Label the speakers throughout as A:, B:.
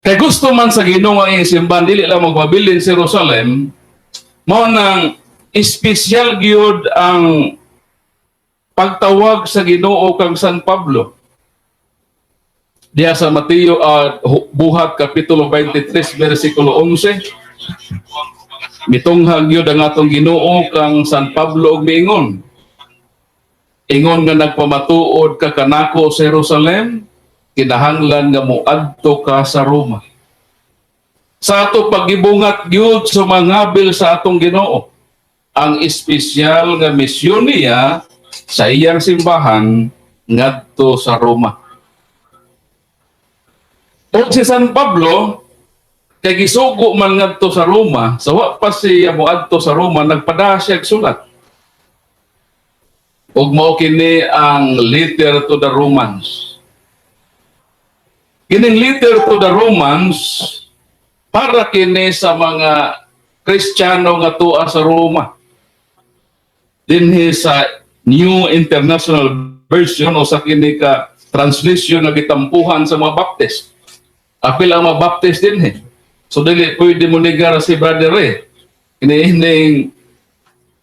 A: Kay gusto man sa Ginoo ang iyang simbahan dili lang magpabilin sa Jerusalem, mao nang espesyal gyud ang pagtawag sa Ginoo kang San Pablo. Diya sa Mateo Buhat kapitulo 23 versikulo 11. Mitunghag gyud ang atong Ginoo kang San Pablo og miingon: "Ingon nga nagpamatuod ka kanako sa Jerusalem, kinahanglan nga moadto ka sa Roma." Sa ato pagibungat gyud sa mga sa atong Ginoo, ang espesyal nga misyon niya sa iyang simbahan ngadto sa Roma. O si San Pablo, kay gisugo man ngadto sa Roma, sa wa pa siya moadto sa Roma, nagpada siya og sulat. Ug mao kini ang Letter to the Romans. Kining Letter to the Romans para kini sa mga Kristiyano nga tua sa Roma. Dinhi sa New International Version o sa kini ka translation nga gitampuhan sa mga Baptist. Apil ang mga Baptist dinhi. So dili pwede mo negar si Brother Ray. Kini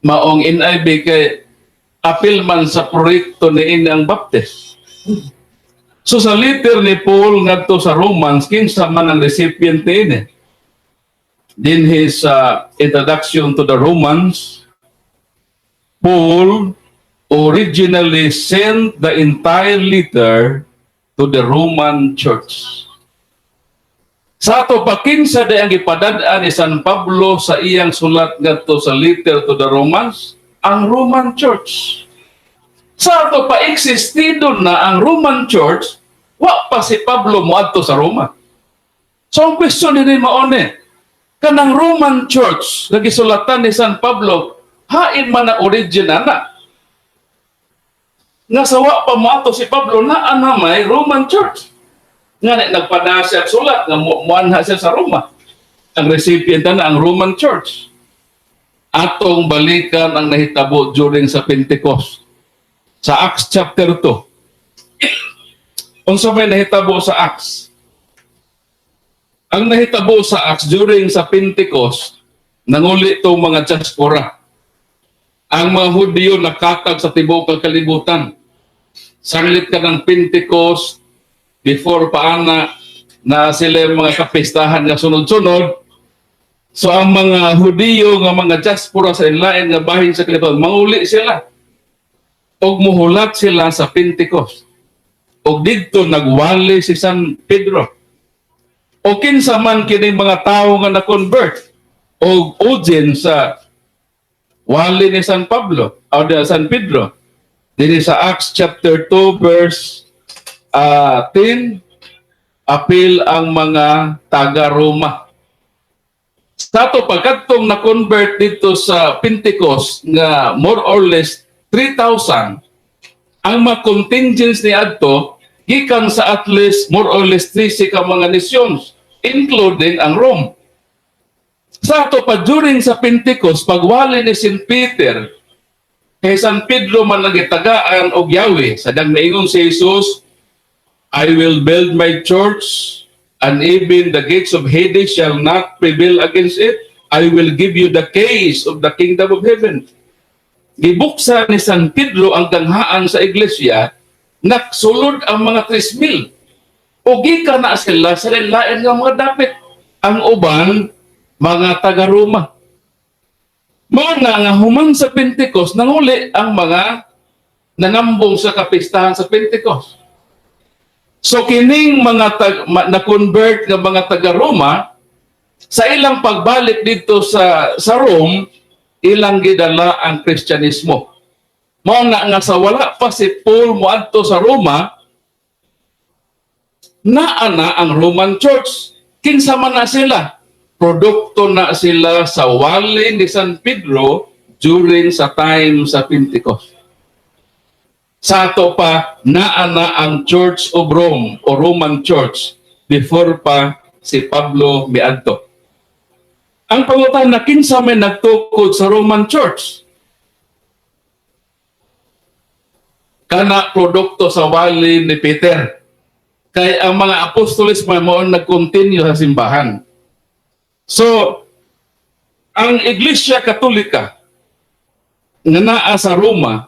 A: maong NIV kay apil man sa proyekto ni ini ang Baptist. So sa letter ni Paul ngadto sa Romans, kinsa man ang recipient niini? In his introduction to the Romans, Paul originally sent the entire letter to the Roman Church. Sa ato pa, kinsa di ang gipadad-an ni San Pablo sa iyang sulat ngadto sa Letter to the Romans? Ang Roman Church. Sa ato pa, existido na ang Roman Church, wa pa si Pablo moadto sa Roma. So ang question din mao ni, kanang Roman Church nga gisulatan ni San Pablo, hain man ang origin ana? Nga sa wa pa moadto si Pablo, naa na may Roman Church. Nga na nagpada siya og sulat nga muanha siya sa Roma. Ang recipient na ang Roman Church. Atong balikan ang nahitabo during sa Pentecost. Sa Acts chapter 2. Unsa may nahitabo sa Acts? Ang nahitabo sa Acts during sa Pentecost, nanguli itong mga diaspora. Ang mga Hudyo nakatag sa tibuok ng kalibutan. Sanglit ka ng Pentecost, before pa ana na sila yung mga kapistahan nga sunod-sunod. So ang mga Hudiyo nga mga diaspora sa lain nga bahin sa kalibutan, manguli sila. Og muhulat sila sa Pentecost. Og didto nagwali si San Pedro. O kinsa man kining mga tawo nga na-convert og audience sa wali ni San Pablo o de San Pedro. Dinhi sa Acts chapter 2 verse 10, apil ang mga taga Roma. Sa ato pagkadtong na-convert dito sa Pentecost nga more or less 3,000, ang mga contingents ni adto gikan sa at least more or less 30 ka mga nations, including ang Rome. Sa ato pa, during sa Pentecost, pagwali ni St. Peter, kay San Pedro man ang gitagaan og yawi, sa dang maingon si Jesus, "I will build my church, and even the gates of Hades shall not prevail against it. I will give you the keys of the kingdom of heaven." Gibuksan ni San Pedro ang ganghaan sa iglesia, nagsulod ang mga 3,000. O gikan na sila sa lain nga mga dapit. Ang uban, mga taga-Roma. Mao na nga human sa Pentecost, nanguli ang mga nangambong sa kapistahan sa Pentecost. So kining mga na-convert nga mga taga-Roma, sa ilang pagbalik dito sa Rome, ilang gidala ang Kristyanismo. Mao na nga sa wala pa si Paul moadto sa Roma, naa na ang Roman Church. Kinsa man na sila? Produkto na sila sa wali ni San Pedro during sa time sa Pentecost. Sa ato pa, naa na ang Church of Rome o Roman Church before pa si Pablo miadto. Ang pangutana, kinsa may nagtukod sa Roman Church? Kana produkto sa wali ni Peter. Kay ang mga apostoles man mao ang nag-continue sa simbahan. So, ang Iglesia Katolika nga naa sa Roma,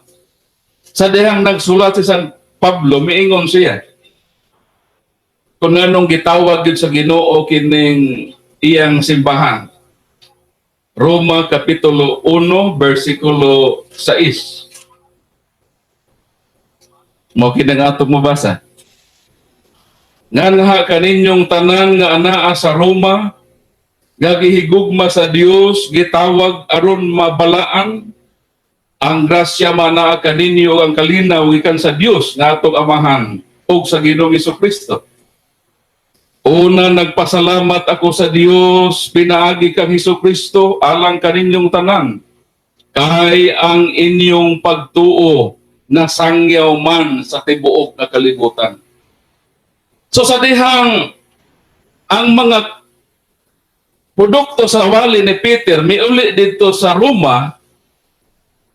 A: sa dihang nagsulat si San Pablo, miingon siya kung anong gitawag gyud sa Ginoo kining iyang simbahan. Roma Kapitulo 1, versikulo 6. Mao kini ang atong mabasa. "Nganha kaninyong tanan nga anaa sa Roma, nga gihigugma sa Dios, gitawag aron mabalaan, ang grasya manaa kaninyo ang kalinaw gikan sa Dios nga atong Amahan ug sa Ginoong Kristo. Una, nagpasalamat ako sa Dios pinaagi kang Hesus Kristo alang kaninyong tanan, kay ang inyong pagtuo nasangyaw man sa tibuok nga kalibutan." So sa dihang ang mga produkto sa wali ni Peter miuli dito sa Roma,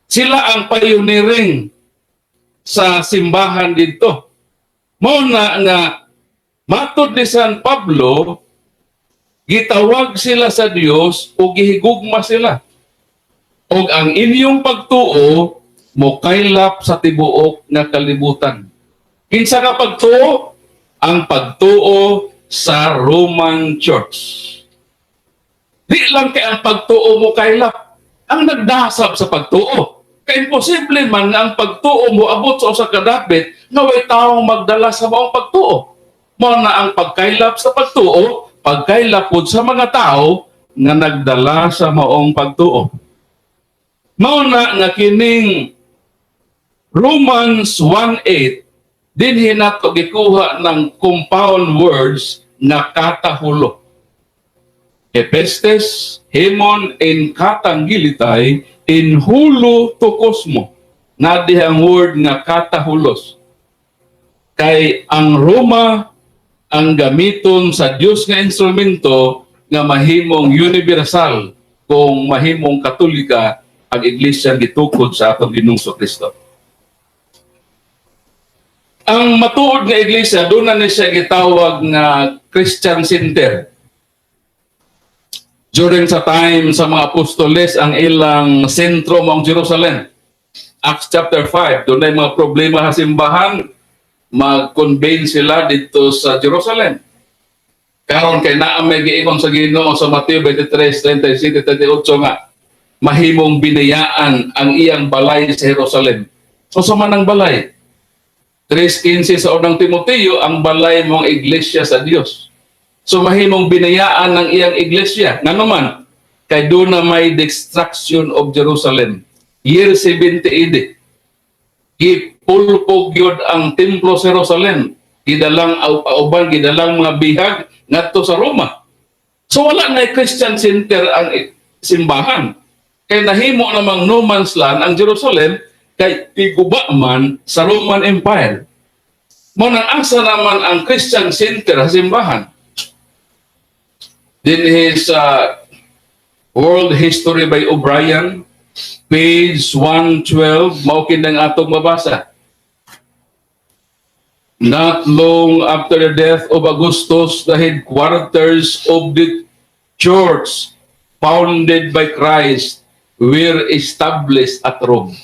A: sila ang pioneering sa simbahan dito. Mao na nga matod ni San Pablo, gitawag sila sa Dios o gihigugma sila. Og ang inyong pagtuo mokaylap sa tibuok nga kalibutan. Kinsa ka pagtuo? Ang pagtuo sa Roman Church. Di lang kay ang pagtuo mo kaylap. Ang nagdasab sa pagtuo. Kay imposible man nga ang pagtuo mo abot sa usa ka dapit nga way taong magdala sa maong pagtuo. Mao na ang pagkaylap sa pagtuo, pagkaylap pod sa mga tao nga nagdala sa maong pagtuo. Mao na nga kining Romans 1:8, dinhi nato gikuha ng compound words na katahulo. Epestes, hemon, en katangilitai, en hulo to kosmo. Na ang word nga katahulos. Kay ang Roma ang gamiton sa Dios nga instrumento nga mahimong universal kung mahimong Katolika ang iglesia gitukod sa atong Ginoong Kristo. Ang matuod nga iglesia, doon na ni siya gitawag nga Christian Center. During sa time sa mga apostoles, ang ilang sentro mao ang Jerusalem. Acts chapter 5, doon na yung mga problema sa simbahan, mag-convene sila dito sa Jerusalem. Karon kay naa may giingon sa Ginoo sa Mateo 23, 37, 38 nga mahimong binayaan ang iyang balay sa Jerusalem. So sa man ang balay? 3.15 sa Unang Timoteo, ang balay mao ang iglesia sa Dios. So mahimong binayaan ng iyang iglesia. Ngano man, kay doon na may destruction of Jerusalem. Year 70 AD. Gipulpog yun ang templo sa Jerusalem. Gidalang uban, gidalang mga bihag ngadto sa Roma. So wala na Christian center ang simbahan. Kay nahimo namang no man's land ang Jerusalem kay giguba man sa Roman Empire. Mao nang asa naman ang Christian center sa simbahan? Dinhi sa World History by O'Brien, page 112, mao kini ang atong mabasa. "Not long after the death of Augustus, the headquarters of the church founded by Christ were established at Rome."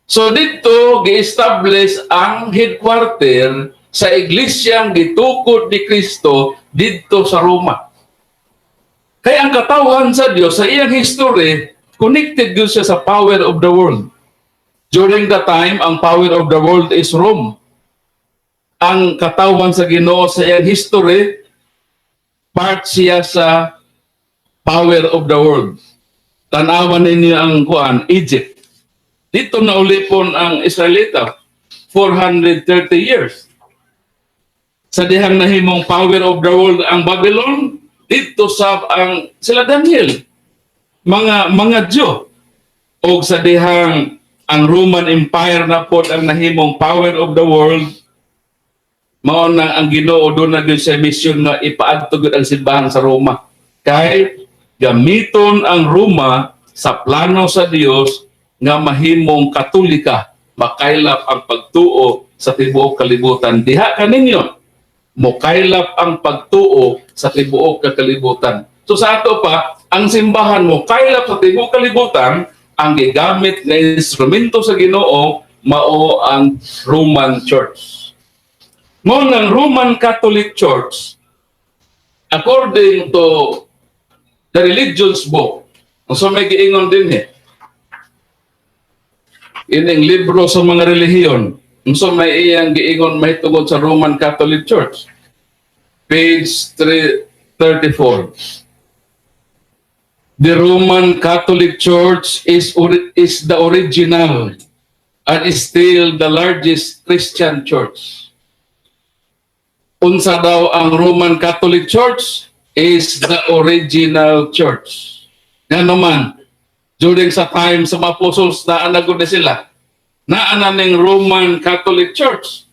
A: So dito, gi-establish ang headquarter sa iglesyang gitukod ni Kristo dito sa Roma. Kaya ang katawhan sa Dios sa iyang history, connected gyud siya sa power of the world. During the time, ang power of the world is Rome. Ang katawhan sa Ginoo sa iyang history, part siya sa power of the world. Tanawan ninyo ang kuan, Egypt. Dito na ulipon ang Israelita, 430 years. Sa dihang nahimong power of the world ang Babylon, dito sa ang sila Daniel, mga Diyo. Og sa dihang ang Roman Empire na pod ang nahimong power of the world, mao nang ang Ginoo doon na gyud sa mission nga ipaadto gyud ang simbahan sa Roma. Kay gamiton ang Roma sa plano sa Dios nga mahimong Katolika, makaylap ang pagtuo sa tibuok kalibutan. Diha kaninyo. Mokaylap ang pagtuo sa tibuok ka kalibutan. So sa ato pa, ang simbahan mokaylap sa tibuok kalibutan, ang gigamit nga instrumento sa Ginoo mao ang Roman Church. Mao ng Roman Catholic Church, according to the religions book, so may giingon din eh. Ining libro sa mga relihiyon, unsa may iyang giingon mahitungod sa Roman Catholic Church? Page 334. The Roman Catholic Church is the original and is still the largest Christian church. Unsa daw ang Roman Catholic Church? Is the original church. Nga naman, during sa time sa mga apostles, naa na gud na sila. Naa na ning Roman Catholic Church.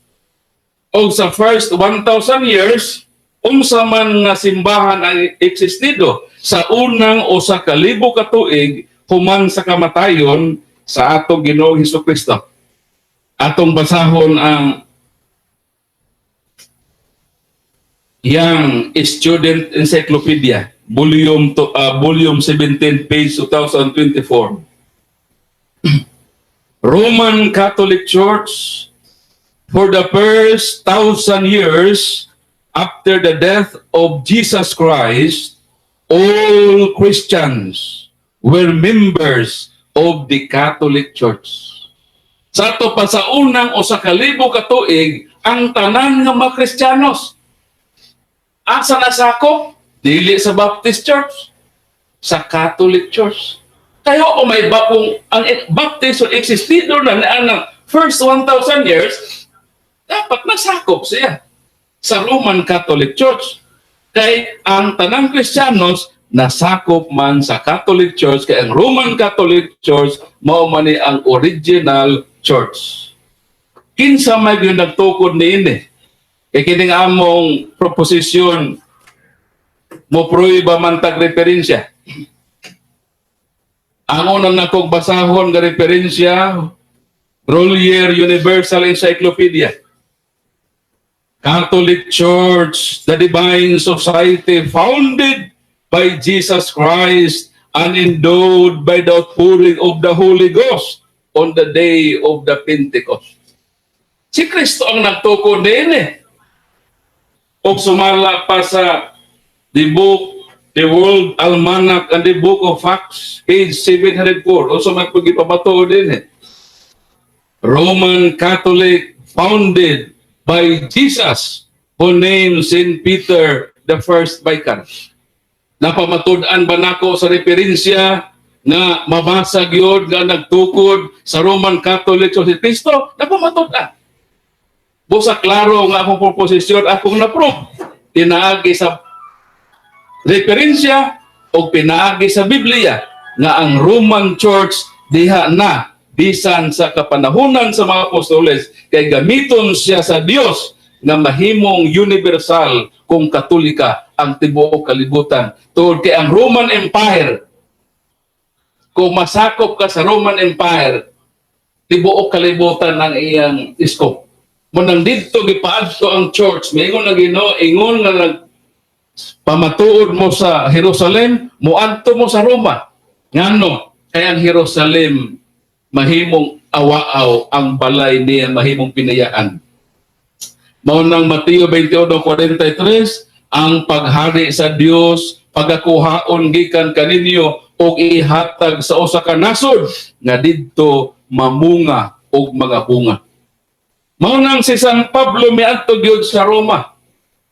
A: O sa first 1,000 years, unsa man nga simbahan ang existido sa unang 1000 ka tuig human sa kamatayon sa atong Ginoong Hesus Kristo? Atong basahon ang Young Student Encyclopedia, volume 17, page 2024. Roman Catholic Church, for the first 1,000 years after the death of Jesus Christ, all Christians were members of the Catholic Church. Sa ato pa, sa unang 1000 ka tuig, ang tanan nga mga Kristiyanos, asa nasakop? Dili sa Baptist Church, sa Catholic Church. Kaya o may ba kung ang Baptist existido na ang first 1,000 years, dapat nasakop siya sa Roman Catholic Church. Kay ang tanang Kristiyanos nasakop man sa Catholic Church, kay ang Roman Catholic Church mao man ni ang original church. Kinsa may gyud nagtukod niini? Kay kining among proposisyon mo prueba man tag referensya. Ang unang nakong basahon nga referensya, Grolier Universal Encyclopedia. Catholic Church, the Divine Society founded by Jesus Christ and endowed by the outpouring of the Holy Ghost on the day of the Pentecost. Si Kristo ang nagtukod din eh. O sumala pa sa The Book, The World Almanac and the Book of Facts, page 704. O sa mga pag-ipabato din eh. Roman Catholic, founded by Jesus who named St. Peter the first vicar. Napamatud-an ba nako sa referensya nga mabasa gyud nga nagtukod sa Roman Catholic si Kristo? Napamatud-an. Busa klaro nga akong proposisyon, akong na-prove. Pinaagi sa referensya o pinaagi sa Biblia nga ang Roman Church diha na bisan sa kapanahunan sa mga apostoles, kay gamiton siya sa Dios nga mahimong universal kung Katolika ang tibuok kalibutan, tungod kay ang Roman Empire, kung masakop ka sa Roman Empire, tibuok kalibutan ang iyang scope. Munang didto gipaadto ang church, maingon na Ginoo, ingon nga nag pamatuod mo sa Jerusalem, moadto mo sa Roma. Ngano? Kay ang Jerusalem mahimong awaaw, ang balay niya mahimong pinayaan. Mao nang Mateo 21:43, ang paghari sa Dios pagakuhaon gikan kaninyo og ihatag sa usa ka nasod nga didto mamunga og mga bunga. Mao nang si San Pablo miadto gyud sa Roma.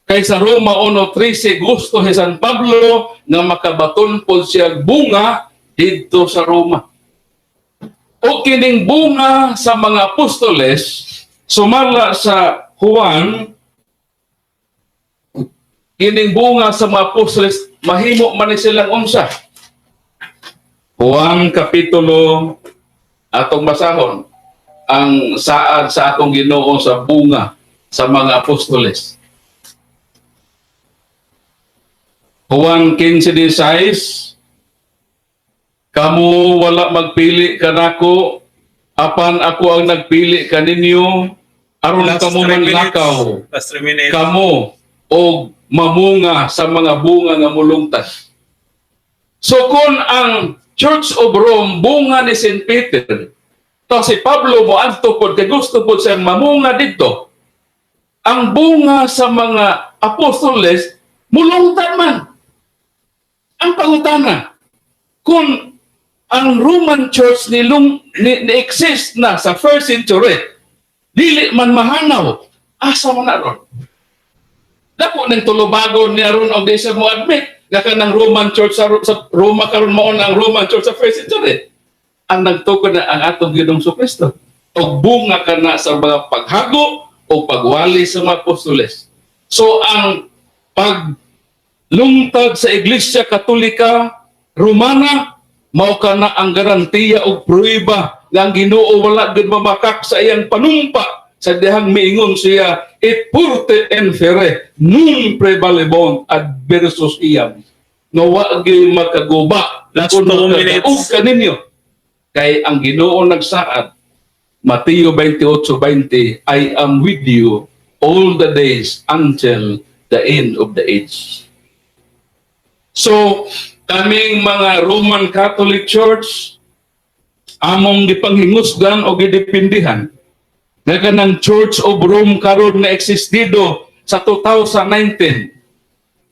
A: Kay sa Roma 1:13, gusto si San Pablo nga makabaton pod siya bunga didto sa Roma. O kining bunga sa mga apostoles, sumala sa Juan, kining bunga sa mga apostoles mahimo man ni silang unsa? Juan kapitulo, atong basahon ang saad sa atong Ginoo sa bunga sa mga apostoles. Juan 15:16, "Kamu wala magpili kanako, apan ako ang nagpili kaninyo aron
B: Last
A: kamo
B: 3 minutes.
A: Manlakaw
B: Last 3 minutes.
A: Kamo og mamunga sa mga bunga nga mulungtad. So kung ang Church of Rome bunga ni St. Peter, to si Pablo mo adto pod kay gusto pod siyang mamunga didto. Ang bunga sa mga apostoles mulungtad man. Ang pangutana, kung ang Roman Church ni exist na sa first century, dili man mahanaw, asa man na ron? Dako ng tulubagon niya ron og di siya mo admit nga kanang Roman Church sa Roma karon mao na ang Roman Church sa first century. Ang nagtukod na ang atong Ginoong Kristo. Og bunga kana sa mga paghago o pagwali sa mga apostoles. So ang paglungtad sa Iglesia Katolika Romana mao kana ang garantiya og pruweba nga ang Ginoo wala gud mamakak sa iyang panumpa sa dihang miingon siya, "Et forte infere non praevalebunt adversos iam," nga wa gyud makaguba
B: Last
A: kung
B: 2 minutes.
A: makadaog kaninyo kay ang Ginoo nagsaad, Mateo 28:20, "I am with you all the days until the end of the age." So, kaming mga Roman Catholic Church, among gipanghingusgan o gidepindihan nga kanang Church of Rome karon nga existido sa 2019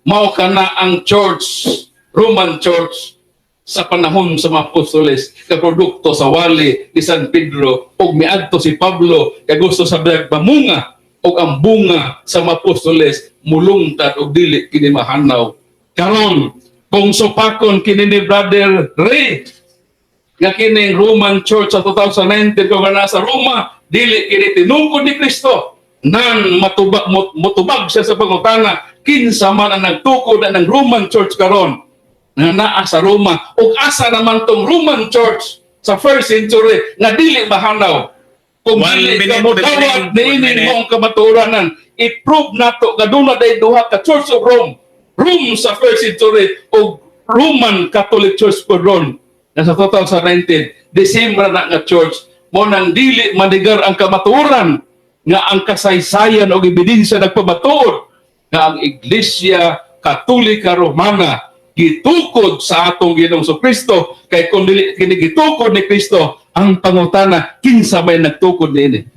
A: mao kana ang Church, Roman Church sa panahon sa mga apostoles nga produkto sa wali ni San Pedro, ug miadto si Pablo kay gusto sa mamunga, ug ang bunga sa mga apostoles mulungtad og dili kini mahanaw. Karon, kung supakon kini ni Brother Ray nga kining Roman Church sa 2019 kung nga nasa Roma dili kini tinukod ni Kristo, nan matubag motubag siya sa pangutana kinsa man ang nagtukod na ng Roman Church karon nga naa sa Roma, ug asa naman tong Roman Church sa first century nga dili mahanaw. Kung
B: One
A: dili ka
B: minute
A: mo dawat
B: remaining. One
A: niini
B: minute.
A: mo ang kamatuoranan, i-prove nato nga doon na day duha ka Church of Rome, Rome sa first century o Roman Catholic Church po ron na sa 2019, December na nga church mo nang dili manigar ang kamatuoran nga ang kasaysayan o ebidensya nagpamatuod nga ang Iglesia Katolika Romana gitukod sa atong Ginoong Kristo, kay kung dili kini gitukod ni Kristo, ang pangutana, kinsa may nagtukod niini?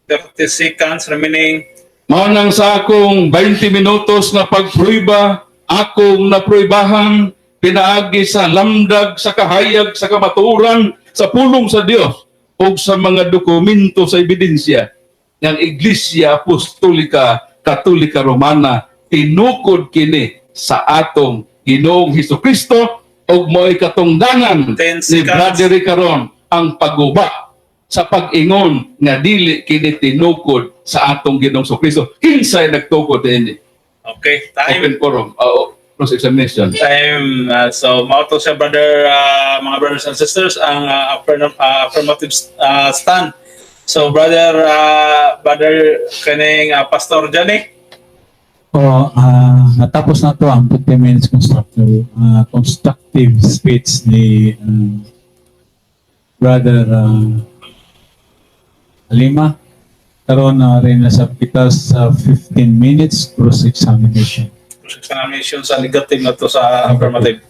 B: 30 seconds remaining.
A: Mao nang sa akong 20 minutos na pagpruiba, akong napruibahan pinaagi sa lamdag sa kahayag sa kamatuoran sa pulong sa Dios ug sa mga dokumento sa ebidensya ng Iglesia Apostolika Katolika Romana tinukod kini sa atong Ginoong Hesus Kristo, ug mo'y katungdangan
B: 10
A: ni
B: seconds.
A: Brother karon ang pagguba sa pag-ingon nga dili kini tinukod sa atong Ginoong Kristo. Kinsay nagtukod niini?
B: Okay, time.
A: Open forum. Oo, cross examination.
B: Time. So, mao to siya, brother, mga brothers and sisters, ang affirmative stand. So, brother, kaning Pastor Johnny.
C: Oo, natapos na to ang 15 minutes constructive speech ni Brother Lima. Karon na rin na sa kita sa 15 minutes cross-examination.
B: Cross-examination sa negative na to sa affirmative.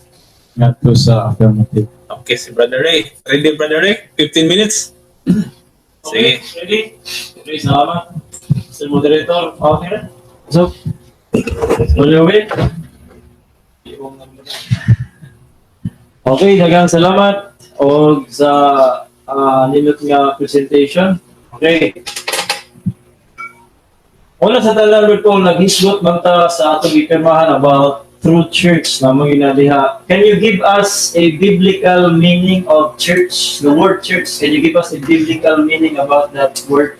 C: Nga to sa affirmative.
B: Okay, si Brother Ray. Ready, Brother Ray? 15 minutes? Sige.
D: Ready? Okay, salamat. Mr. Moderator, okay na? So, on your way? Okay, daghang salamat og sa nindot nga presentation. Okay. Una sa tanan ko, naghisgot man ta sa atong gipirmahan about true church na mga ginadiha. Can you give us a biblical meaning of church? The word church. Can you give us a biblical meaning about that word?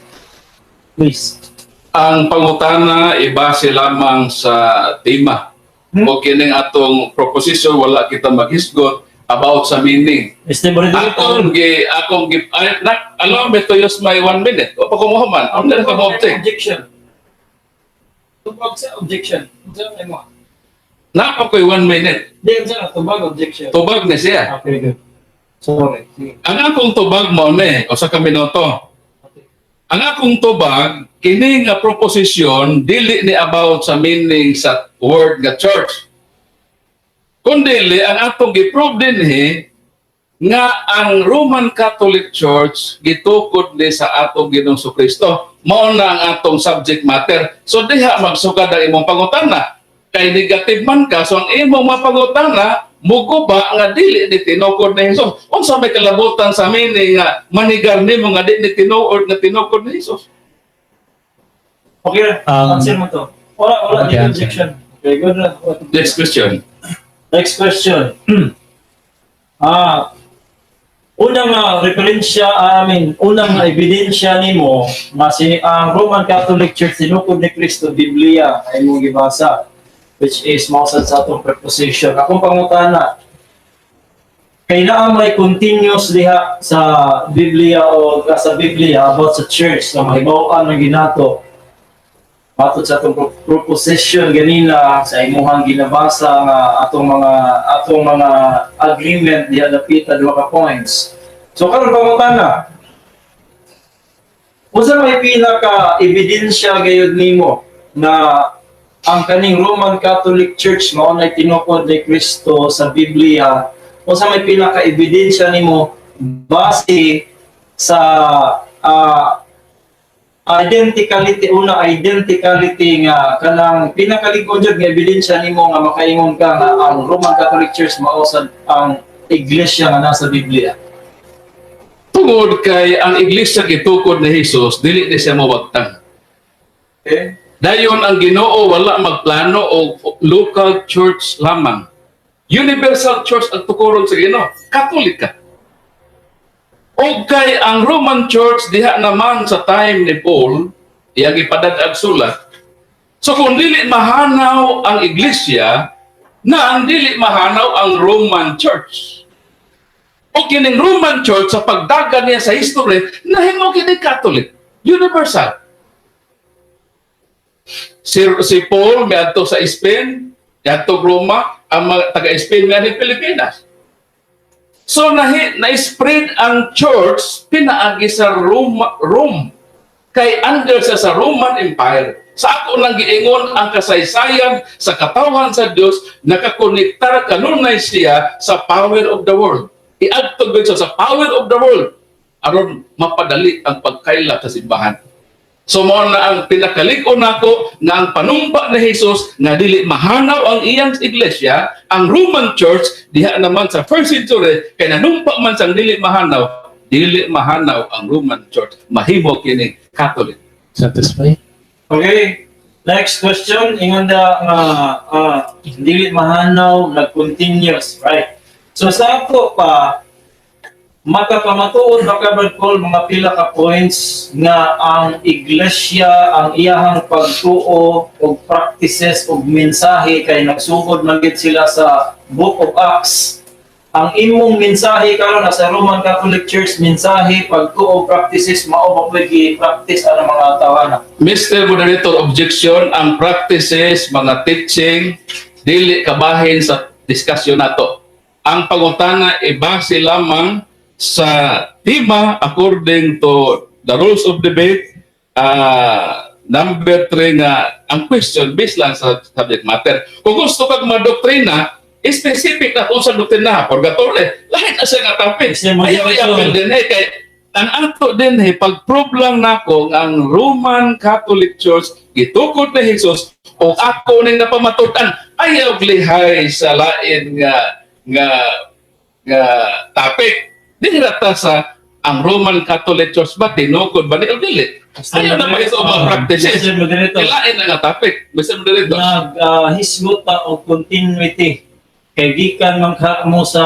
D: Please.
A: Ang pangutana ibase lamang sa tema. O kining atong proposition, wala kita maghisgot about sa meaning.
D: Mr. Moderator.
A: Akong gi ay, nak, allow me to use my one minute. O pa kumuhaman, ang dali ka mo-object.
D: Objection. Tubag sa objection. Unsa na mo?
A: Napa ko'y one minute.
D: Di unsa na tubag objection.
A: Tubag ni siya.
D: Okay, good. Sorry. Sige.
A: Ang akong tubag mo ni, o sa ka minuto. Ang akong tubag, Kini nga proposition dili ni about sa meaning sa word nga church. Kundi ang atong gi-prove dinhi nga ang Roman Catholic Church gitukod ni sa atong Ginoong Kristo. Mao na ang atong subject matter. So diha magsugad ang imong pangutana. Kay negative man ka, so ang imong mapangutana muguba nga dili ni tinukod ni Jesus. Unsa may kalabutan sa meaning nga manigar nimo nga di ni tinuod nga tinukod ni Jesus?
D: Okay, answer mo to. Wala, wala,
C: Okay,
D: okay,
C: answer.
D: objection. Okay, good na.
A: Next question.
D: Next question. Unang referensya, I mean, unang ebidensya nimo nga si ang Roman Catholic Church tinukod ni Kristo, Biblia ay imong gibasa, which is mao sad sa atong preposition. Akong pangutana, kay naa may continuous diha sa Biblia o sa Biblia about sa church na mahibaw-an ng ginato matod sa atong proposition ganina sa imuhang ginabasa nga atong mga agreement diha dapita duha ka points. So karon, pangutana, unsa may pinaka ebidensya gayud nimo na ang kaning Roman Catholic Church mao nay tinukod ni Kristo sa Biblia? Unsa may pinaka ebidensya nimo base sa identicality, una, identicality nga kanang pinakalig-on jud nga ebidensya nimo nga makaingon ka nga ang Roman Catholic Church mao sa ang iglesia nga nasa Biblia?
A: Tungod kay ang iglesia gitukod ni Jesus, dili ni siya mawagtang.
D: Okay?
A: Dayon ang Ginoo wala magplano og local church lamang. Universal church ang tukuron sa Ginoo. Katolika. O kay ang Roman Church diha naman sa time ni Paul, iyang ipadag-ag sulat. So kung dili mahanaw ang iglesia, na ang dili mahanaw ang Roman Church. O kining Roman Church sa pagdagan niya sa history, nahimo kini Catholic. Universal. Si Paul miadto sa Spain, miadto Roma, ang mga taga-Spain nga ni Pilipinas. So nahi, na-spread ang church pinaagi sa Roma, Rome. Kay under sa Roman Empire. Sa ako lang giingon, ang kasaysayan sa katawhan sa Dios nakakonektar kanunay siya sa power of the world. Iadto gyud siya sa power of the world aron mapadali ang pagkailat sa simbahan. So mao na ang pinakalig-on nako nga ang panumpa ni Jesus nga dili mahanaw ang iyang iglesia, ang Roman Church diha naman sa first century kay nanumpa man sang dili mahanaw ang Roman Church. Mahimo kini Catholic.
C: Satisfied?
D: Okay. Next question, ingon da nga dili mahanaw, nag-continuous, right? So sa ako pa, makapamatuod ba ka, Brad Paul, mga pila ka points nga ang iglesia, ang iyahang pagtuo og practices og mensahe kay nagsugod man gid sila sa Book of Acts? Ang imong mensahe karon sa Roman Catholic Church, mensahe, pagtuo, practices, mao ba pwede gi-practice ang mga tawana?
A: Mr. Moderator, objection. Ang practices, mga teaching, dili kabahin sa discussion nato. Ang pangutana ibase lamang sa tema according to the rules of debate, number 3 nga ang question based lang sa subject matter. Kung gusto kag madoktrina, specific na kung sa doktrina, purgatory, lahat na siya nga topic.
D: Mr.
A: Ayaw
D: Moderator.
A: i-appeal din eh, kay ang ato din eh, pag-prove lang nako nga ang Roman Catholic Church gitukod ni Jesus o ako ning napamatud-an, ayaw lihay sa lain nga topic. Dili ra ta sa ang Roman Catholic Church ba tinukod ba ni o dili. Ayaw na pa ito mga practices.
D: Mr. Moderator.
A: Lain na nga topic. Mr. Moderator.
D: Nag-hisgot ta og continuity kay gikan man ka mo sa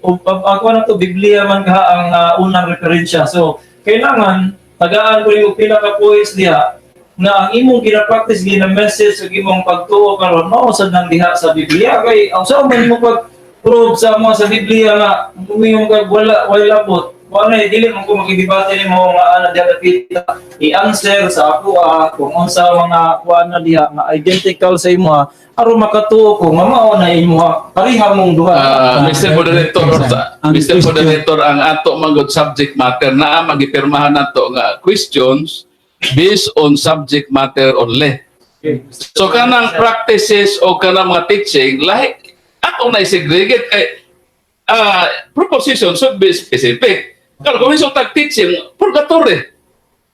D: ako na to, Biblia man ka ang unang referensya, so kailangan tagaan ko yung pila ka points diha na ang imong gina-practice, gina message ug imong pagtuo karon mao sad nang diha sa Biblia, kay ang sa man mo pag prove sa mo sa Biblia nga muingon kag wala wala labot, wala eh, dili man ko makidebate nimo nga ana diha dapita i-answer sa ako kung unsa mga kuan na diha nga identical sa imo aron makatuo ko nga mao na imo pareha mong duha.
A: Mr. Moderator,
C: Ang
A: Mr.
C: question-
A: Moderator, ang ato manggod subject matter na magipirmahan nato nga questions. Based on subject matter only.
D: Okay.
A: So kanang practices o kanang mga teaching, lahi ako na segregate kay proposition should be specific. Karon kung isang tag teaching, purgatory.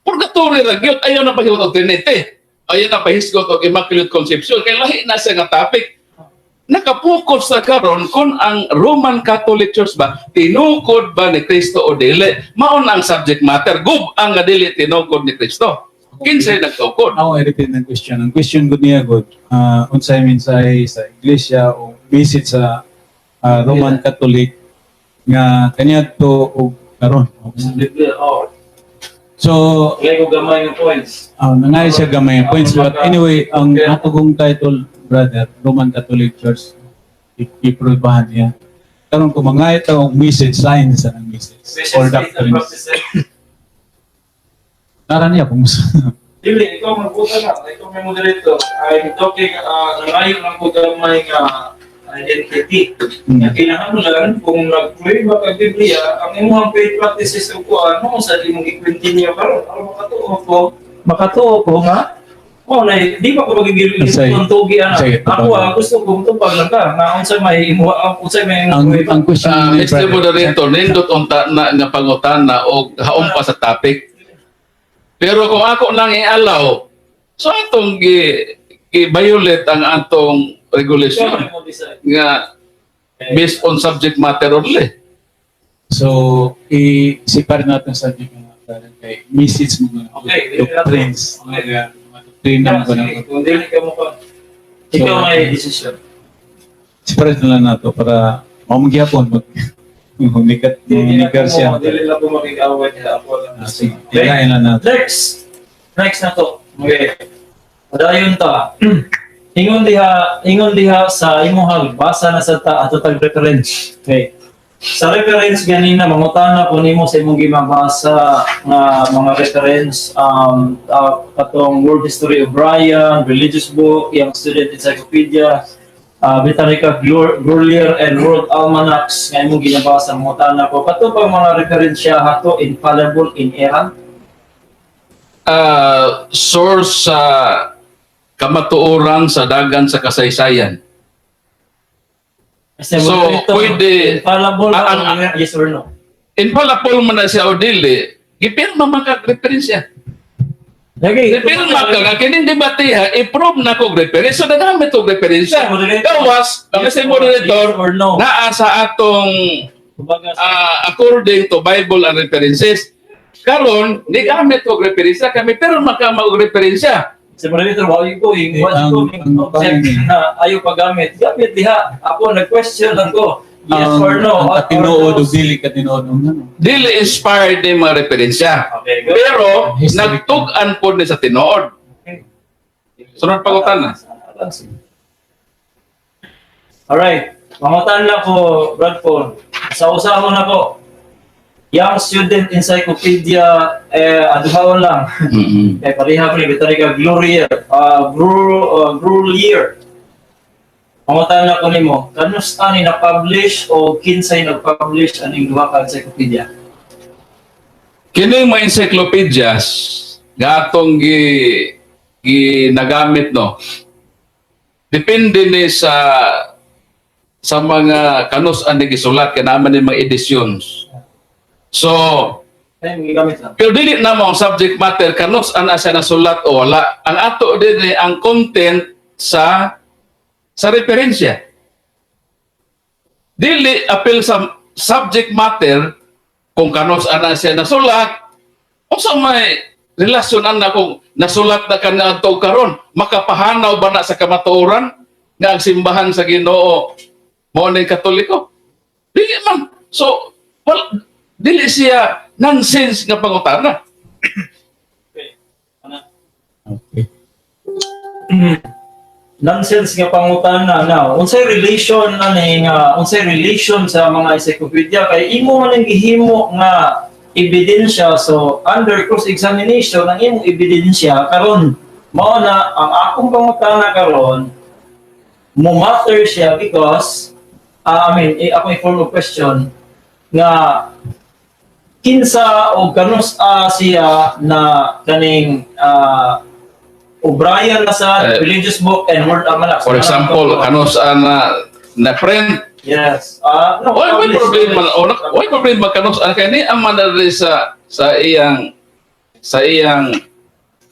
A: Purgatory ra gyud, ayaw na pahisgot og Trinity. Ayaw na pahisgot og Immaculate Conception kay lahi na siya nga topic. Nakapokus sa karon kung ang Roman Catholic Church ba tinukod ba ni Kristo o dili. Mao na ang subject matter. Gub ang nga dili tinukod ni Kristo. Kinsay nagtukod?
C: Ako i-repeat ng question. Ang question gud niya gud, unsay mensahe sa iglesia o visit sa Roman Catholic nga kaniadto og karon.
D: Sa Biblia, oh.
C: So,
D: Kaya ko gamay ng points.
C: Nangay siya gamay ang points, but anyway, ang ato kong title, brother, Roman Catholic Church, i-probahan niya. Karon kung mangayot ang message, sign sa ng message
D: Message,
C: or
D: faith, and
C: doctrines.
D: practices.
C: Tara niya kung
B: Dili, ikaw magbuta na. Ikaw may moderator. I'm talking, nangayo lang ko gamay nga identity. Nga kinahanglan, kung nag-pray ba kag Biblia, ang imong faith practices o kuan, mo sa imong i-continue karon aron makatuo ko nga oh na di ba ko magigil
C: Say,
D: tugi ana.
C: Sige,
D: Ako ah, gusto ko tupag lang ka nga unsay may imo unsay may
C: ang question ni
A: Mr.
C: brother.
A: Moderator, nindot unta na nga pangutana og haom pa sa topic. Pero kung ako nang i-allow, so atong gi-violate ang atong regulation nga based on subject matter only.
C: So, i-separate natin sa subject nga brother kay message mga
D: Okay,
C: doctrines.
D: Okay.
C: Mga doktrina
D: Yeah,
C: mo ba
D: sige,
C: na-
D: kung dili ka mo ka. Ikaw may decision.
C: Separate na lang nato para mamagyapon mag humikat
D: Dili
C: humigar siya.
D: Dili lang ko makig-away niya ako lang.
C: Ah, sige,
D: Okay.
C: tilain lang nato.
D: Next. Next na to. Okay. Padayon ta. Ingon diha sa imong basa na sa ta ato tag reference. Okay. Sa reference ganina mangutana ko nimo sa imong gimabasa nga mga reference, katong World History of Brian, religious book, yung Student Encyclopedia, Britannica Grolier and World Almanacs nga imong ginabasa, mangutana ko kato pang mga referensya hato infallible, inerrant?
A: Source sa kamatuoran sa dagan sa kasaysayan.
D: Kasi
A: So,
D: moderator,
A: pwede
D: infallible ba o yes or no?
A: Infallible man na siya o dili, gipirma man kag referensya.
D: Lagi.
A: Gipirma ka nga kining debate ha, i-prove na kog referensya. So nagamit og referensya.
D: Sir, moderator.
A: Gawas, ang
D: Yes
A: kasi
D: or-
A: moderator,
D: yes or no?
A: naa sa atong
D: Kumbaga,
A: according to Bible and references. Karon, ni gamit og referensya kami pero makama og referensya.
D: Si moderator, why you going?
C: Eh,
D: Why you going?
C: ang
D: Object na ayaw paggamit. Gamit diha. Ako, nag-question lang ko. Yes
C: ang,
D: or no?
C: Ang
D: Or
C: katinuod
D: no?
C: o dili katinuod ang ano.
A: Dili inspired ni mga referensya.
D: Okay, good.
A: Pero
C: History.
A: nagtug-an po ni sa tinuod.
D: Okay.
A: Sunod pagutan na.
D: Alright. Mangutan lang ko, Bradford. Sa usahon na ko. Young Student Encyclopedia, eh, aduhaon lang. Kay pareha pre, Britannica Glorier, Grolier. Pangutan na ko nimo, kanus ani na-publish o kinsay nag-publish aning duha ka encyclopedia?
A: Kini mga encyclopedias nga atong gi nagamit, no. Depende ni sa mga kanus ang gisulat kay naman ni mga editions. So,
D: Ay, gigamit lang.
A: pero dili na mo ang subject matter kanus ana siya nasulat o wala. Ang ato din ang content sa referensya. Dili appeal sa subject matter kung kanus ana siya nasulat o sa may relasyon ana kung nasulat na kaniadto karon, makapahanaw ba na sa kamatuoran nga ang simbahan sa Ginoo mao ni Katoliko? Dili man. So well, dili siya nonsense nga pangutana.
D: Okay. Ana.
C: Okay.
D: Nonsense nga pangutana na unsay relation na ni nga unsay relation sa mga encyclopedia kay imo man ang gihimo nga ebidensya? So under cross examination ang imong ebidensya karon, mao na ang akong pangutana karon mo matter siya because I mean, ako form of question nga Kinsa o kanus-a siya na kaning O'Brien na sa
A: Eh,
D: Religious Book and World Almanac.
A: For example, kanus-a na na print?
D: Yes. Ah, no,
A: Why may
D: publish,
A: problema
D: publish.
A: o why problema kanus-a kay ni ang man diri sa iyang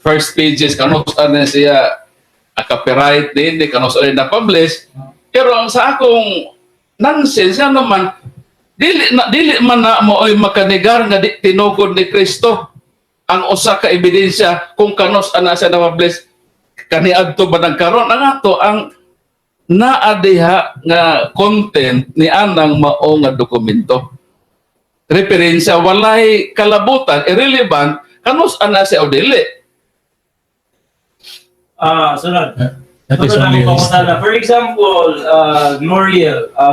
A: first pages kanus-a na siya a copyright din di kanus-a na publish? Pero ang sa akong nonsense nga naman, dili man na mo oy makanigar nga di tinukod ni Kristo ang usa ka ebidensya kung kanus-a na siya na publish kaniadto ba nagkaron ang ato ang naa diha nga content ni anang mao nga dokumento. Referensya, walay kalabutan, irrelevant, kanus ana siya o dili.
D: Ah, sunod.
C: That is
D: Sunod
C: only
D: ang
C: a
D: pangutana.
C: history.
D: For example,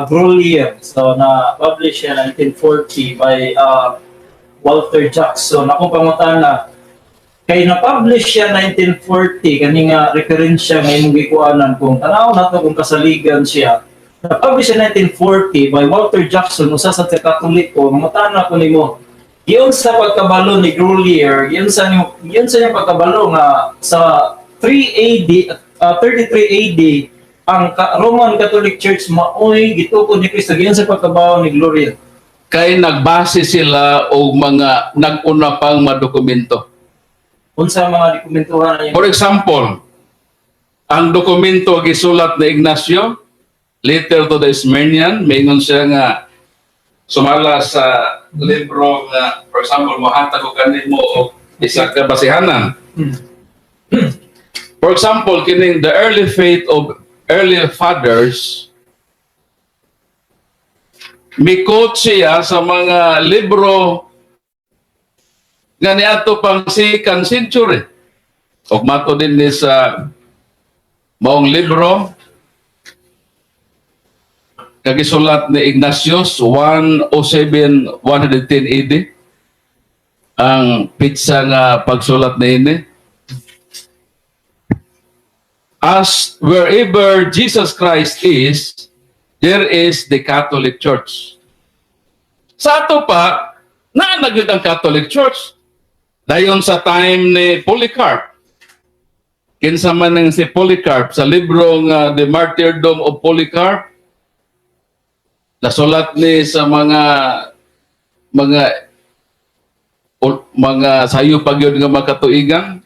D: Grolier. So, na-publish siya 1940 by Walter Jackson. Akong pangutana, kay na-publish siya 1940, kani nga referensya nga imong gikuanan kung tanaw nato kung kasaligan siya. Na-publish siya 1940 by Walter Jackson, usa sa Katoliko. Mangutana ko nimo, giunsa pagkabalo ni Grolier, giunsa niya pagkabalo nga sa 3 AD, 33 AD ang Roman Catholic Church maoy gitukod ni Kristo? Giunsa pagkabalo ni Grolier?
A: Kay nagbase sila og mga nag-una pang madokumento.
D: Unsa mga dokumentuhan niya?
A: For example, ang dokumento gisulat ni Ignacio, Letter to the Smyrnian, maingon siya nga sumala sa libro nga, for example, mohatag ko kanimo og isa ka basihanan. For example, kining The Early Faith of Early Fathers, mi-quote siya sa mga libro nga niadto pang second century. Ug mato din ni sa maong libro kagisulat ni Ignatius, 107 110 AD ang petsa nga pagsulat niini. As wherever Jesus Christ is, there is the Catholic Church. Sa ato pa, naa na gyud ang Catholic Church. Dayon sa time ni Polycarp. Kinsa man ang si Polycarp? Sa libro nga The Martyrdom of Polycarp, nasulat ni sa mga sayo pa gyud nga makatuigan.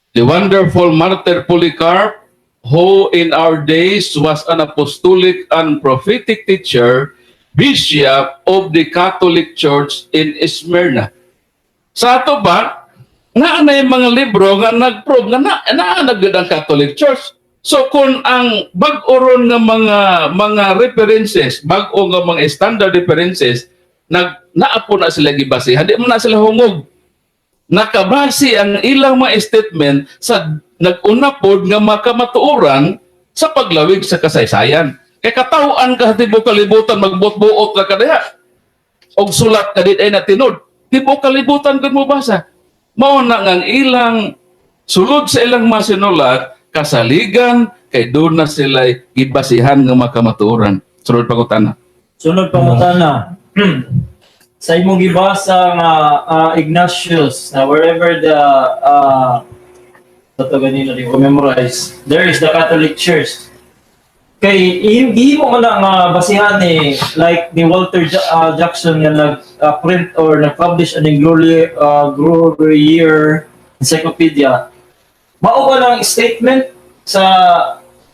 A: The wonderful martyr Polycarp, who in our days was an apostolic and prophetic teacher, bishop of the Catholic Church in Smyrna. Sa ato ba, naa na yung mga libro nga nag-prove nga naa na gyud ang Catholic Church. So kung ang bag-o ron nga mga references, bag-o nga mga standard references, nag naa po na sila gibasihan, di man na sila hungog. Nakabase ang ilang mga statement sa nag-una pod nga makamatuoran sa paglawig sa kasaysayan. Kay katawhan ka sa tibuok kalibutan, magbuot-buot ka kadiha. Og sulat ka di ay na tinud. Tibuok kalibutan gud mo basa. Mao na nga ang ilang sulod sa ilang mga sinulat kasaligan kay doon na sila gibasihan nga makamatuoran. Sulod pangutana.
D: Sunod pangutana. Sa imong gibasa nga Ignatius na wherever the ato ganina di ko memorize, there is the Catholic Church. Kay gihimo man na nga basihan ni like ni Walter Jackson nga nag print or nag-publish aning Glory Encyclopedia. Mao ba lang statement sa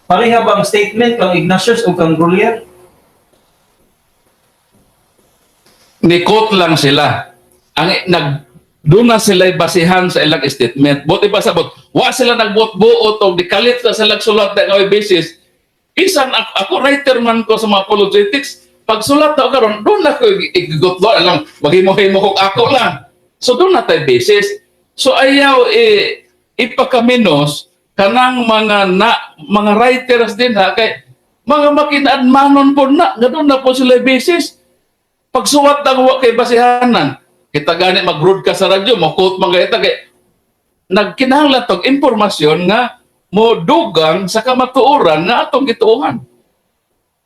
D: pareha ba ang statement kang Ignatius o kang Grolier?
A: Ni-quote lang sila. Ang nag doon na sila basihan sa ilang statement. Buti ba sabot, wa sila nagbuot-buot o dikalit na sila sulat na nga basis. Isan ako, ako writer man ko sa mga apologetics. Pag sulat na ako karon, doon na ko igugutlo lang, maghimo-himo ko ako lang. So doon na tayo basis. So ayaw eh, ipakaminos kanang mga na mga writers din ha, kay mga makinaadmanon po na nga doon na po sila basis pagsuwat ng wa kay basihanan. Kita gani mag-broadcast sa radyo, mo quote mga ita kay nagkinahanglan tog impormasyon nga mo dugang sa kamatuoran nga atong gituohan.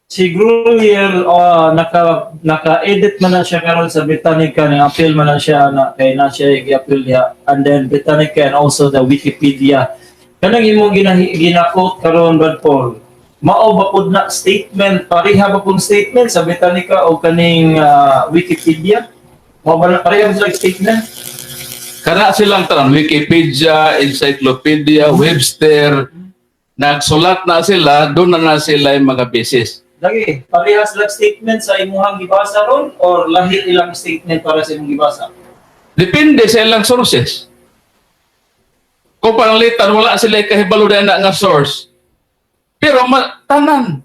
D: Si Grolier naka-edit man na siya karon sa Britannica, ni appeal man na siya na kay na siya gi-appeal diha, and then Britannica and also the Wikipedia. Kanang imong gina-quote karon, Brad Paul, mao ba pud na statement, pareha ba pud statement sa Britannica o kaning Wikipedia? Mao ba na pareha ba sila statement?
A: Kana silang tanan, Wikipedia, Encyclopedia, Webster, nagsulat na sila, doon na na sila yung mga basis.
D: Lagi, pareha sila statement sa imuhang gibasa ron or lahi ilang statement para sa imong gibasa?
A: Depende sa ilang sources. Kung pananglitan, wala sila kahibalo na nga source. Pero tanan,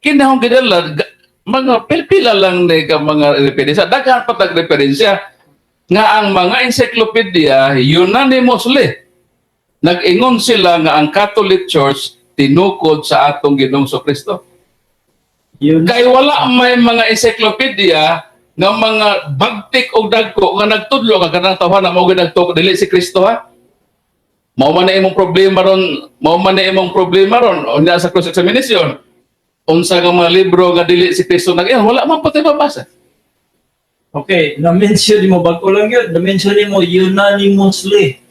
A: kinahong gidala, mga pilpila lang ni ka mga referensya. Daghan pa tag referensya nga ang mga encyclopedia unanimously nag-ingon sila nga ang Catholic Church tinukod sa atong Ginoong Kristo.
D: Yun.
A: Kay wala may mga encyclopedia nga mga bagtik og dagko nga nagtudlo ka kanang tawhan na mao gyud nagtukod, dili si Kristo ha. Mao man na imong problema ron, mao man na imong problema ron unya sa cross examination. Unsa nga mga libro nga dili si Kristo nag, wala man po tayo mabasa.
D: Okay, na-mention nimo, bag-o lang yun, na-mention nimo unanimously.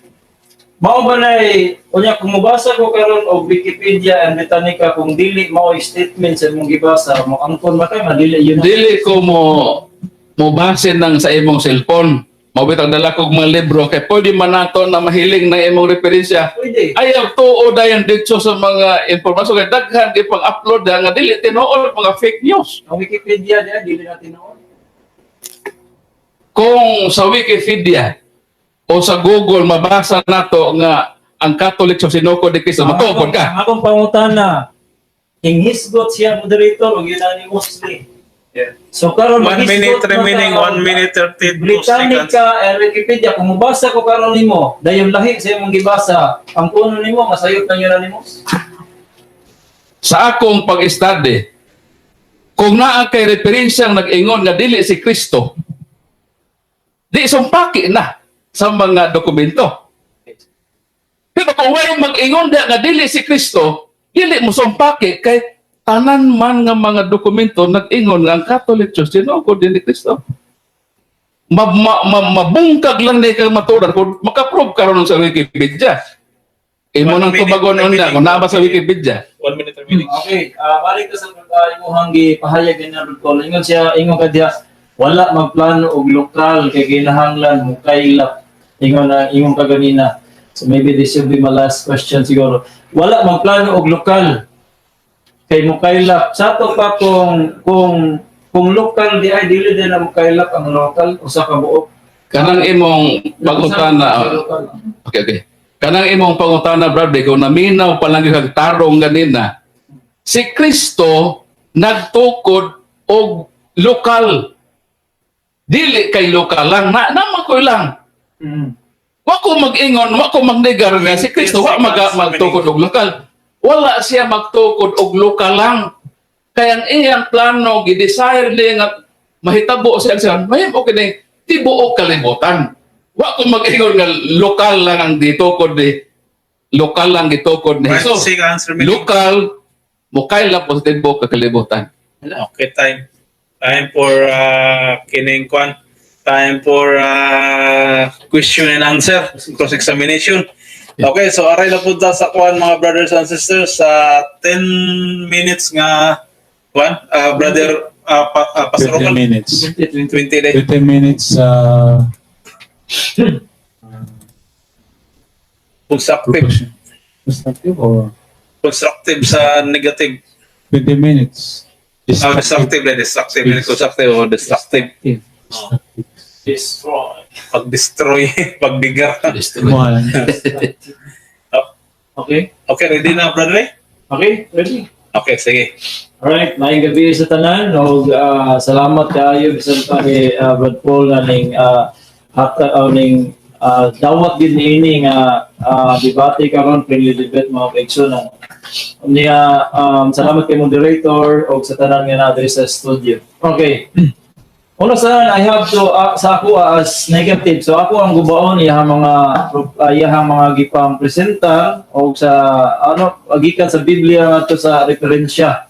D: Mao ba na unya kung mobasa ko karon og Wikipedia and Britannica, kung dili mao statement sa imong gibasa, mo angkon ba ka nga dili yun?
A: Dili ko mo base ng sa imong cellphone. Mao bitang dala kog mga libro kay pwede man nato na mahiling ng imong referensya.
D: Pwede.
A: Ayaw tuo dayon dito sa mga impormasyon kay daghan ipang-upload nga dili tinuod, mga fake news.
D: Ang Wikipedia diya dili na tinuod.
A: Kung sa Wikipedia o sa Google mabasa nato nga ang Catholic sa sinukod ni Kristo, matuokod ka.
D: Ang akong pangutana, hinghisgot siya moderator og unanimously. So karon
E: 1 minute
D: maghisgot na
E: remaining,
D: ka,
E: 1 minute 32 seconds.
D: Britannica and Wikipedia, kung mobasa ko karon nimo, dayon lahi sa imong gibasa, ang kuno nimo masayop ng unanimous.
A: Sa akong pag-study, kung naa kay referensyang nag-ingon nga dili si Kristo, di sumpaki na sa mga dokumento. Pero kung way mag-ingon da nga dili si Kristo, dili mo sumpaki kay tanan man nga mga dokumento nag-ingon nga ang Catholic Church tinukod din ni Kristo. Mabungkag lang ni kang maturan kung makaprove karon sa Wikipedia. Imo
E: One
A: nang
E: minute
A: tubagon unya
E: remaining.
A: kung naa ba sa Wikipedia.
E: 1 minute remaining.
D: Okay, balik ka sa imuhang gipahayag ni Brad Paul. Ingon siya, ingon ka diha, wala magplano og lokal kay kinahanglan mo kaylap. Ingon na ingon ka ganina. So maybe this should be my last question siguro. Wala magplano og lokal kay mo kaylap. Sa ato pa kung lokal di ay dili din na mo kaylap ang lokal usa ka buok.
A: Kanang imong pangutana,
D: Usa ka lokal.
A: Okay. Kanang imong pangutana, Bradley, kung naminaw pa lang yung tarong ganina, si Kristo nagtukod og lokal. Dili kay lokal lang, na naman ko lang. Wa ko mag-ingon, wa ko magnegar nga si Kristo wa magtukod og lokal. Wala siya magtukod og lokal lang. Kaya ang iyang plano, gi-desire niya nga mahitabo siya siya, mahimo kini tibuok kalibutan. Wa ko mag-ingon nga lokal lang ang gitukod ni lokal lang gitukod ni
E: 5
A: Jesus.
E: seconds remaining.
A: Lokal mukay lang po sa tibuok kalibutan.
E: Okay, time. Time for kining kwan. Time for question and answer, cross-examination. Okay, so aray na po ta sa kwan, mga brothers and sisters, sa 10 minutes nga kwan, brother Pastor
C: 20
E: Rocal.
C: Minutes.
E: 20 day.
C: 20 minutes
E: Constructive.
C: Constructive or
E: Constructive sa negative.
C: 20 minutes.
E: Destructive, eh, destructive, constructive o destructive.
D: Destroy.
E: Pag-destroy, pagbigar.
C: One.
D: Okay?
E: Okay, ready na, brother? Eh?
D: Okay, ready?
E: Okay, sige.
D: Alright, maayong gabi sa tanan. Og salamat kaayo bisan pa ni Brad Paul nga ning hata o ning dawat gid niini nga debate karon, friendly debate, mga kaigsunan. Niya salamat kay moderator og sa tanan nga naa diri sa studio. Okay. Una sa tanan, I have to sa ako as negative. So ako ang gubaon iyahang mga gipang presenta og sa ano gikan sa Biblia ngadto sa referensya.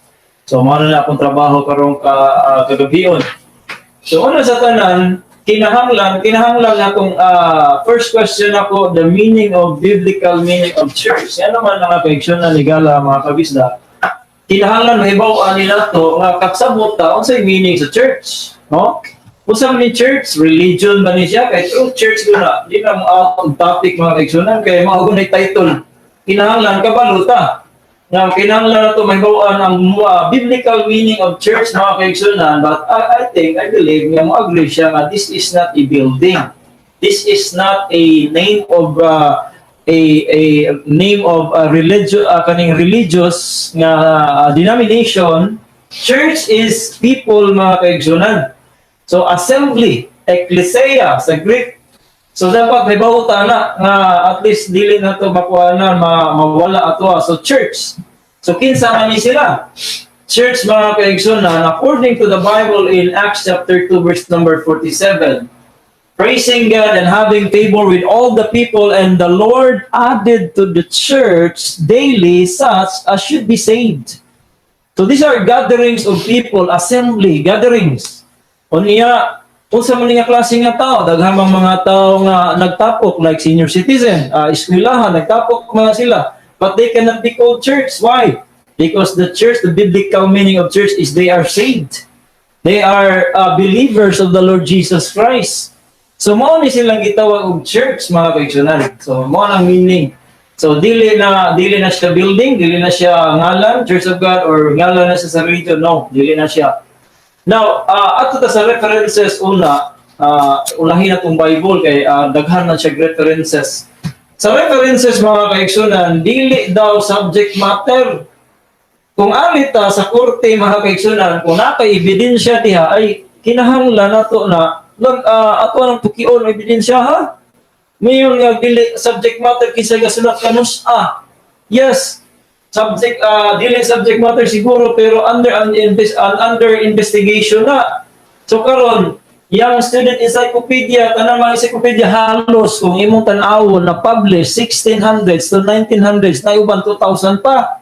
D: So mao na akong trabaho karong ka kagabion. So una sa tanan, kinahanglan akong first question ako, the meaning of biblical meaning of church. Yan naman mga kaigsuonan ni Gala, mga kabisda. Kinahanglan mahibaw-an ni nato nga kagsabot ta unsay meaning sa church, no? Unsa man ni church? Religion ba ni siya? Kay true church ko na. Di na mo out of topic, mga kaigsuonan, kay mao na title. Kinahanglan kabalo ta nga kinahanglan nato mahibaw-an ang biblical meaning of church, mga kaigsuonan, but I think, I believe nga mo agree siya nga this is not a building. This is not a name of a name of a religion, kaning religious nga denomination. Church is people, mga kaigsuonan. So assembly, ekklesia sa Greek. So dapat may ta na nga at least dili na to makuha na mawala ato. So church. So kinsa man ni sila? Church, mga kaigsuonan, according to the Bible in Acts chapter 2 verse number 47, praising God and having favor with all the people, and the Lord added to the church daily such as should be saved. So these are gatherings of people, assembly, gatherings. Unya, unsa man nga klase nga tao, daghan mang mga tao nga nagtapok like senior citizen, eskwelahan, nagtapok mga sila. But they cannot be called church. Why? Because the church, the biblical meaning of church is they are saved. They are believers of the Lord Jesus Christ. So mao ni silang gitawag og church, mga kaigsuonan. So mao nang meaning. So dili na siya building, dili na siya ngalan Church of God or ngalan na siya sa religion. No, dili na siya. Now, ato ta sa references una, ulahin na tong Bible kay daghan na siya references. Sa references, mga kaigsuonan, dili daw subject matter. Kung ali ta sa korte, mga kaigsuonan, kung naa kay ebidensya diha ay kinahanglan nato na lang ato ang tukion ang ebidensya ha. Mayon nga dili subject matter kinsa gasulat kanus ah. Yes, subject dili subject matter siguro pero under investigation na. So karon, yang student encyclopedia, tanang mga encyclopedia halos kung imong tan-awon na publish 1600s to 1900s na, uban 2000 pa.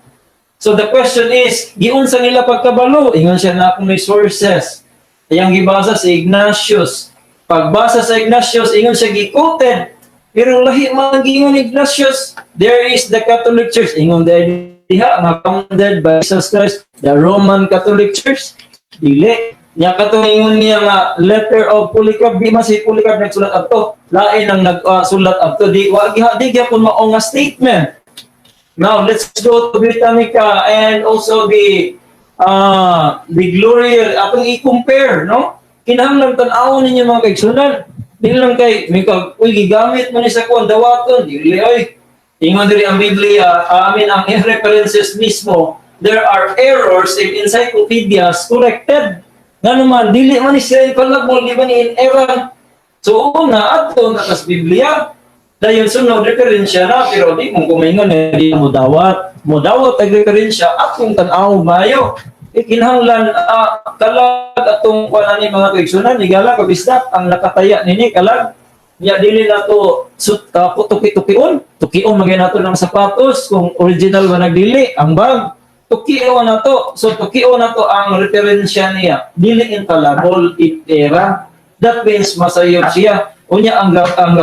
D: So the question is, giunsa nila pagkabalo? Ingon siya na akong may sources. Iyang gibasa si Ignatius. Pagbasa sa Ignatius, ingon siya gi-quoted. Pero lahi man giingon ni Ignatius, there is the Catholic Church. Ingon diha nga founded by Jesus Christ, the Roman Catholic Church. Dili. Nya katong ingon niya nga letter of Polycarp, di man si Polycarp nagsulat adto. Lain ang nagsulat adto. Di wa giha di gyapon mao nga statement. Now, let's go to Britannica and also the Gloria atong i-compare, no? Kinahanglan tan-awon ninyo, mga kaigsuonan. Dili lang kay may kag uy gigamit mo ni sa kuan dawaton, dili oy. Ingon diri ang Biblia, I mean ang references mismo, there are errors in encyclopedias corrected. Nga naman, dili man ni sila infallible, di ba ni inerrant. So una, adto na kas Biblia. Dayon sunod referensya na, pero di mo kumingon eh, di mo dawat. Mo dawat ang referensya atong tan-aw mayo. E kinahanglan kalag atong kuan ani, mga kaigsuonan, higala, kabisdak ang nakataya nini kalag. Nya dili na to sut tuki-tukion. Tukion magay nato ng sapatos kung original ba nagdili ang bag. Tukion na to. So tukion na to ang referensya niya. Dili infallible inerrant. That means masayop siya. Unya ang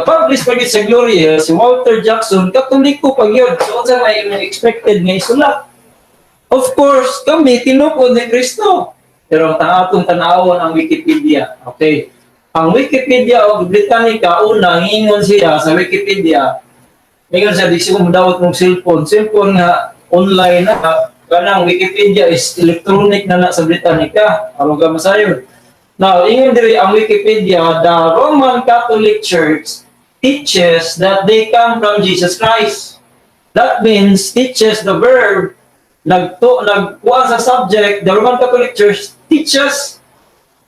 D: publish pa gyud sa Gloria si Walter Jackson, Katoliko pa gyud. So unsa may imong expected nga isulat? Of course, kami tinukod ni Kristo. Pero ang atong tan-awon ang Wikipedia. Okay. Ang Wikipedia o Britannica, una, ngingon siya sa Wikipedia, ingon siya, di siya dawat mong cellphone. Cellphone nga online na, kanang Wikipedia is electronic na na sa Britannica. Aron ka masayon. Now, ingon diri ang Wikipedia, the Roman Catholic Church teaches that they come from Jesus Christ. That means teaches, the verb nagto nagkuha sa subject, the Roman Catholic Church teaches,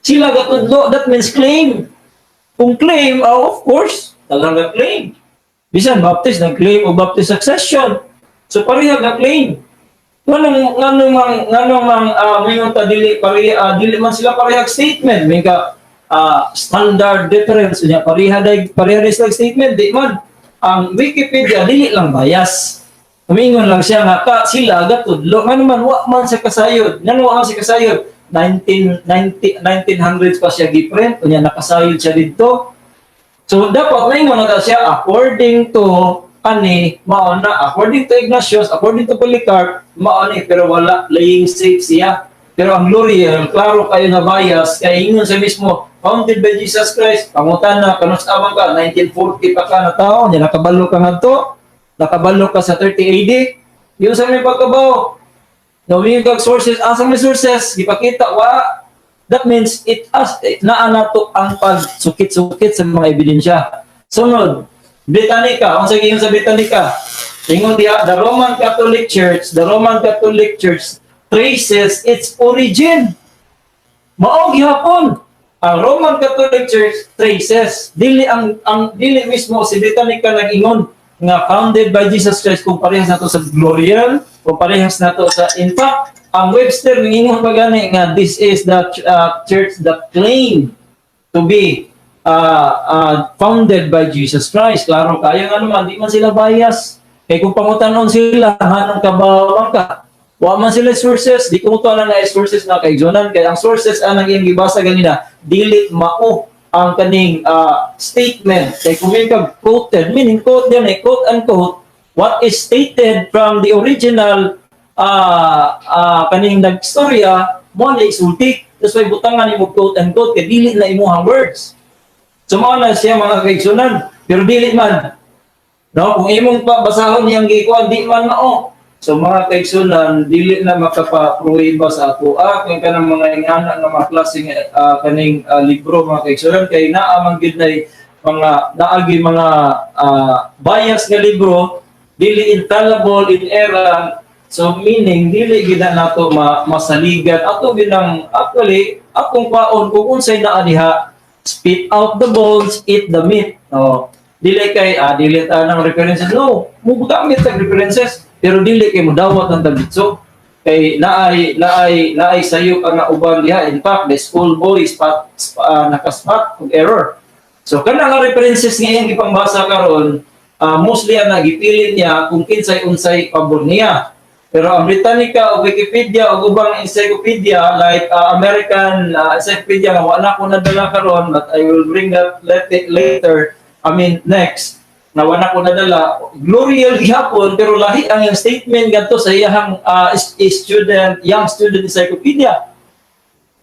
D: sila gatudlo, that means claim. Kung claim, oh, of course, talagang nag-claim. Bisan Baptist nag-claim o Baptist succession. So pareha nag-claim. Nganong mang ngayon ta dili pareha dili man sila parehag statement, may ka standard difference niya pareha day sila statement, di man ang Wikipedia dili lang bias. Umingon lang siya nga ka sila gatudlo nga naman wa man siya kasayod. Ngano wa man siya kasayod? 1990 1900s pa siya giprint, unya nakasayod siya didto. So dapat maingon na siya according to ani mao na, according to Ignatius, according to Polycarp, mao ni, pero wala, playing safe siya. Pero ang Gloriel, klaro kayo na bias kay ingon sa mismo founded by Jesus Christ. Pangutana kanus amang ka 1940 pa ka na tao nya nakabalo ka ngadto, nakabalo ka sa 30 AD yun sa may pagkabaw. No, kag sources, asa may sources gipakita? Wa. That means it as naa nato ang pagsukit-sukit sa mga ebidensya. Sunod, Britannica. Unsa giingon sa Britannica? Ingon diha, the Roman Catholic Church, the Roman Catholic Church traces its origin. Mao gihapon. Ang Roman Catholic Church traces, dili ang dili mismo si Britannica nag-ingon nga founded by Jesus Christ kung parehas nato sa Gloriel, kung parehas nato sa, in fact, ang Webster ngingon pa gani nga this is the church that claim to be founded by Jesus Christ. Klaro kayo nga naman, di man sila bias. Kay kung pangutanon sila, hanong kabawang ka? Wa man sila sources, di ko na na sources na kay Jonan, kay ang sources anang iyang gibasa ganina, dili mao ang kaning statement. Kay kung may kag quoted, meaning quote yan eh, quote unquote, what is stated from the original kaning nagstorya, mo na isulti. That's why butangan nimo quote unquote, kay dili na imuhang words. So mao na siya, mga kaigsunan, pero dili man. No, kung imong pa basahon niyang gikuan, di man mao. So mga kaigsunan, dili na makapapruweba sa ato. Ah, kung kanang mga ingana nga mga klase nga kaning libro, mga kaigsunan, kay naa man gyud nay mga naagi mga bias nga libro, dili infallible, inerrant. So meaning dili gid na nato masaligan ato ginang actually akong kwaon kung unsay naa diha, spit out the bones, eat the meat. Oh, dili kay dili ta ng references, no, mo gamit sa references pero dili kay mudawat ang tagitso kay naay sayo ka nga uban diha. In fact, the school boy spot nakaspot og error. So kana nga references nga iyang gipangbasa karon, mostly ang nagipili niya kung kinsay unsay pabor niya. Pero ang Britannica o Wikipedia o ubang encyclopedia like American encyclopedia nga wala ko nadala karon, but I will bring that later, I mean next, na wala ko nadala. Gloriel gihapon, pero lahi ang iyang statement gadto sa iyang student young student encyclopedia,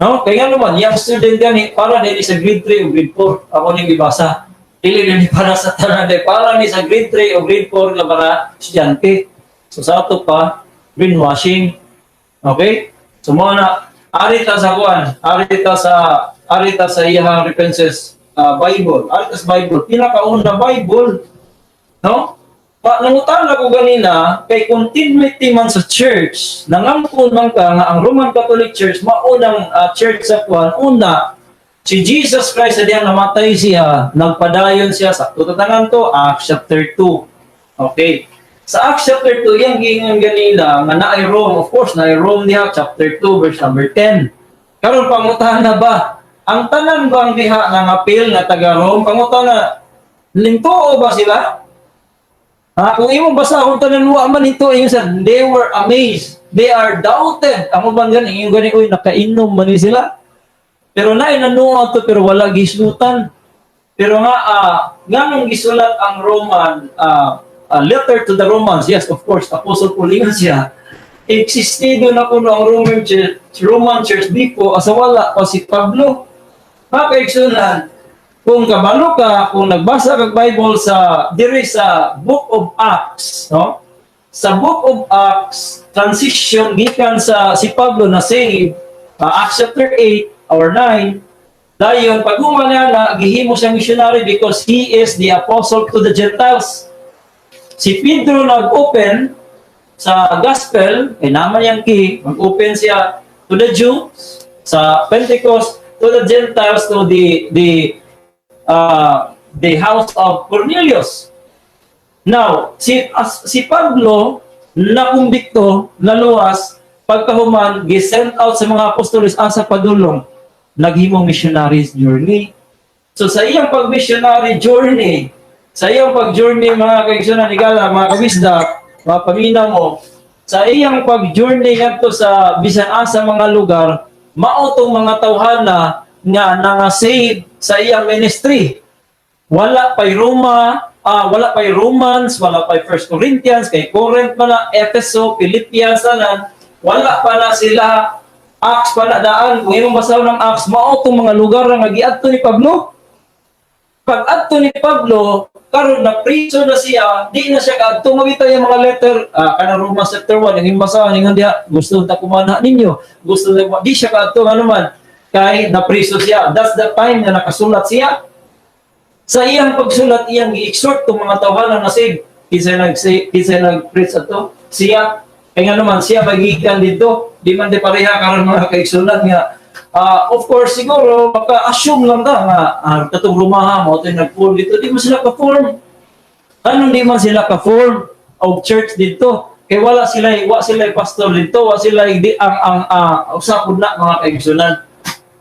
D: no? Kaya nga naman young student gani para ni sa grade 3 o grade 4 ako ning gibasa, dili ni para sa tanan, dili para ni sa grade 3 o grade 4 nga mga estudyante. So sa ato pa brainwashing. Okay? So mo na ari ta sa kuan, ari ta sa iyang references, Bible. Ari ta sa Bible, pinakauna Bible. No? Pa nangutana ko ganina kay continuity man sa church, nangampon man ka nga ang Roman Catholic Church maunang church sa kuan. Una, si Jesus Christ sa diyang namatay siya, nagpadayon siya sa tatangan to Acts chapter 2. Okay. Sa Acts chapter 2, yang giingon ganina nga naay Rome, of course, naay Rome diha, chapter 2 verse number 10. Karon pangutana na ba, ang tanan bang diha nga ngapil nga taga Rome, pangutana, lintuo ba sila? Ha? Kung imong basahon tanan, wa man ito ingon sa they were amazed. They are doubted. Amo bang gani ingon gani, uy, nakainom man ni sila. Pero naay nanuo to pero wala gisulutan. Pero nga nganong gisulat ang Roman letter to the Romans? Yes, of course, Apostle Paul ingon siya. Existido na kuno ang Roman Church before asa wala pa si Pablo. Mga kaigsunan, kung kabalo ka, kung nagbasa kag Bible sa diri sa Book of Acts, no? Sa Book of Acts, transition gikan sa si Pablo na save, Acts chapter 8 or 9, dayon pag na na gihimo siyang missionary because he is the apostle to the Gentiles. Si Pedro nag-open sa gospel, kay naman yang key, mag-open siya to the Jews sa Pentecost, to the Gentiles, to the house of Cornelius. Now, si Pablo nakumbikto, naluwas, pagkahuman, gisent out sa mga apostoles asa padulong, naghimong missionary journey. So sa iyang pag-missionary journey, sa iyang pag-journey, mga kaigsunan, igala, mga kabisdak, Mapaminaw mo sa iyang pag-journey ngadto sa bisan asa mga lugar, mao tong mga tawhana nga nanga-save sa iyang ministry. Wala pa'y Roma, wala pa'y Romans, wala pa'y First Corinthians, kay Corinth pa na, Efeso, Philippians, tanan, wala pa na sila, Acts pa na daan. Kung imong basahon ng Acts, mao tong mga lugar nga giadto ni Pablo. Pag adto ni Pablo, karon na priso na siya, di na siya kaadto. Makita yung mga letter, kanang Romans chapter 1, yung imong basahon, ingon diha, gusto ta kumana ninyo, gusto na, di siya kaadto nga naman, kay napriso siya. That's the time na nakasulat siya. Sa iyang pagsulat, iyang gi-exhort tong mga tawhana na save. Kinsa nag-preach ato? Siya. Kaya nga naman, siya magikan dito. Di man di pareha karon mga kaigsunan nga. Of course, siguro, maka-assume lang ka nga, katong Romaha mo, ito nag-form dito. Di man sila ka-form. Anong di man sila ka-form of church dito? Kay wala sila pastor dito, wa sila di ang usapod na, mga kaigsunan,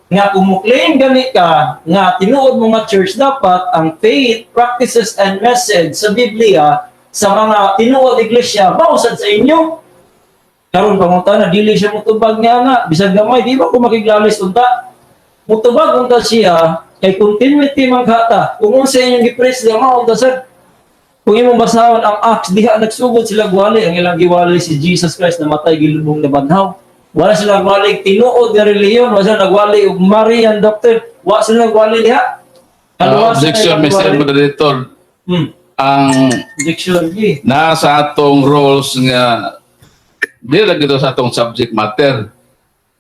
D: nga kung mo-claim gani ka nga tinuod mo nga church, dapat ang faith, practices and message sa Biblia sa mga tinuod iglesia mao sad sa inyo. Karon pangutana, dili siya motubag niya nga bisag gamay, di ba ko makiglalis unta motubag unta siya kay continuity man kata kung unsa inyong gi-preach diya, mao unta sad. Kung imong basahon ang Acts, diha nagsugod sila gwali, ang ilang giwali si Jesus Christ namatay, gilubong, nabanhaw. Wala sila nagwali tinuod nga relihiyon, wala sila nagwali og Marian doctrine, wala sila nagwali diha. Kaluwasan
A: Objection,
D: ay
A: Mr.
D: nagwali.
A: Moderator. Ang
D: Objection, gi.
A: Nasa atong roles nga di lang ito sa atong subject matter.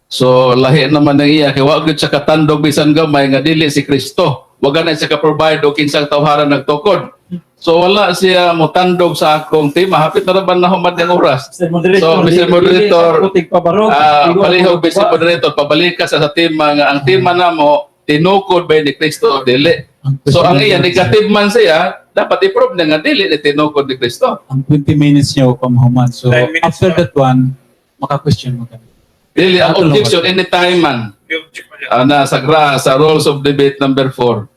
A: So lahi naman ang iya kay wa gyud siya katandog bisan gamay nga dili si Kristo. Wa na siya ka-provide og kinsang tawhana nagtukod. So wala siya motandog sa akong tema. Hapit na ra ba na human ang oras?
D: Mr. Moderator,
A: So, Mr. Moderator,
D: dili sa pabarog.
A: Palihog, Mr. Moderator, pabalik ka sa tema nga ang tema namo, tinukod ba ni Kristo o dili? So ang iya negative man siya, dapat i-prove na nga dili ni tinukod ni Kristo.
C: Ang 20 minutes niya pa mahuman. So,
E: 9 minutes
C: after
E: pa.
C: that one, maka-question mo kami.
A: Dili ang
C: Ato lang.
A: objection anytime man.
E: I-object mo niya.
A: Nasa sa rules of debate number 4.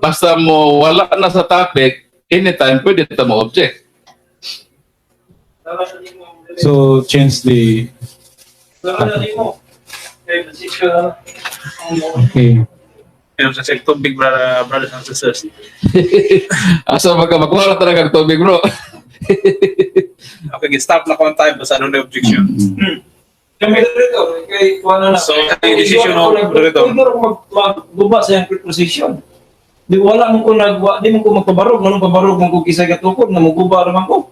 A: Basta mo wala na sa topic, anytime pwede ta mo object.
C: So, change the Okay.
E: Inom sa siyang tubig, brother, brothers and sisters.
A: Asa ba ka makuha na talaga ang tubig, bro?
E: Okay, stop na ko ang time basta ano na objection.
B: Kami moderator, kay kuha na.
E: So, ang decision of moderator.
D: Pwede ko magguba sa iyang preposition. Di wala mo ko nagwa, di mo ko magpabarog, nganong pabarog mo ko kisay katukod na muguba ra man ko.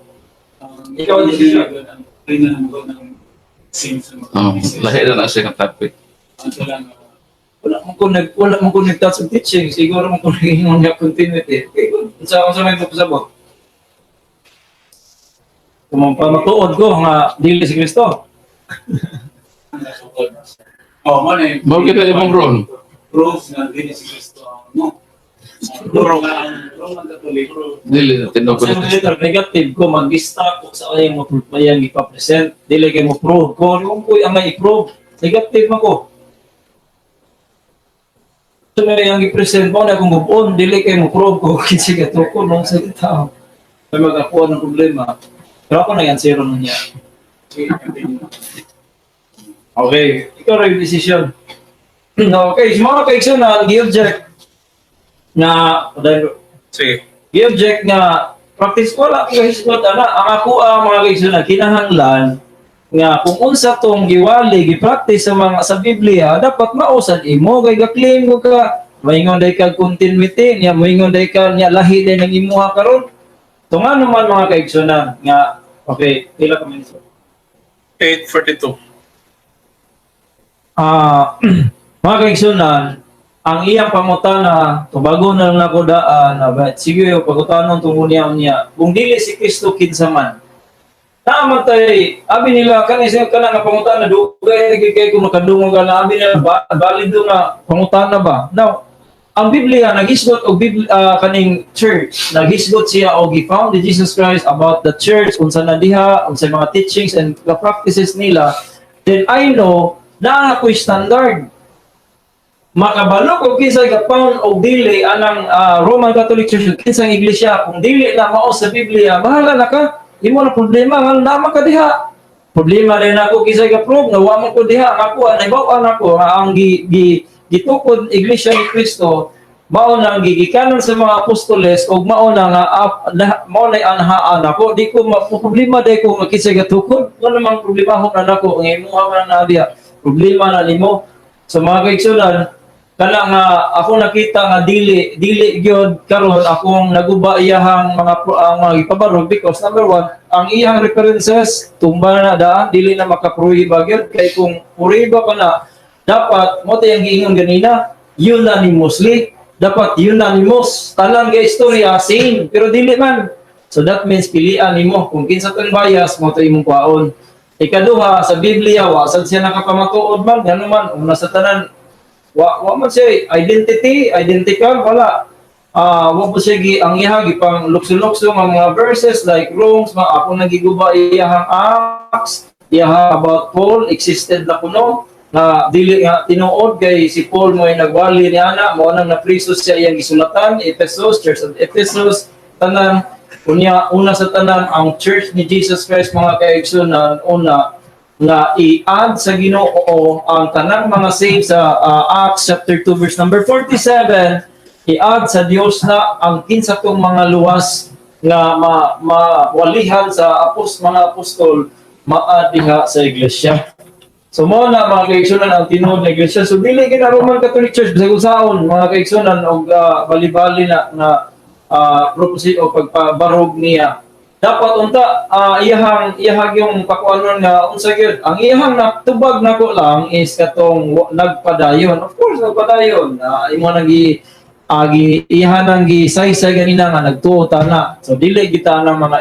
B: Ikaw ang decision.
A: Oh, lahi na na siya ng topic.
D: Wala mo ko nag-touch of teaching, siguro mo ko nag-ingon nga continuity. Okay, good. Unsa may pasabot? Kung pamatuod ko nga dili si Kristo.
C: Oh, mo na
A: Mao kita imong role.
C: proof na dili si Kristo ang no.
E: Proof.
C: Ang Roman Catholic.
A: Dili na tinukod
D: Sa
A: ni Kristo.
D: moderator, negative ko, mag-stop ko sa kanyang mo mayang ipa-present. Dili kay mo prove ko. Kung ko'y ang may i-prove, negative man ko. So may ang i-present mo na kung gubon, dili kay mo prove ko kinsa ka ko nung sa tao. May magakuha ng problema. Pero ako na yan, zero na niya. Okay. Ikaw rin yung decision. Okay, so mga kaigsunan, gi-object na dahil
E: Sige.
D: gi-object nga practice wala ko hisgot ana ang ako ang mga kaigsunan kinahanglan nga kung unsa tong giwali gi-practice sa mga sa Biblia, dapat mausad imo kay ga-claim ko ka, maingon day kag continuity niya, maingon day ka niya, lahi day ng imuha karon. So nga naman, mga kaigsunan, nga okay, pila ka minutes?
E: 8:42.
D: Mga kaigsunan, ang iyang pangutana, tubago na lang ako daan, ba, sige, pagutanon tungkol niya niya, kung dili si Kristo, kinsa man? Tama tay, abi nila, kani siya kana nga pangutana, dugay kay kay kung makadungog ka na, abi nila, ba, valido nga pangutana ba? Now, ang Biblia, naghisgot og Biblia, kaning church, naghisgot siya og gi-found ni Jesus Christ about the church, unsa na diha, unsa mga teachings and the practices nila, then I know na ako'y standard. Makabalo ko kinsay ga-found og dili anang Roman Catholic Church, kinsang iglesia, kung dili na mao sa Biblia, bahala na ka. Imo na problema nga naman ka diha. Problema rin ako kisay ka prove nga wa man ko diha nga ako nahibaw-an ako nga ang gi, gi gitukod Iglesia ni Cristo mao na ang gigikanan sa mga apostoles ug mao na nga mao na anhaan ako. Di ko problema day ko nga kisay gatukod. Wala namang problema na nako nga imuha man na diha, problema na nimo. So mga kaigsunan, kana nga ako nakita nga dili dili gyud karon akong naguba iyahang mga ang mga gipabarog because number one, ang iyang references tumba na daan, dili na makapruiba gyud, kay kung pruiba pa na dapat mo tayang giingon ganina unanimously, dapat unanimous tanan nga istorya same, pero dili man. So that means pilian nimo kung kinsa tong bias mo to imong kwaon. Ikaduha, sa Biblia wa sad siya nakapamatuod man, ngano man una sa tanan wa wa man siya identity, identical, wala. Wa po siya gi ang iha gipang lukso-lukso nga mga verses like Romans, mga ako nang giguba iyahang Acts, iyaha about Paul existed na kuno na dili nga tinuod kay si Paul mo ay nagwali ni ana mo nang napriso siya iyang gisulatan Ephesus, Church of Ephesus, tanan. Unya, una sa tanan, ang Church ni Jesus Christ, mga kaigsunan, una nga i-add sa Ginoo ang tanang mga saved sa Acts chapter 2 verse number 47, i-add sa Dios na ang kinsa tong mga luwas nga ma mawalihan sa mga apostol, ma-add diha sa iglesia. So mo na, mga kaigsunan, ang tinuod na iglesia. So dili gina Roman Catholic Church bisag unsaon, mga kaigsunan, og bali-bali na na prophecy o pagpabarog niya. Dapat unta iyahang iyahag yung pakuanon nga unsa gyud ang iyahang natubag nako lang is katong nagpadayon. Of course nagpadayon. Imo nang gi agi iha nang gisaysay ganina nga nagtuo ta na. So dili kita ng mga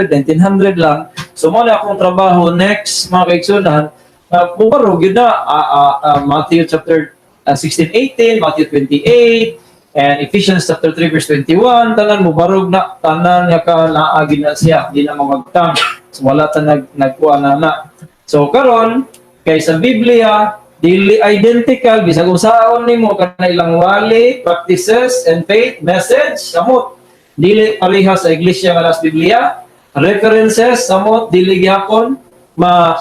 D: 1800, 1900 lang. So mo na akong trabaho next, mga kaigsunan, na uh, gyud na Matthew chapter 16, 18, Matthew 28 and Ephesians chapter 3 verse 21, tanan mo barog na tanan nga ka naagi na siya, di na mawagtang. So wala ta nagkuha na na. So karon kay sa Biblia dili identical bisag unsaon nimo kana ilang wali, practices and faith message, samot dili pareha sa iglesia nga las Biblia. References samot dili gyapon ma.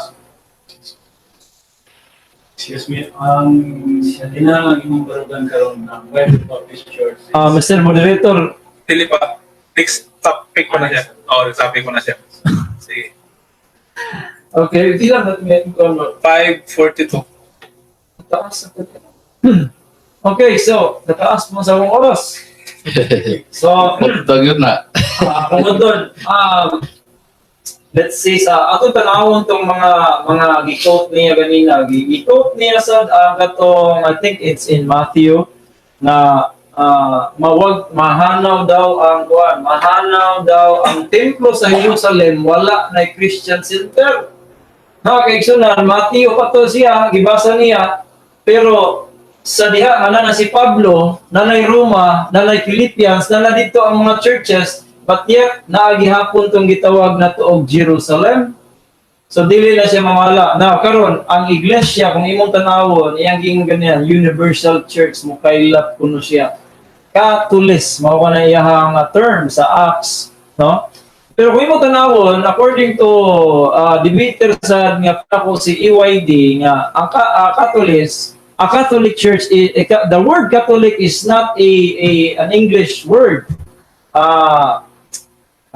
C: Excuse me, ang kinahanglan imong barugan karon ng Bible Baptist Church is
D: Mr. Moderator.
E: Dili pa. Next topic ko na siya. Oo, next topic ko na siya. Sige.
D: Okay, di lang natin.
E: 5:42.
D: Taas. Okay, so nataas mo sa akong oras. So
A: Putang yun na.
D: Tungod doon, let's say sa atong tanawon tong mga gi-quote niya ganina, gi-quote niya sa ang katong, I think it's in Matthew, na mawag mahanaw daw ang kuan, mahanaw daw ang templo sa Jerusalem, wala na Christian center. Ha, kay sunan Matthew pa to siya, gibasa niya, pero sa diha nga na si Pablo, nanay Roma, nanay Philippians, nana dito ang mga churches, but yet naagihapon tong gitawag na to og Jerusalem. So dili na siya mawala. Now karon ang iglesia kung imong tanawon, iyang giingon ganyan, universal church, mo kaylap kuno siya. Katulis mao ka na iyahang term sa Acts, no? Pero kung imong tanawon, according to debater sa nga ako si EYD nga ang Catholics, a Catholic Church, the word Catholic is not a an English word.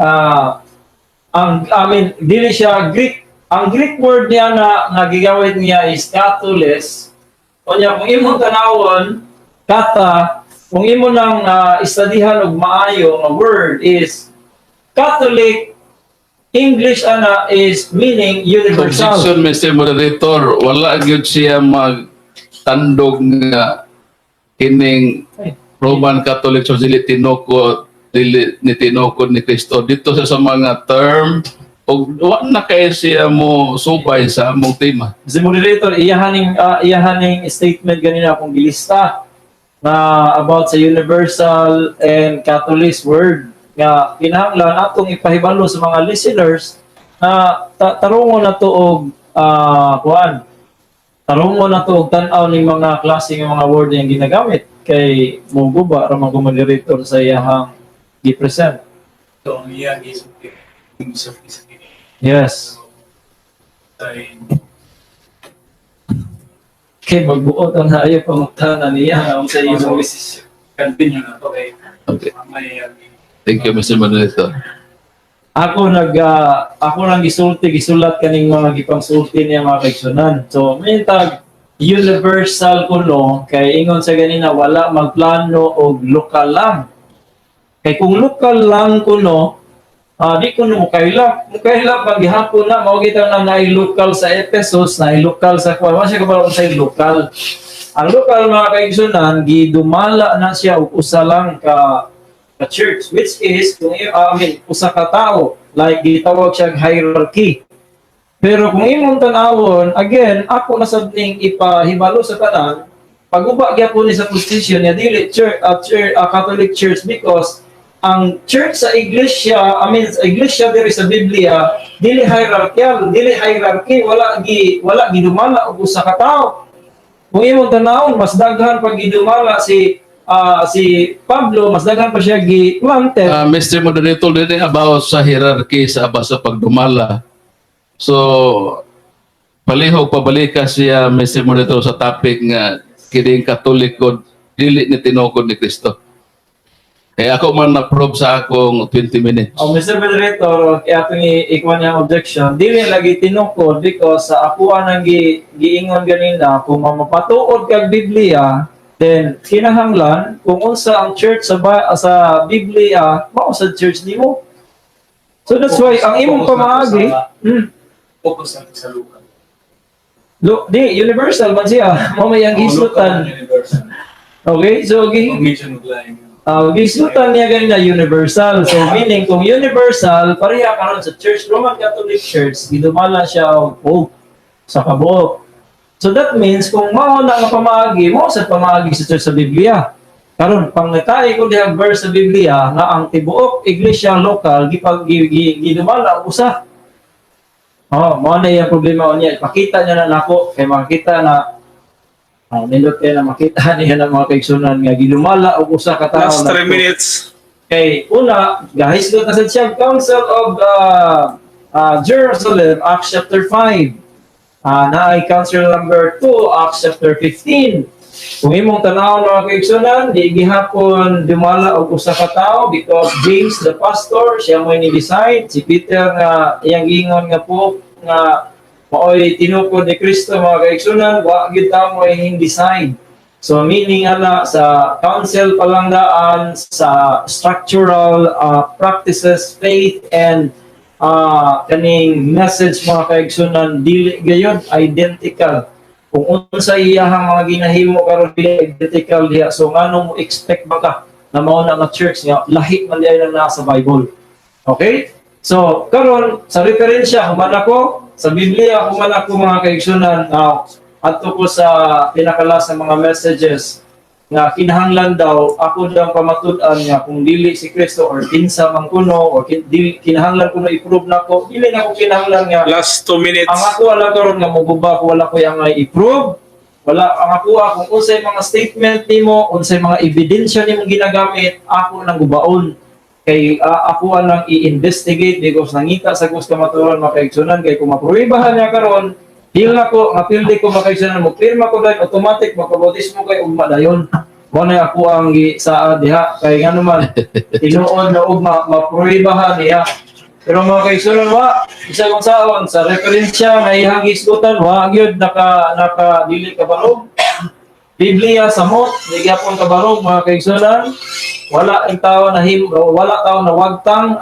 D: Ang I mean, dili siya Greek. Ang Greek word niya na nga gigawit niya is Catholis. Unya kung imong tanawon, kata, kung imo nang istadihan og maayo nga word is Catholic, English ana is meaning universal.
A: Objection, Mr. Moderator, wala gyud siya magtandog nga kining
D: Ay.
A: Roman Catholic Church dili tinukod, dili ni tinukod ni Kristo dito sa mga term og wa na kay siya mo subay sa among tema.
D: Mr. Moderator, iyahaning statement ganina akong gilista na about sa universal and Catholic word nga kinahanglan atong ipahibalo sa mga listeners na tarungon na to og kuan, tarungon na to og tan-aw ning mga klase nga mga word yang ginagamit kay moguba ra man ko moderator sa iyahang gi-present.
C: So ang iyang gisulti. Sa kini.
D: Yes.
C: Ay,
D: Okay, magbuot ang hayo pangutana niya ang sa iyong message.
C: Continue na to kay may
A: Thank you, Mr. Moderator.
D: Ako nang gisulti, gisulat kaning mga gipangsulti niya, mga kaigsunan. So, may tag universal kuno kay ingon sa ganina, wala magplano og lokal lang. Kay kung lokal lang kuno, di kuno mukaila. Mukaila pag gihapon na mao kita na naay lokal sa Ephesus, naay lokal sa kuan. Wa siya kabalo unsay lokal. Ang lokal, mga kaigsunan, gidumala na siya og usa lang ka church, which is kung I mean, usa ka tawo, like gitawag siya hierarchy. Pero kung imong tan-awon again, ako na sad ning ipahibalo sa tanan, paguba gyapon ni sa position niya, dili church, church, Catholic Church, because ang church sa iglesia, I mean, sa iglesia diri sa Biblia, dili hierarchical, dili hierarchy, wala gidumala og usa ka tawo. Kung imong tanawon, mas daghan pag gidumala si Pablo, mas daghan pa siya gi-planted.
A: Mr. Moderator, dili about sa hierarchy sa about sa pagdumala. So, palihog pabalika siya, Mr. Moderator, sa topic nga kining Katoliko dili ni tinukod ni Kristo. Kaya ako man na-prove sa akong 20 minutes.
D: Oh, Mr. Moderator, kaya itong ikuha niya ang objection, dili lagi tinukod because sa ako nang giingon ganina, kung mapatuod kag Biblia, then kinahanglan kung unsa ang church sa Biblia, mao sa church nimo. So that's why ang imong pamaagi,
C: Focus lang sa local.
D: Di universal man siya, mao may ang gislutan.
C: Universal.
D: Okay, so
C: Medyo naglaing.
D: Gislutan niya ganina universal. So meaning kung universal, pareha karon sa Church, Roman Catholic Church, gidumala siya og Pope sa kabuok. So that means kung mao na nga pamaagi, mao sa pamaagi sa church sa Biblia. Karon pangitay ko diha verse sa Biblia nga ang tibuok iglesia lokal gipag gidumala og usa. Oh, mao na iyang problema niya. Ipakita niya na nako kay makita na nindot kay na makita niya ng mga kaigsunan nga gidumala og usa ka tawo.
E: Last
D: na
E: 3 minutes.
D: Kay una, gahisgot na sad siya Council of Jerusalem, Acts chapter 5. Naay Council number 2, Acts chapter 15. Kung imong tanaw, mga kaigsunan, di gihapon dumala og usa ka tawo because James the pastor, siya mo ni-decide, si Peter nga iyang giingon nga po nga maoy tinukod ni Kristo, mga kaigsunan, wa gyud ta mo decide. So meaning ana sa council pa lang daan sa structural practices, faith and kaning message, mga kaigsunan, dili gayon identical. Kung unsa iyahang mga ginahimo karon, dili identical diha. So ngano mo expect ba ka na mao na nga church nga lahi man diay lang naa sa Bible? Okay? So karon sa referensya human ako sa Biblia, human ako, mga kaigsunan, adto ko sa pinakala sa mga messages nga kinahanglan daw ako daw pamatud-an nga kung dili si Kristo or kinsa man kuno or dili kinahanglan kuno i-prove nako, dili na ko kinahanglan nga
E: Last 2 minutes.
D: Ang ako wala karon nga moguba ko, wala ko yung i-prove. Wala ang ako kung unsay mga statement nimo, unsay mga ebidensya nimo ginagamit, ako nang gubaon kay ako lang i-investigate because nangita sa kus kamatuoran, mga kaigsunan, kay kung mapruibahan niya karon, feel na ko nga pildi ko, mga kaigsunan, mo pirma ko dahil automatic makabautismo kay ugma dayon. Mo na ako ang gi saa diha kay ngano man tinuod na ugma mapruibahan niya. Pero mga kaigsunan, wa isa kong saon sa referensya nga iyang gisgutan, wa gyud naka dili ka barog. Biblia samot, di gyapon kabarog, mga kaigsunan. Wala ang tao na him, wala tao na wagtang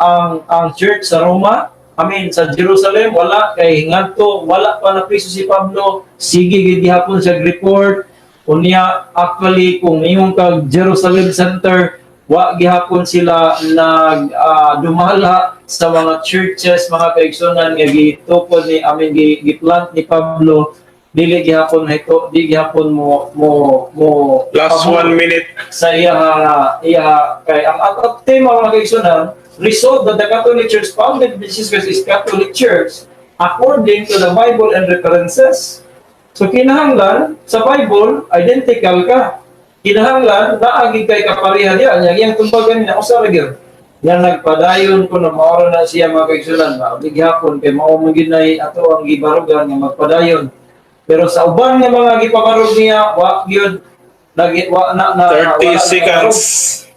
D: ang church sa Roma. I mean sa Jerusalem, wala kay ngadto wala pa na priso si Pablo, sige gid gihapon siya report. Unya actually kung ingon kag Jerusalem Center, wa gihapon sila nag dumala sa mga churches, mga kaigsunan, nga gitukod ni, I mean, giplant ni Pablo. Dili gihapon hito, di gihapon mo
E: Last
D: pabor
E: 1 minute.
D: Sa iya kay ang tema, mga kaigsunan, resolve that the Catholic Church founded by Jesus Christ is Catholic Church according to the Bible and references. So kinahanglan sa Bible identical ka, kinahanglan naagi kay kapareha diya. Nya iyang tumbagan niya usa ra gyud. Yan nagpadayon ko na maoro na siya, mga kaigsuonan, maoblighapon kay mao man gyud nay ato ang gibarugan nga magpadayon. Pero sa uban nga mga gipabarog niya, wa gyud nag wa na na
E: 30
D: wala na
E: seconds.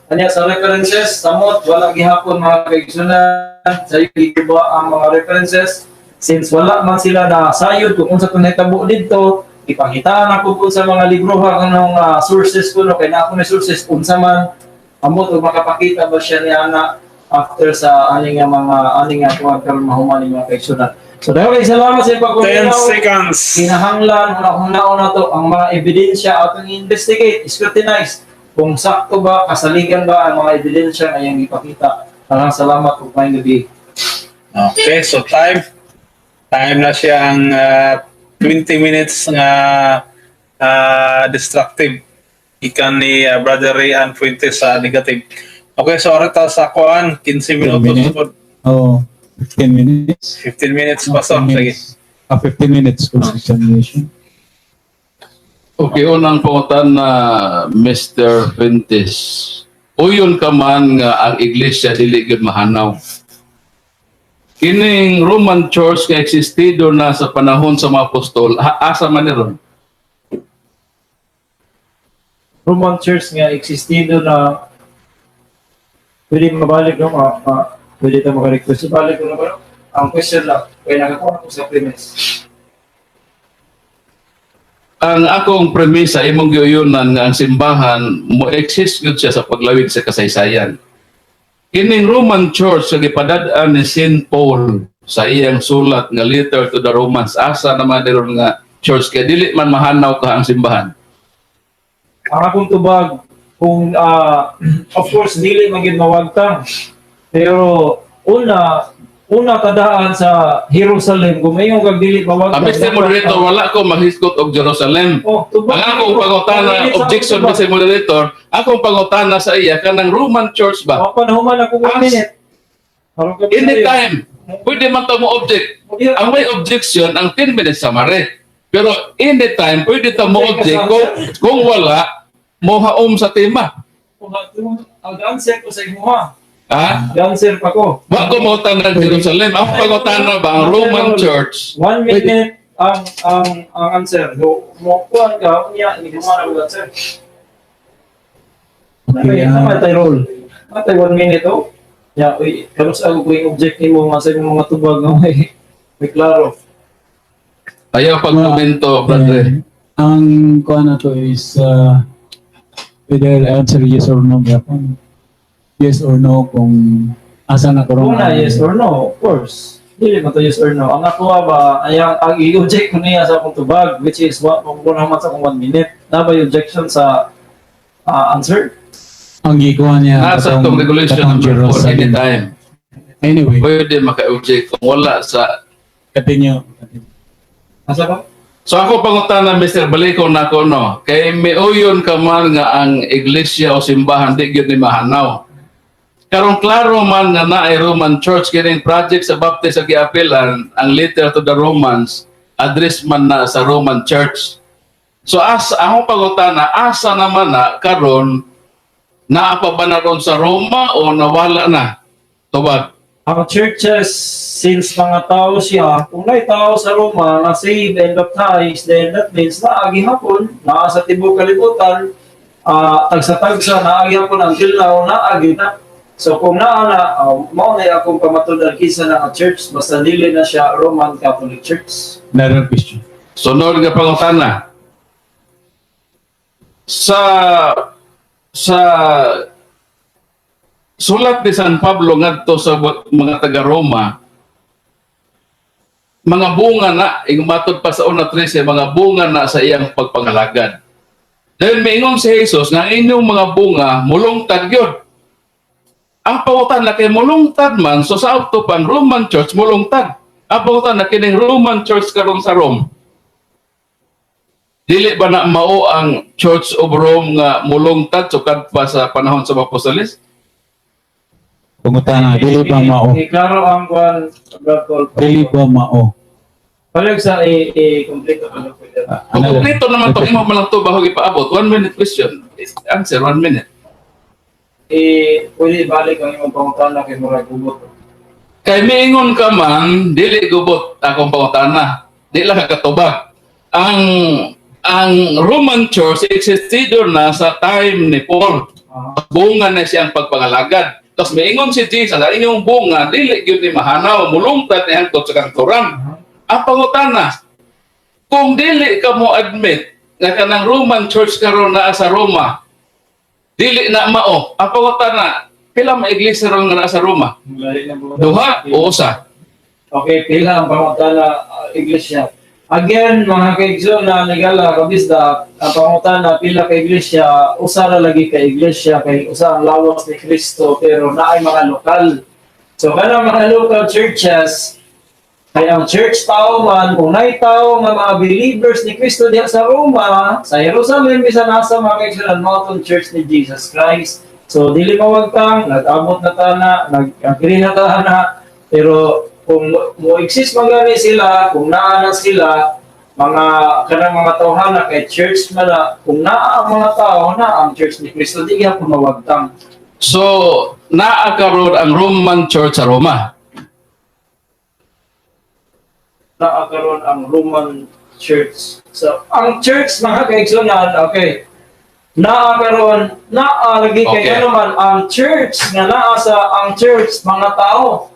D: Kanya sa references, samot, wala gihapon, mga kaigsuonan, sa ba ang mga references. Since wala man sila na sayod kung unsa kung nahitabo didto, ipangitaan ako po sa mga libro ha kanong sources ko no, kay na ako ni sources unsa man amot ug makapakita ba siya niya na after sa ani nga mga ani nga kuan karon mahuman ni mga kaigsuonan. So dahil kay salamat sa
E: 10
D: pagpaminaw.
E: seconds.
D: Kinahanglan hunahunahon na to ang mga ebidensya atong investigate, scrutinize kung sakto ba, kasaligan ba ang mga ebidensya nga iyang ipakita. Maraming salamat ug maayong gabi.
E: Okay, so time. Time na siya ang 20 minutes nga destructive. Ikan ni Brother Ray Ann Fuentes sa negative. Okay, so arita sa kuan, 15 minutos
C: minutes.
E: po.
C: Oh, 15 minutes.
E: 15 minutes pa so.
C: 15
E: Sige.
C: minutes. Ah, 15 minutes cross examination.
A: Okay, unang pangutan na, Mr. Fuentes. Uyon ka man nga ang iglesia dili gyud mahanaw. Kining Roman Church nga existido na sa panahon sa mga apostol, asa man ni ron?
D: Roman Church nga existido na, pwede mabalik no, pwede tayo maka-request. Balik ko na ba? Ang question lang, kaya nakakuha ko sa premise.
A: Ang akong premisa, imong giuyunan nga ang simbahan mo exist gyud siya sa paglawig sa kasaysayan. Kining Roman Church nga gipadad-an ni Saint Paul sa iyang sulat nga Letter to the Romans, asa naman ni ron nga church kay dili man mahanaw ka ang simbahan?
D: Ang akong tubag, kung of course dili man gyud mawagtang. Pero una una kadaan sa Jerusalem kung mayon kag dili mawagtang.
A: Ang Mr. Moderator, wala ko maghisgot og Jerusalem.
D: Oh, tubag.
A: Ang akong pangutana, objection, Mr. Moderator, akong pangutana sa iya kanang Roman Church ba?
D: Wa pa nahuman ako one minute. Harong ka
A: Anytime, pwede man to mo object. Ang may objection, ang 10 minutes summary. Pero anytime, pwede ta mo object kung wala, mohaom sa tema.
D: Ang answer ko sa imuha.
A: Ha?
D: Answer pa ko.
A: Wa ko mo ng Jerusalem. Ang pangutana ba, ang Roman Church,
D: One minute ang answer. Do mo kuan ka unya ni gumawa og answer.
C: Okay,
D: Okay, naman tayo roll. Matay 1 minute oh. Ya, uy, karos ako ko yung object nimo nga sa imong mga tubag nga may klaro.
A: Ayaw pagkomento, brother.
C: Eh, ang kuan na to is whether answer yes or no gyapon. Yes or no kung asa na karon.
D: Una, yes or no, of course. Dili man to yes or no. Ang ako ba, ay ang i-object ko niya sa akong tubag, which is wa kung naman sa akong 1 minute. Na ba yung objection sa answer?
C: Ang gikuha niya
A: Nasa itong regulation
C: katong
A: number 4,
C: Jerusalem.
A: anytime.
C: Anyway,
A: Pwede maka-object kung wala sa
C: continue.
D: Asa ba?
A: So ako pangutana, Mr. Baliko nako no, kay miuyon ka man nga ang iglesia o simbahan di gyud ni mahanaw. Karon klaro man nga naay Roman Church, kining project sa Baptist sa giapilan ang Letter to the Romans address man na sa Roman Church. So as akong pangutana, asa naman na karon, naa pa ba na ron sa Roma o nawala na? Tubag.
D: Ang churches, since mga tao siya, kung naay tao sa Roma na saved and baptized, then that means naagi hapon, naa sa tibuok kalibutan, tagsa-tagsa, naagi hapon until now, naagi na. So kung naa na, mao na akong pamatud-an kinsa na nga church, basta dili na siya Roman Catholic Church.
C: Another question.
A: Sunod nga pangutana. Sa sulat ni San Pablo ngadto sa mga taga Roma, mga bunga na, matod pa sa una 13, mga bunga na sa iyang pagpangalagad. Dahil miingon si Jesus nga ang inyong mga bunga mulungtad gyud. Ang pangutan na kay mulungtad man, so sa auto pan Roman Church mulungtad. Ang pangutan na kining Roman Church karon sa Rome, dili ba na mao ang Church of Rome nga mulungtad sukad pa sa panahon sa mga apostoles?
C: Pangutana, dili ba mao?
D: Klaro ang kuan, Brad Paul.
C: Dili ba mao?
D: Palag sa i-complete ko na pwede.
A: Kung kompleto naman to, imo man lang to bago ipaabot. 1 minute question. Answer, 1 minute.
D: Eh, pwede ibalik ang imong pangutana kay murag gubot.
A: Kay miingon ka man, dili gubot akong pangutana. Di lang ka katubag. Ang Roman Church existed na sa time ni Paul. Bunga na siyang pagpangalagad. Tapos miingon si Jesus, ang inyong bunga, dili gyud ni mahanaw, mulungtad ni hangtod sa kangturan. Ang pangutana, kung dili ka mo admit nga kanang Roman Church karon naa sa Roma, dili na mao. Ang pangutana, pila ma iglesia ron nga naa sa Roma?
D: Lahi na po.
A: Duha o usa?
D: Okay, pila ang pangutana, iglesia. Again, mga kaigsoon na nigala kabisda, ang pangutana pila ka iglesia, usa ra lagi ka iglesia kay usa ang lawas ni Kristo pero naay mga lokal. So kanang mga local churches kay ang church tao man, kung naay tao nga mga believers ni Kristo diha sa Roma, sa Jerusalem, bisan asa, mga kaigsoon, mao tong church ni Jesus Christ. So dili mawagtang, nag-abot na tana, nag-agree na tana, pero kung mo exist man gani sila, kung naa na sila, mga kanang mga tawhana kay church man na, kung naa ang mga tao na ang church ni Kristo, di gyapon mawagtang.
A: So, naa karon ang Roman Church sa Roma.
D: Naa karon ang Roman Church. So, ang church, mga kaigsunan, okay. Naa karon, naa lagi kay ano man ang church nga naa sa ang church mga tao.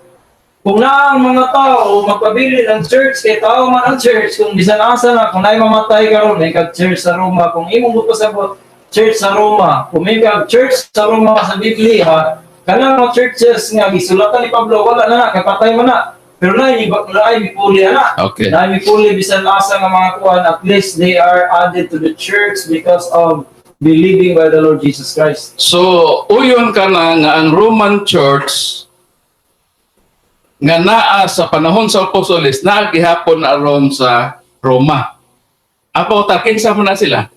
D: Kung naa ang mga tao magpabili ng church kay tao man ang church, kung bisan asa na, kung naay mamatay karon, may kag church sa Roma, kung imong pasabot church sa Roma, kung may kag church sa Roma sa Biblia, kanang mga churches nga gisulatan ni Pablo, wala na na kay patay man na. Pero naay naay mipuli na. Naay mipuli bisan asa nga mga kuan, at least they are added to the church because of believing by the Lord Jesus Christ.
A: So, uyon ka na nga ang Roman Church nga naa sa panahon sa apostoles, naa gihapon na aron sa Roma. Apo ta, kinsa man na sila?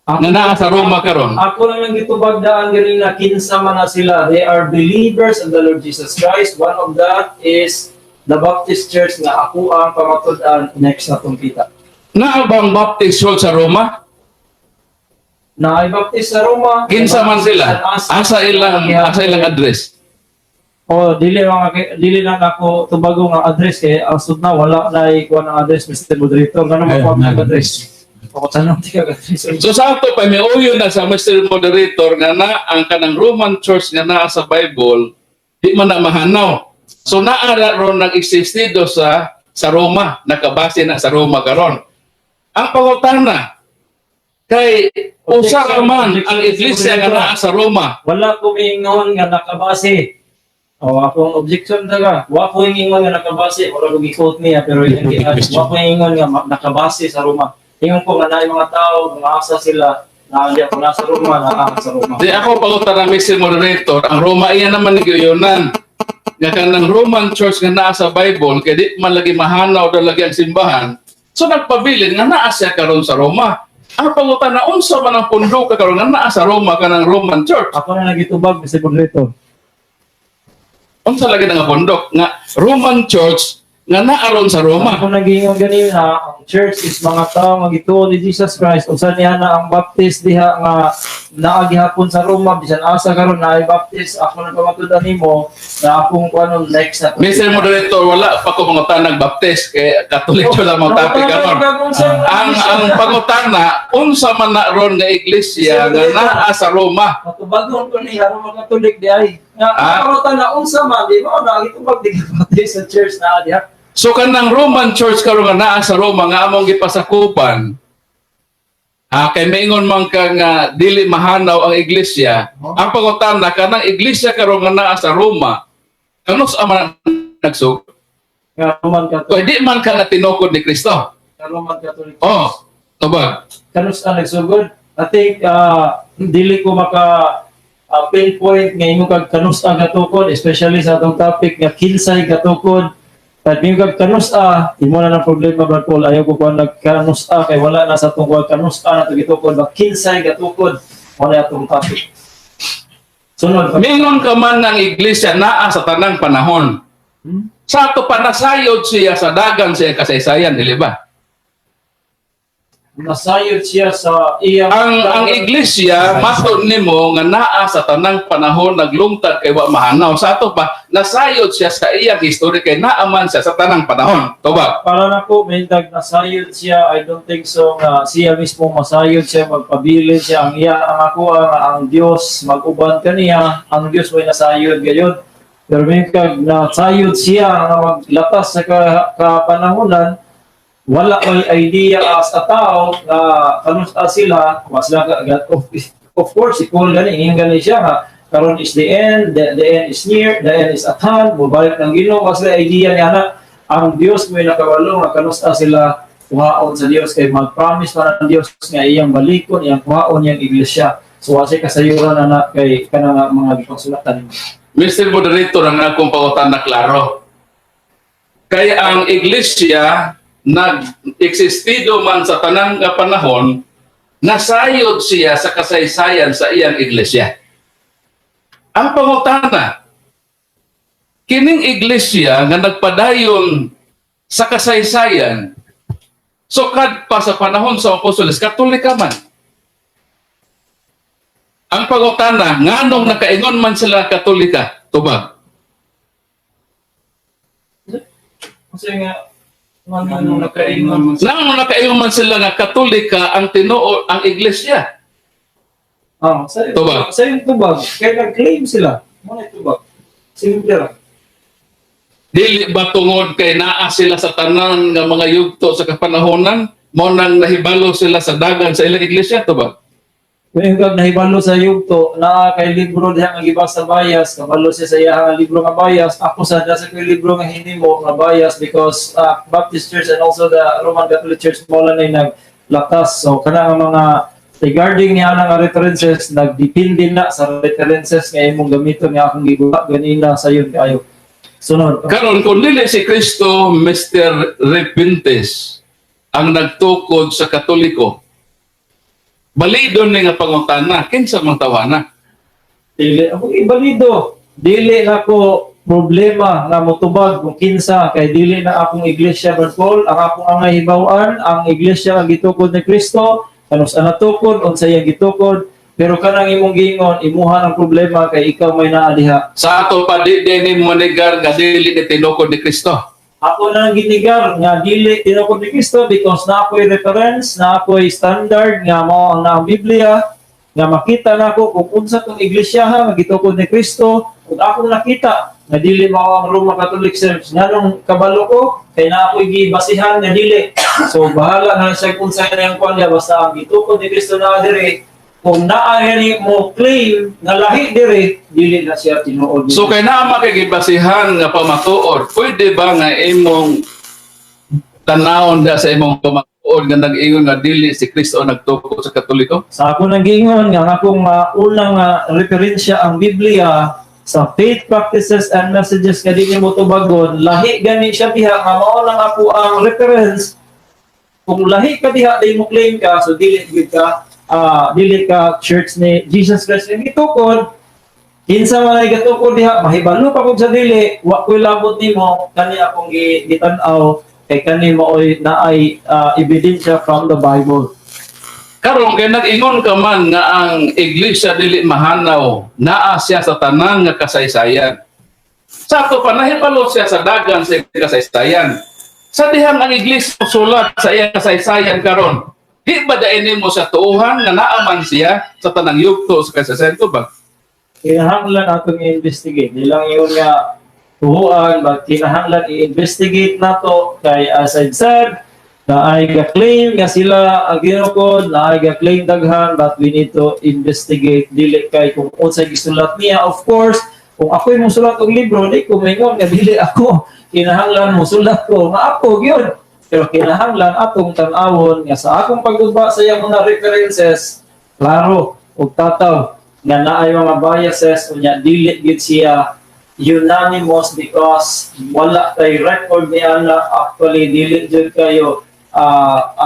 A: Nga naa sa Roma karon.
D: Ako lang lang gitubag daan ganina, kinsa man na sila. They are believers of the Lord Jesus Christ. One of that is the Baptist Church nga ako ang pamatud-an next na tong kita.
A: Naa bang Baptist Church sa Roma?
D: Na ay Baptist sa Roma.
A: Kinsa man sila? Asa ilang address?
D: Oh, dili lang ako tubago nga address kay ang sud na wala na ikuan ang address, Mr. Moderator. Ngano
C: Ay,
D: mo ang
C: na-
D: address? Ako tanong ti ka address.
A: So sa ato pa may uyon na sa Mr. Moderator nga na ang kanang Roman Church nga naa sa Bible di man na mahanaw. So naa ra ron nag-existido sa Roma, nakabase na sa Roma karon. Ang pangutana kay usa ka man ang iglesia nga naa sa Roma.
D: Wala ko miingon nga nakabase. Oh, akong objection daga. Wa ko ingon nga nakabase, wala ko gi-quote niya pero iyang gi-add. Wa ko ingon nga nakabase sa Roma. Ingon ko nga naay mga tao, mga asa sila na hindi ako nasa Roma, naa sa Roma.
A: Di ako pangutana, Mr. Moderator, ang Roma iya naman ni giyunan. Nga kanang Roman Church nga naa sa Bible kay di man lagi mahanaw daw lagi ang simbahan. So nagpabilin nga naa siya karon sa Roma. Ang pangutana, unsa man ang pundo ka karon nga naa sa Roma kanang Roman Church?
D: Ako na nagitubag, Mr. Moderator.
A: Unsa lagi nga pundok nga Roman Church nga naa ron sa Roma?
D: Ako nagingon ganina, ang church is mga tao nga gituo ni Jesus Christ. Usa niya na ang Baptist diha nga naa gihapon sa Roma, bisan asa karon naay Baptist. Ako na pamatud-an nimo na akong kuano next na.
A: Mr. Moderator, wala pa ko mangutanag Baptist kay Catholic lang ang topic karon. Ang pangutana, unsa man na ron nga iglesia nga naa sa Roma?
D: Matubagon ko niya Roman Catholic di ay. Nga ah, na unsa man di mo na gitubag di Baptist sa church na diha.
A: So kanang Roman Church karon nga naa sa Roma nga among gipasakupan. Ah, kay maingon man ka nga dili mahanaw ang iglesia. Ang pangutana, kanang iglesia karon nga naa sa Roma, kanus man nagsug?
D: Nga Roman Catholic.
A: Kung di man ka na tinukod ni Kristo.
D: Nga Roman Catholic.
A: Oh, tubag.
D: Kanus ang nagsugod? I think dili ko maka pinpoint nga imo kag kanus ang gatukod, especially sa atong topic nga kinsay gatukod. But imo kag kanus a, imo na ng problema, Brad Paul. Ayaw ko kuan nagkanus a kay wala na sa atong kuan kanus a na to gitukod ba kinsay gatukod, wala atong topic. Sunod.
A: Mingon ka man ng iglesia naa sa tanang panahon. Sa ato pa nasayod siya sa dagan siya kasaysayan, dili ba?
D: Nasayod siya sa iyang
A: Ang iglesia matod nimo nga naa sa tanang panahon, naglungtad kay wa mahanaw. Sa ato pa, nasayod siya sa iyang history kay naa man siya sa tanang panahon. Tubag.
D: Para nako, mahintag nasayod siya, I don't think so nga siya mismo masayod siya, magpabilin siya. Ang iya, ang ako, ang Dios mag-uban kaniya, ang Dios may nasayod gayon. Pero may kag nasayod siya nga maglatas sa kapanahonan, wala may idea as a tao nga kanus-a sila, wa sila of course, si Paul gani, ingon gani siya nga karon is the end, the end is near, the end is at hand, mobalik ng Ginoo, wa sila idea niya na ang Dios may nakabalo nga kanus-a sila kuhaon sa Dios kay mag-promise man ang Dios nga iyang balikon, iyang kuhaon iyang iglesia. So wa siya kasayuran na na kay kanang mga gipangsulatan.
A: Mr. Moderator, ang akong pangutan na klaro. Kaya ang iglesia nag-existido man sa tanang nga panahon, nasayod siya sa kasaysayan sa iyang iglesia. Ang pangutana, kining iglesia nga nagpadayon sa kasaysayan, sukad pa sa panahon sa apostoles, Katolika man. Ang pangutana, nganong nakaingon man sila Katolika? Tubag.
D: Kasi nga nganong nakaingon man
A: Nganong nakaingon man sila nga Katolika ang tinuod ang iglesia?
D: Ah, sa
A: Tubag.
D: Sa yung tubag, kaya nag-claim sila. Mo na tubag. Simple ra.
A: Dili ba tungod kay naa sila sa tanan nga mga yugto sa kapanahonan, mao nang nahibalo sila sa dagan sa ilang iglesia, tubag?
D: Kung yung kag nahibalo sa yugto, naa kay libro diha nga gibasa bias, kabalo siya sa iya nga libro nga bias, ako sa nasa koy libro nga hinimo nga bias because Baptist Church and also the Roman Catholic Church mo lang ay naglakas. So kana nga mga regarding niya nga references, nagdepende na sa references nga imong gamiton nga akong giguha ganina sa yun kayo. Sunod.
A: Karon kung dili si Kristo, Mr. Repentes, ang nagtukod sa Katoliko, balidon ni nga pangutana, kinsa mang tawana?
D: Dili ako ibalido. Dili na ko problema nga motubag kung kinsa kay dili na akong iglesia, Brad Paul. Ang akong angay hibaw-an, ang iglesia nga gitukod ni Kristo, kanus natukod, unsa iyang gitukod, pero kanang imong giingon, imuha ang problema kay ikaw may naa diha.
A: Sa ato pa, di ni mo negar nga dili ni tinukod ni Kristo.
D: Ako na ang ginigar nga dili tinukod ni Kristo because na ako'y reference, na ako'y standard nga mao ang naang Biblia nga makita nako kung unsa tong iglesia ha nga gitukod ni Kristo. Ug akong nakita nga dili mao ang Roma Catholic Church, nganong kabalo ko kay na ako'y gibasihan nga dili. So bahala na siya kung unsa na ang kuan niya, basta ang gitukod ni Kristo na diri. Kung naa gani mo claim nga lahi diri, dili na siya tinuod ni
A: So kay naa makigibasihan nga pamatuod, pwede ba nga imong tanawon da sa imong pamatuod nga nag-ingon nga dili si Kristo ang nagtukod sa Katoliko?
D: Sa ako nang giingon nga ang akong unang referensya ang Biblia sa faith practices and messages nga dili mo tubagon, lahi gani siya diha nga mao lang ako ang reference. Kung lahi ka diha, di mo claim ka, so dili gyud ka dili ka church ni Jesus Christ nga gitukod. Kinsa man ay gatukod diha, mahibalo pa kog sa dili, wa ko'y labot nimo. Kani akong gitan-aw kay kani maoy naay ebidensya from the Bible.
A: Karon kay nag-ingon ka man nga ang iglesia dili mahanaw, naa siya sa tanan nga kasaysayan. Sa ato pa, nahibalo siya sa dagan sa kasaysayan. Sa dihang ang iglesia sulat sa iyang kasaysayan karon, di ba dain nimo sa tuuhan nga naa man siya sa tanang yugto sa kasaysayan, to ba?
D: Kinahanglan atong i-investigate. Nilang yun nga tuhuan, but kinahanglan i-investigate nato kay as I said, na ay ga-claim nga sila ang ginukod, na ay ga-claim daghan, but we need to investigate. Dili kay kung unsay gisulat niya. Of course, kung ako'y musulat og libro, di ko maingon nga dili ako. Kinahanglan musulat ko nga ako gyud. Pero kinahanglan atong tan-awon nga sa akong pag-uba sa iyang mga references, klaro ug tataw nga naay mga biases, unya dili gyud siya unanimous because wala kay record ni ana. Actually, dili jud kayo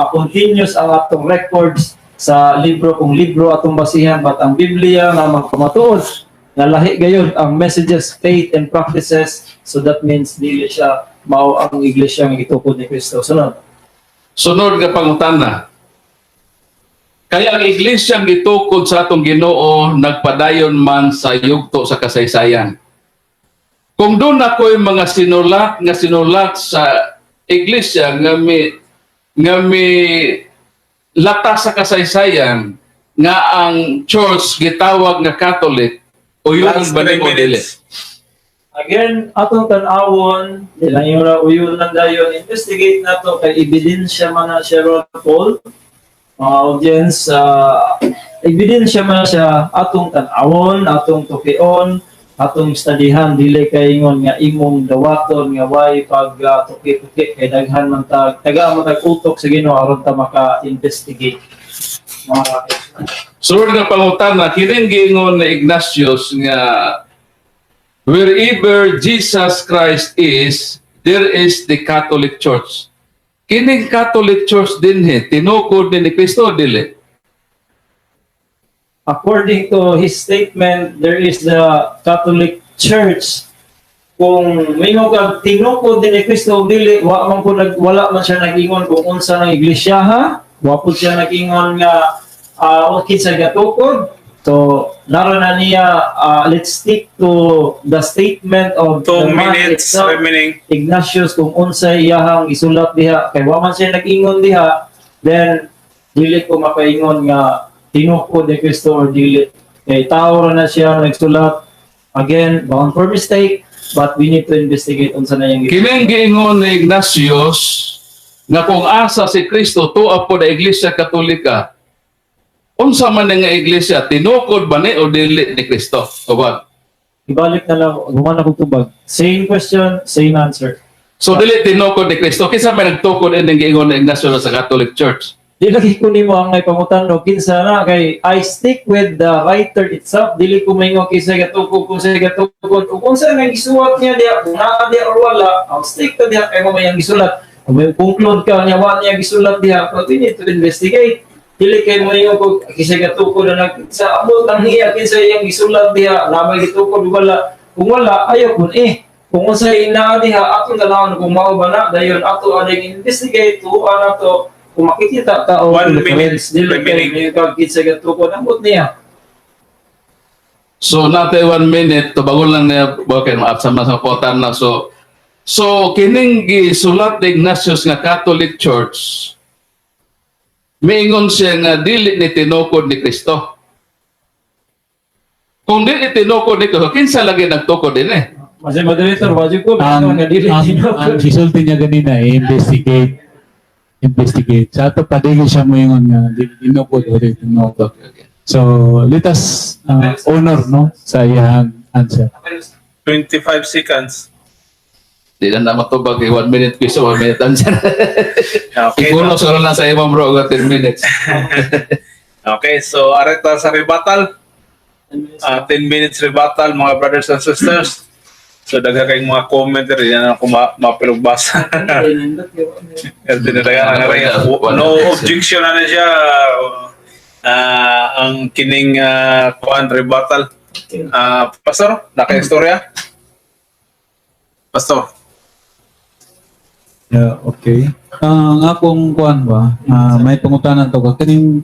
D: continuous ang atong records sa libro kung libro atong basihan, but ang Biblia nga magpamatuod nga lahi gayud ang messages, faith and practices. So that means dili siya mao ang iglesia nga gitukod ni Kristo. Sunod.
A: Sunod nga pangutana. Kaya ang iglesia gitukod sa atong Ginoo nagpadayon man sa yugto sa kasaysayan. Kung doon ako'y mga sinulat nga sinulat sa iglesia nga mi lata sa kasaysayan nga ang church gitawag nga Catholic o yun
E: Last
A: ba
E: 3
A: nimo dili?
E: minutes.
D: Again, atong tan-awon, di lang yung uyon lang dayon, investigate na to kay ebidensya man na siya, Ron Paul. Mga audience, ebidensya man na siya atong tan-awon, atong tukion, atong studyhan, dili kay ingon nga imong dawaton nga way pag tuki-tuki kay daghan man tag taga man tag utok sa Ginoo aron ta maka-investigate. Mga
A: Sunod nga pangutana, kining giingon ni Ignatius nga wherever Jesus Christ is, there is the Catholic Church. Kining Catholic Church dinhi, tinukod ni Kristo dili?
D: According to his statement, there is the Catholic Church. Kung mingon kag tinukod din ni Kristo o dili, wa man ko nag wala man siya nag-ingon kung unsa ng iglesia ha. Wa pud siya nag-ingon nga kinsa gatukod. So, naro na niya, let's stick to the statement of
E: 2
D: the man
E: minutes
D: itself.
E: Remaining.
D: Ignatius, kung unsay iyahang isulat diha kay wa man siya nag-ingon diha, then dili ko makaingon nga tinukod ni Kristo or dili kay tao ra na siya nagsulat. Again, bound for mistake, but we need to investigate unsa na iyang
A: Kining giingon ni Ignatius nga kung asa si Kristo tuwa po na Iglesia Katolika. Unsa man nga iglesia, tinukod ba ni o dili ni Kristo? Tubag.
D: Ibalik na lang guman ako tubag. Same question, same answer.
A: So dili tinukod ni Kristo. Kinsa may nagtukod ining giingon ni Ignacio sa Catholic Church?
D: Di lagi ko nimo ang pangutan no kinsa na kay I stick with the writer itself. Dili ko maingon kinsa gatukod, kung sa gatukod o kung sa nang gisuwat niya diha, kung naa diha or wala. I'll stick to diha kay mo may ang gisulat. Kung may conclude ka niya wa niya gisulat diha, but we need to investigate. Dili kay mo ingon ko kinsa gatukod na nag sa abot ang niya kinsa iyang gisulat diha, na may gitukod wala. Kung wala, ayaw kun eh kung unsay naa diha, atong tanawon kung mao ba na. Dayon ato aning investigate tuan ato kung makikita ta o
E: 1 minute
D: dili kay
E: remaining.
D: may kag kinsa gatukod ambot niya.
A: So natay 1 minute, tubagon lang niya, okay, maabsa man sa kutan na. So kining gisulat ni Ignatius nga Catholic Church, miingon siya nga dili ni tinukod ni Kristo. Kung dili tinukod ni Kristo, kinsa lagi nagtukod din eh?
D: Mas moderator, wajib ko
C: Ang,
D: nga dili
C: ang
D: tinukod.
C: gisulti niya ganina, eh, investigate. Investigate. Sa ato, padili siya mo yung nga, dili tinukod o dili tinukod.
A: Okay.
C: So, let us honor, no, sa iyang answer.
E: 25 seconds.
A: Di na na matubag eh, 1 minute quiz, 1 minute answer.
E: Okay.
A: Ikuno sa lang sa imong bro, 10 minutes.
E: Okay, so areta sa rebuttal. 10 minutes rebuttal, mga brothers and sisters. So daghan kayong mga comment rin yan ako mapilugbasa. No objection na na siya, ang kining kuan rebuttal. Pastor, naka-istorya? Pastor.
C: Yeah, okay. Ang akong kuan ba, may pangutanan to ka kining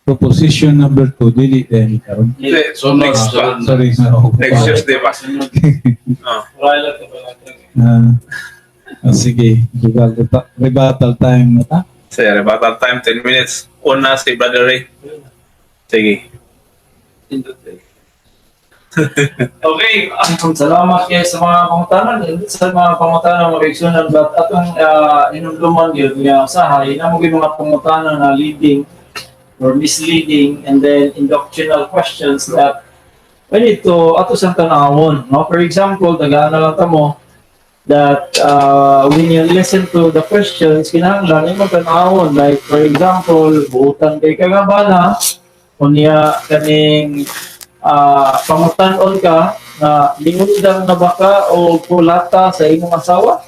C: proposition number 2 dili din karon.
A: So,
E: Next pa.
C: Sorry.
E: Next Tuesday pa. Oh.
C: Sige, rebuttal time na ta.
E: Sige, rebuttal time, 10 minutes. Una si Brother Ray. Sige.
D: Okay, salamat kayo sa mga pangutanan. Sa mga pangutanan mga kaigsunan, but atong inumduman yun nga usahay, namo gyud mga pangutana na leading or misleading and then indoctrinal questions that we need to ato sang tanawon. No? For example, tagaan na lang tamo that when you listen to the questions, kinahanglan imo tanawon. Like, for example, buutan kay kagabana, unya kaning pangutan-on ka na lingundang na ba ka o kulata sa imong asawa?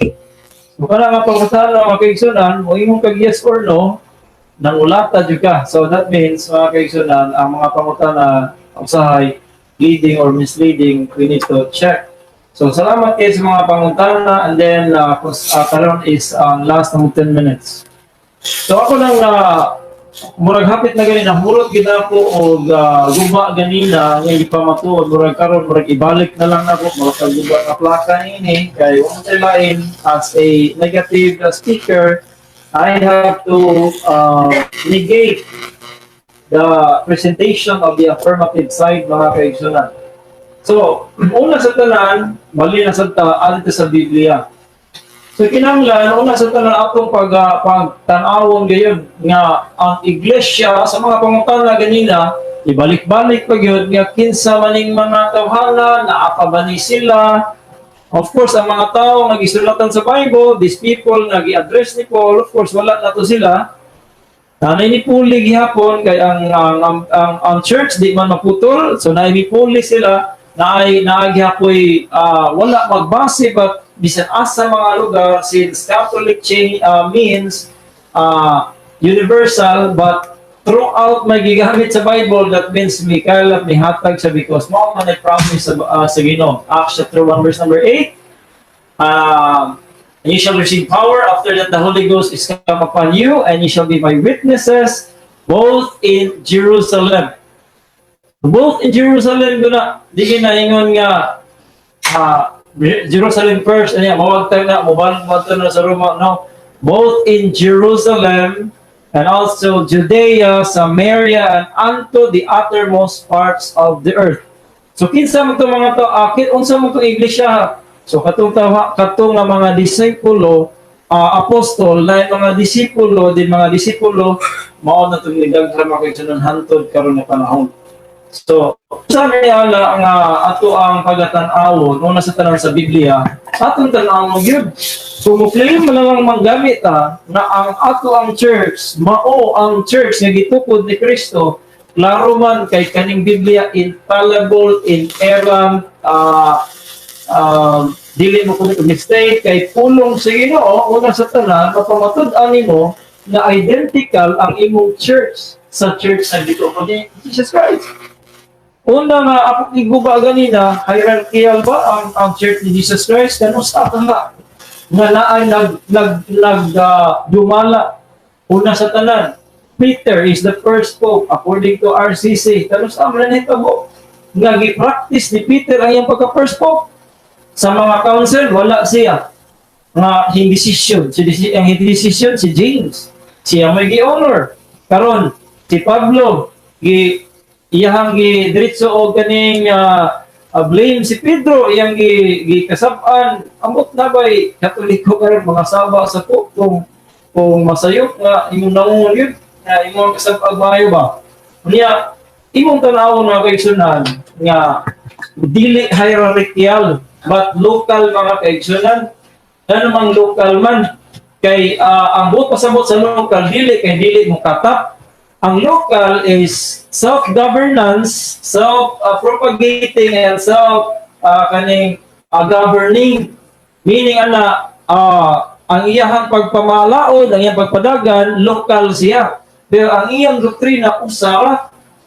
D: So kana nga pangutan mga kaigsunan, mo imong kag yes or no, nangulata jud ka. So that means, mga kaigsunan, ang mga pangutana usahay leading or misleading, we need to check. So salamat kayo sa mga pangutana and then karon is ang last ng 10 minutes. So ako lang na Murag hapit na gani nahurot gid ako og guba ganina nga gipamatuod. Murag karon murag ibalik na lang nako, murag guba nga plaka ini kay wa man lain. As a negative speaker, I have to negate the presentation of the affirmative side, mga kaigsunan. So, una sa tanan, bali na sa ta adto sa Biblia. So kinahanglan una sa tanan atong pagtan-awon gayon nga ang iglesia sa mga pangutana ganina, ibalik-balik pa gyud nga kinsa maning mga tawhana, naa pa ba ni sila. Of course, ang mga tao nga gisulatan sa Bible, these people nga gi-address ni Paul, of course wala na to sila. Nanay ni puli gihapon kay ang church di man maputol, so naay mipuli sila, naay naa gihapoy wala magbase, but bisan asa mga lugar, since Catholic chain means universal, but throughout may gigamit sa Bible, that means mikalat mihatag siya because mao man ay promise sa Ginoo. Acts chapter 1 verse number 8, "And you shall receive power after that the Holy Ghost is come upon you, and you shall be my witnesses both in Jerusalem." Both in Jerusalem guna, di ginaingon nga Jerusalem first, ano, mawagtag na, mobalik mo na sa Roma. No. Both in Jerusalem and also Judea, Samaria, and unto the uttermost parts of the earth. So kinsa man to mga to, unsa man to iglesia? So katong tawa, katong nga mga disipulo, apostol, na mga disipulo, din mga disipulo, mao na itong nidaghan, mga kaigsunan, hantod karon nga panahon. So, sa ala nga ato ang pagatan-awon, una sa tanan sa Biblia, atong tan-awon gyud. Kung mo-claim man lang manggamit ta na ang ato ang church, mao ang church nga gitukod ni Kristo, klaro man kay kaning Biblia infallible, inerrant, dili mo commit og mistake kay pulong sa Ginoo. Una sa tanan, mapamatud-an nimo na identical ang imong church sa church sa gitukod ni Jesus Christ. Una nga ako giguba ganina, hierarchical ba ang church ni Jesus Christ? Kano sa nga nga naay nag nag nag dumala? Una sa tanan, Peter is the first pope according to RCC. Kano sa man nahitabo nga gi-practice ni Peter ang iyang pagka first pope? Sa mga council wala siya nga hindi decision si ang hindi decision si James, siya may gi-honor. Karon si Pablo gi iyahang gi diretso og kaning blame si Pedro, iyang gi gikasab-an. Amot na bay Katoliko karon mga saba sa pope kung masayop nga imong nangungon yun nga imong kasab-ag maayo ba niya. Imong tan-awon, mga kaigsunan, nga dili hierarchical but local, mga kaigsunan. Ano mang local man kay ang buot pasabot sa local, dili kay dili mo katap. Ang local is self-governance, self-propagating, and self kaning governing. Meaning ana, ang iyahang pagpamalaod, ang iyang pagpadagan, local siya. Pero ang iyang doktrina usa ra.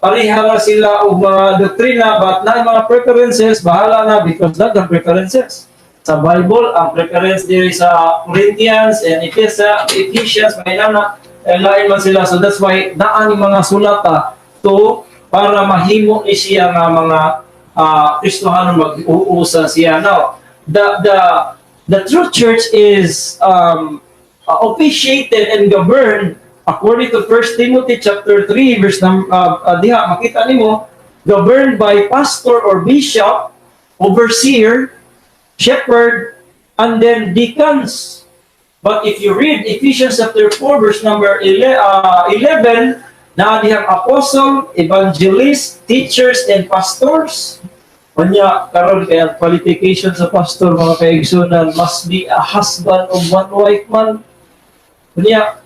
D: Pareha ra sila og mga doktrina but na mga preferences, bahala na because daghang preferences. Sa Bible, ang preference diri sa Corinthians and Ephesians, may nana, eh, lain man sila. So that's why naa ni mga sulata to para mahimo ni siya nga mga Kristohano mag-uusa siya. Now, the true church is officiated and governed according to 1 Timothy chapter 3 verse diha makita nimo, governed by pastor or bishop, overseer, shepherd, and then deacons. But if you read Ephesians chapter 4 verse number 11, naa dihang apostle, evangelist, teachers, and pastors. Unya, karon kaya ang qualification sa pastor, mga kaigsunan, must be a husband of one wife man. Unya,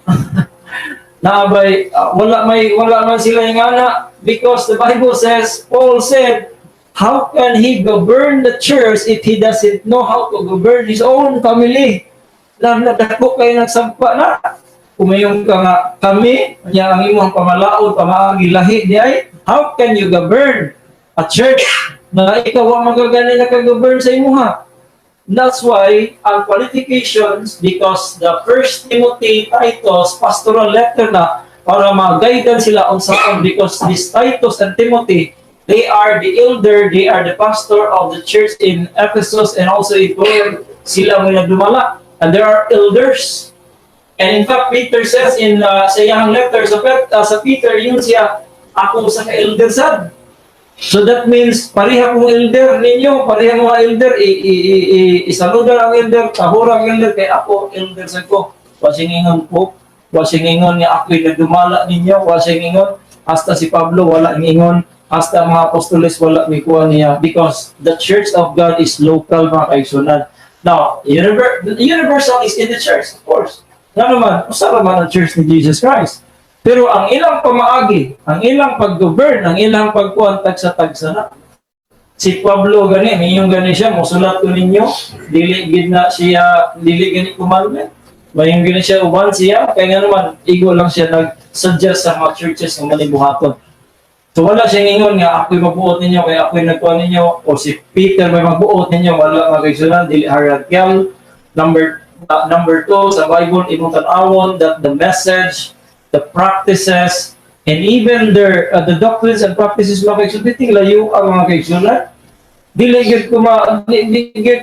D: naabay, wala man sila yung ana because the Bible says, Paul said, how can he govern the church if he doesn't know how to govern his own family? Lang nadako kayo nagsampa na. Kumayon ka nga kami, nya ang imong pamalaod, pamaagi lahi di ay, how can you govern a church na ikaw ang magagani nakagovern sa imuha? That's why ang qualifications, because the First Timothy, Titus pastoral letter na para ma-guidean sila unsaon, because this Titus and Timothy, they are the elder, they are the pastor of the church in Ephesus and also in Corinth. Sila mo nagdumala. And there are elders. And in fact, Peter says in sa iyang letter sa Peter, yun siya, "Ako sa ka-elder sad." So that means, pareha kong elder ninyo, pareha mga elder, isaludan ang elder, tahura ang elder, kay ako, elder sa ko. Wasing ingon po, wasing ingon nga ako'y nagdumala ninyo, wasing ingon, hasta si Pablo wala ingon, hasta ang mga apostoles wala may kuha niya, because the church of God is local, mga kaigsunan. Now, universal is in the church, of course. Nga naman, usa ra man ang church ni Jesus Christ. Pero ang ilang pamaagi, ang ilang pag-govern, ang ilang pagkuhan, tagsa-tagsa na. Si Pablo gani, mayong gani siya, musulat ko ninyo, dili gid na siya, dili gani commandment. Mayong gani siya, uban siya, kaya nga naman, igo lang siya nag-suggest sa mga churches nga manibuhaton. So wala siyang ingon nga ako'y magbuot ninyo, kaya ako'y nagkuha ninyo, o si Peter may magbuot ninyo, wala, mga kaigsunan, dili hierarchical. Number two, sa Bible, imong tan-awon that the message, the practices, and even the doctrines and practices, mga kaigsunan, biting layo ang mga kaigsunan. Dili gyud ko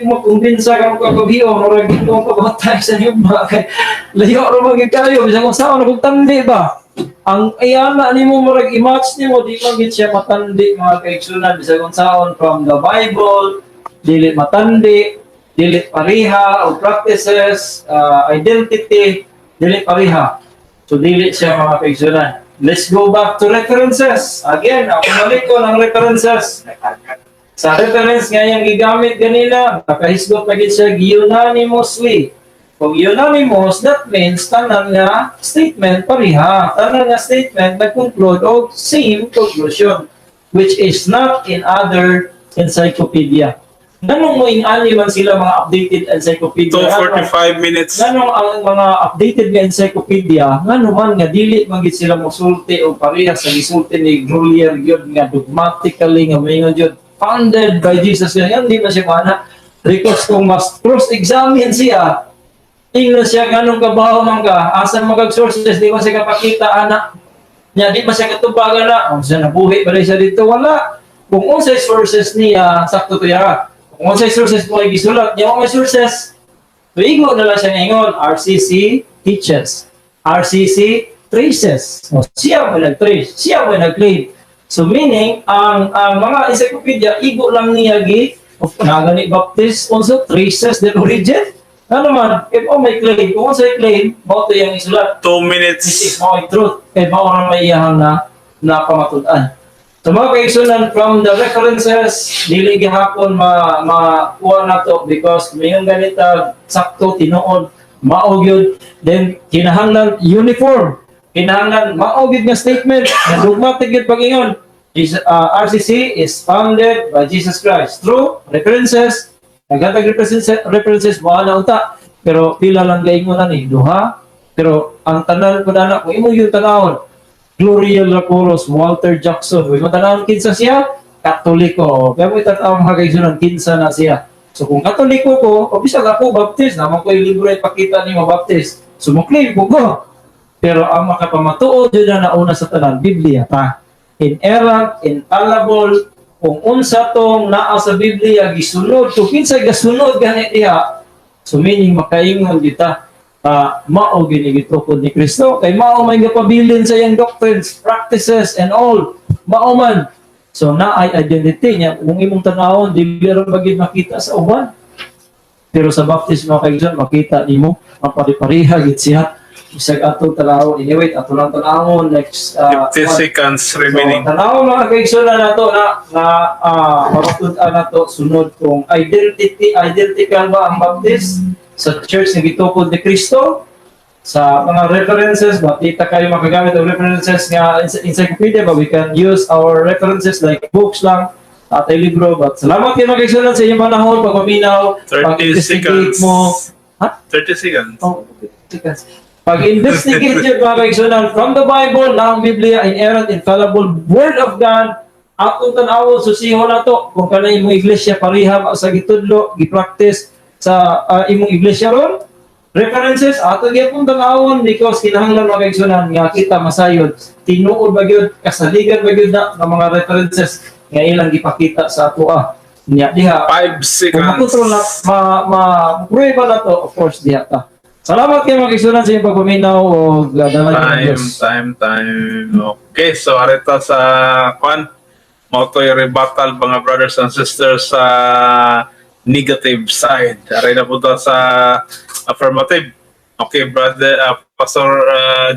D: makumbinsa ka magkakabhiyo, murag di ko makabatay sa inyo ba kay layo ra man gyud kayo bisan kung saan kung tandi ba. Ang iyana nimo, murag i-match nimo, di man gyud siya matandi, mga kaigsunan, bisan kung saon from the Bible, dili matandi, dili pareha o practices, identity, dili pareha. So dili siya, mga kaigsunan. Let's go back to references. Again, ako balik ko ng references. Sa reference nga yung gigamit ganina, nakahisgot na gid siya unanimously. Kung unanimous, that means tanan nga statement pareha. Tanan nga statement nag-conclude og same conclusion, which is not in other encyclopedia. Nganong mo ani man sila mga updated encyclopedia?
E: 245 minutes.
D: Nganong ang mga updated nga encyclopedia, ngano man nga dili man gid sila mosulti o pareha sa gisulti ni Grolier gyud nga dogmatically nga moingon gyud founded by Jesus? Yan di man siya mana. Because kung mas cross-examine siya, ingnon siya, "Nganong kabaho man ka, asa man kag sources?" Di man siya kapakita ana. Nya di man siya katubagan na, oh, siya nabuhi pa rin siya dito, wala. Kung unsay sources niya, sakto to ya. Kung unsay sources mo ay gisulat, niya may sources. So, igo na lang siya ngayon, RCC teaches. RCC traces. So, siya mo nag-trace, siya mo nag-claim. So, meaning, ang mga encyclopedia, igo lang niya gi, of nagani Baptist also traces their origin. Ano man, if oh may claim, kung unsay claim, mao to yung isulat.
E: 2 minutes.
D: This is mao truth. Kay mao ra may iyahang na pamatud-an. So mga kaigsunan, from the references, dili gihapon ma makuha na to because mayong ganita sakto tinuod mao gyud. Then kinahanglan uniform, kinahanglan mao gyud nga statement nga dogmatic gyud pag-ingon. RCC is founded by Jesus Christ through references. Naghatag references mo na unta, pero pila lang gaingon ani, duha, pero ang tanan ko na kung imo yung tanawon, Gloria Lacoros, Walter Jackson. Kung imo tanawon kinsa siya, Katoliko. Kaya mo itanaw, mga kaigsunan, kinsa na siya. So kung Katoliko ko, o bisag ako Baptist, naman ko yung libro ipakita ni mo Baptist. So mo claim ko ko. Pero ang makapamatuod yun na nauna sa tanan, Biblia pa. Inerrant, infallible, kung unsa tong naa sa Biblia gisunod, kung kinsa gasunod gani diha, so meaning makaingon kita mao gini gitukod ni Kristo kay mao may gapabilin sa iyang doctrines, practices and all. Mao man. So naay identity niya kung imong tanawon, dili ra ba gid makita sa uban. Pero sa Baptist, mga kaigsoon, makita nimo ang pari-pareha gid siya. Bisag atong tanawon, anyway, ato lang tanawon next
E: 50 seconds remaining.
D: So, tanaw, mga kaigsoon, na nato na na pamatud-an nato sunod kung identity identical ba ang Baptist sa church nga gitukod ni Kristo sa mga references ba. Kita kayo makagamit og references nga encyclopedia ba, we can use our references like books lang at ay libro. But salamat kayo, mga kaigsoon, sa inyong panahon pagpaminaw,
E: 30
D: pag-investigate
E: seconds.
D: mo. Ha?
E: 30 seconds.
D: Oh, seconds. Pag-investigate yun, mga kaigsunan, from the Bible, na ang Biblia, inerrant, infallible, Word of God, atong tan-awon, susiho na to, kung kanang imong iglesia, pareha ba sa gitudlo, gi-practice sa imong iglesia ron, References ato gyapon tan-awon because kinahanglan, mga kaigsunan, nga kita masayod tinuod ba gyud, kasaligan ba gyud na ng mga references nga ilang gipakita sa atoa. Nya diha
E: 5
D: kung
E: seconds.
D: makontrol na ma ma prueba na to, of course diha ta. Salamat kay, mga kaigsunan, sa inyong pagpaminaw og dala ng
E: Time,
D: Diyos.
E: Time, time. Okay, so arita sa kwan, mao to'y rebuttal, mga brothers and sisters, sa negative side. Aray na po ta sa affirmative. Okay, brother, Pastor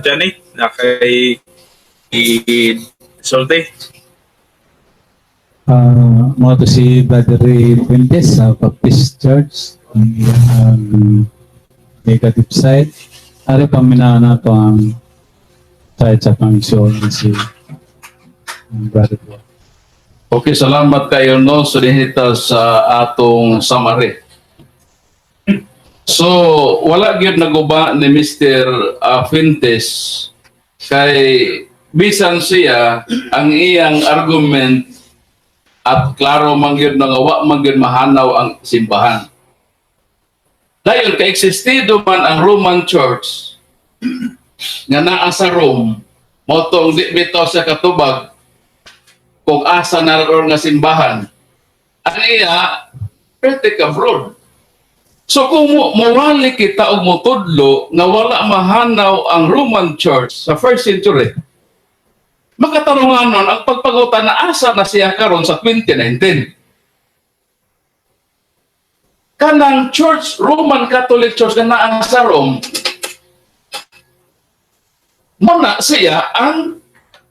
E: Johnny, nakay sulti.
C: Mao to si Brother Ray Fuentes sa Baptist Church. Ang iyang negative side. Ari paminaw na to ang side sa pangisuon si ang Brother Paul.
A: Okay, salamat kayo, no, so dinita sa atong summary. So, wala gyud naguba ni Mr. Fuentes kay bisan siya ang iyang argument at klaro man gyud nga wa man gyud mahanaw ang simbahan. Dahil kay existido man ang Roman Church nga naa sa Rome, mao tong di bitaw siya katubag kung asa na ron nga simbahan. Ang iya, pwede ka abroad. So kung muwali kita og mutudlo nga wala mahanaw ang Roman Church sa first century, makatarungan nun ang pagpagutan na asa na siya karon sa 2019. Kanang Church, Roman Catholic Church nga naa sa Rome, muna siya ang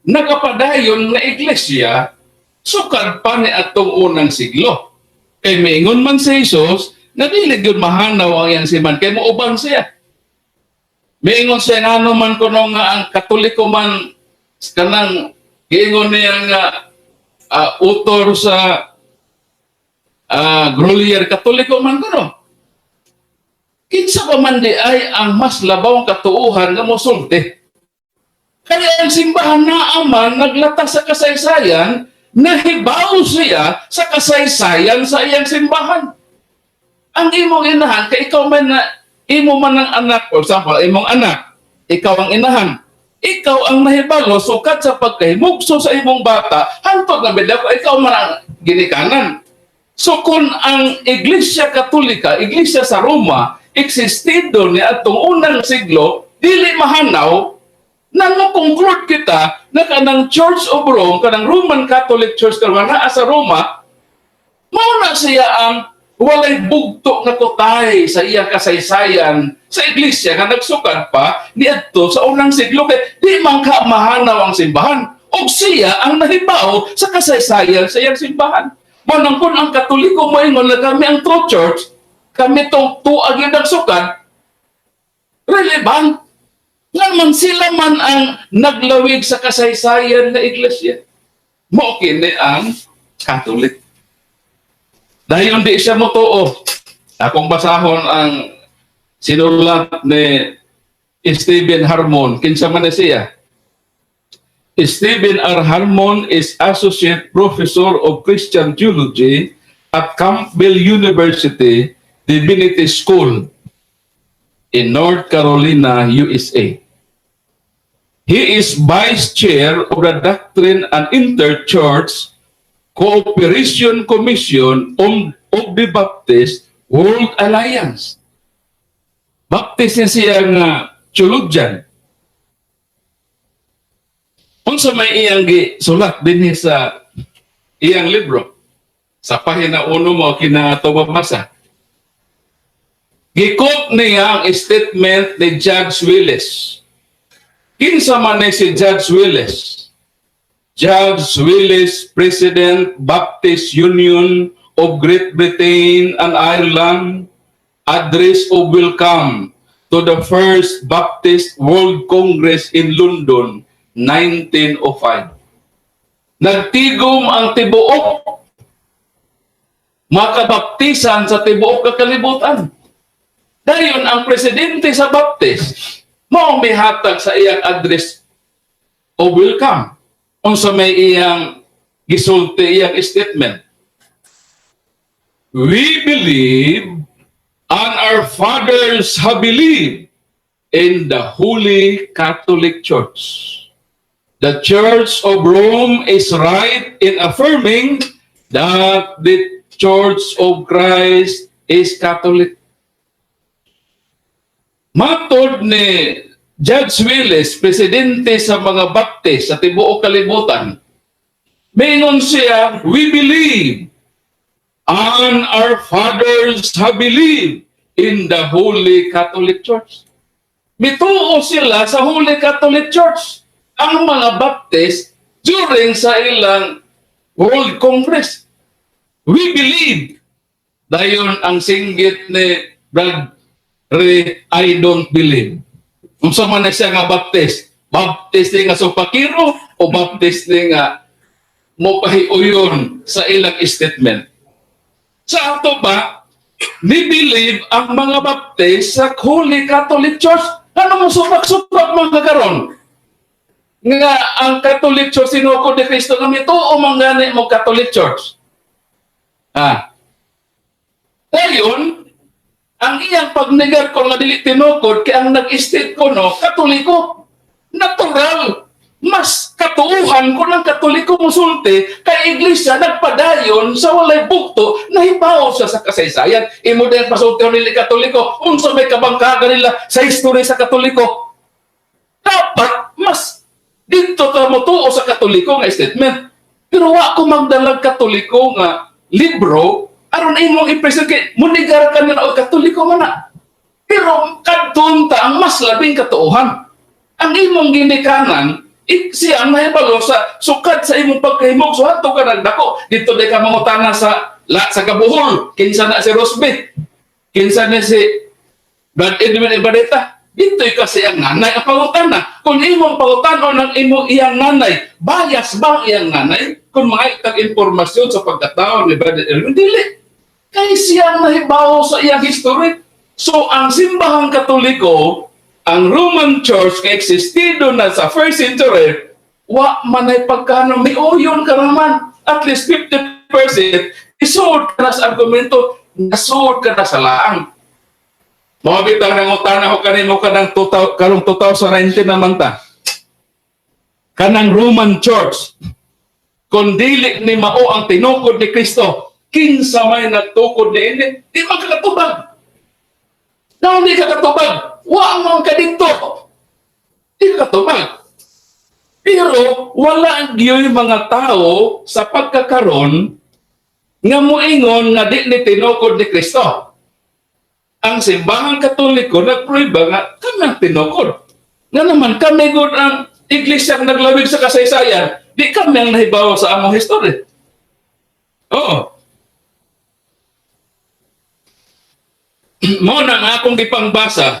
A: nagapadayon nga iglesia sukad pa ni atong unang siglo. Kay miingon man si Jesus na dili gyud mahanaw ang iyang simbahan kay muuban siya. Miingon siya ngano man kuno nga ang Katoliko man kanang giingon niya nga author sa Grolier, Katoliko man kuno. Kinsa pa man di ay ang mas labaw katuuhan nga mosulti? Kaya ang simbahan na aman naglatas sa kasaysayan, nahibaw siya sa kasaysayan sa iyang simbahan. Ang imong inahan, kay ikaw man na, imo man ang anak, for example, imong anak, ikaw ang inahan, ikaw ang nahibalo sukad sa pagkahimugso sa imong bata, hantod na bida, ikaw man ang ginikanan. So kung ang Iglesia Katolika, Iglesia sa Roma, existido ni atong unang siglo, dili mahanaw, na mo conclude kita na kanang Church of Rome, kanang Roman Catholic Church karon naa sa Roma, mao na siya ang walay bugto nga kutay sa iyang kasaysayan sa iglesia nga nagsukad pa niadto sa unang siglo kay di man ka mahanaw ang simbahan ug siya ang nahibaw sa kasaysayan sa iyang simbahan. Mao nang kung ang Katoliko moingon na kami ang true church, kami tong tuag yung nagsukad, relevant nga man sila man ang naglawig sa kasaysayan na iglesia. Mao kini ang Catholic. Dahil hindi siya motuo. Akong basahon ang sinulat ni Stephen Harmon. Kinsa man na siya? Stephen R. Harmon is Associate Professor of Christian Theology at Campbell University Divinity School in North Carolina, USA. He is Vice Chair of the Doctrine and Interchurch Cooperation Commission of the Baptist World Alliance. Baptist niya siya nga theologian. Unsa may iyang gisulat dinhi sa iyang libro? Sa pahina 1 mo kinato mabasa. Gi-quote niya ang statement ni Judge Willis. Kinsa man ni si Judge Willis? Judge Willis, President, Baptist Union of Great Britain and Ireland, address of welcome to the first Baptist World Congress in London, 1905. Nagtigom ang tibuok makabaptisan sa tibuok kakalibutan. Dayon ang presidente sa Baptist mao mihatag sa iyang address of welcome unsa may iyang gisulti, iyang statement. "We believe and are our fathers have believed in the Holy Catholic Church. The Church of Rome is right in affirming that the Church of Christ is Catholic. Matod ni Judge Willis, presidente sa mga Baptist sa tibuok kalibutan, mingon siya, "We believe and our fathers have believed in the Holy Catholic Church." Mituo sila sa Holy Catholic Church, ang mga Baptist, during sa ilang World Congress. "We believe." Dayon ang singgit ni Brad Ray, "I don't believe." Unsa man na siya nga Baptist? Baptist ni nga supakiro o Baptist ni nga mopahiuyon sa ilang statement? Sa ato ba, ni-believe ang mga Baptist sa Holy Catholic Church? Ano mo supak-supak mga karon? Nga ang Catholic Church sinukod ni Kristo, nga mituo man gani mo Catholic Church. Ah. Dayon, ang iyang pagnegar ko nga dili tinukod kay ang nag-state ko no, Katoliko. Natural. Mas katuuhan ko ng Katoliko musulti kay iglesia nagpadayon sa walay bugto, nahibaw siya sa kasaysayan. Imo din pasulti nila Katoliko, unsa may kabangkaga nila sa history sa Katoliko. Dapat mas dito ta motuo sa Katoliko nga statement. Pero wa ko magdalag Katoliko nga libro aron imong i-present kay munigar ka nila og Katoliko man na. Pero kadton ta ang mas labing katuohan. Ang imong ginikanan, siya ang nahibalo sa sukad sa imong pagkahimog. So adto ka nagdako. Dito di ka mangutana sa la sa Kabuhol. Kinsa na si Rosby? Kinsa na si Brad Edwin Ibareta? Dito'y kasi ang nanay ang pangutana. Kung imong pangutanon ng imong iyang nanay, bias ba ang iyang nanay? Kung mga itang impormasyon sa pagkatao ni Brad Edwin, dili. Kay siya ang nahibaw sa iyang history. So, ang simbahang Katoliko, ang Roman Church nga existido na sa first century, wa man ay pagkano, may uyon ka naman. At least 50%, isuod ka na sa argumento, nasuod ka na sa laang. Mga bitang nangutana ko kanimo kanang 2000, karong 2019 naman ta. Kanang Roman Church, kung dili ni mao ang tinukod ni Kristo, kinsa may nagtukod ni ini, di man ka katubag. Na hindi ka katubag, wa mo ka dito. Di ka katubag. Pero wala gyud mga tao sa pagkakaron nga moingon nga di ni tinukod ni Kristo. Ang simbahang Katoliko nagprueba nga kami ang tinukod. Nga naman kami gud ang iglesia ang naglawig sa kasaysayan, di kami ang nahibaw sa among history. Oo. Mo na nga akong gipangbasa,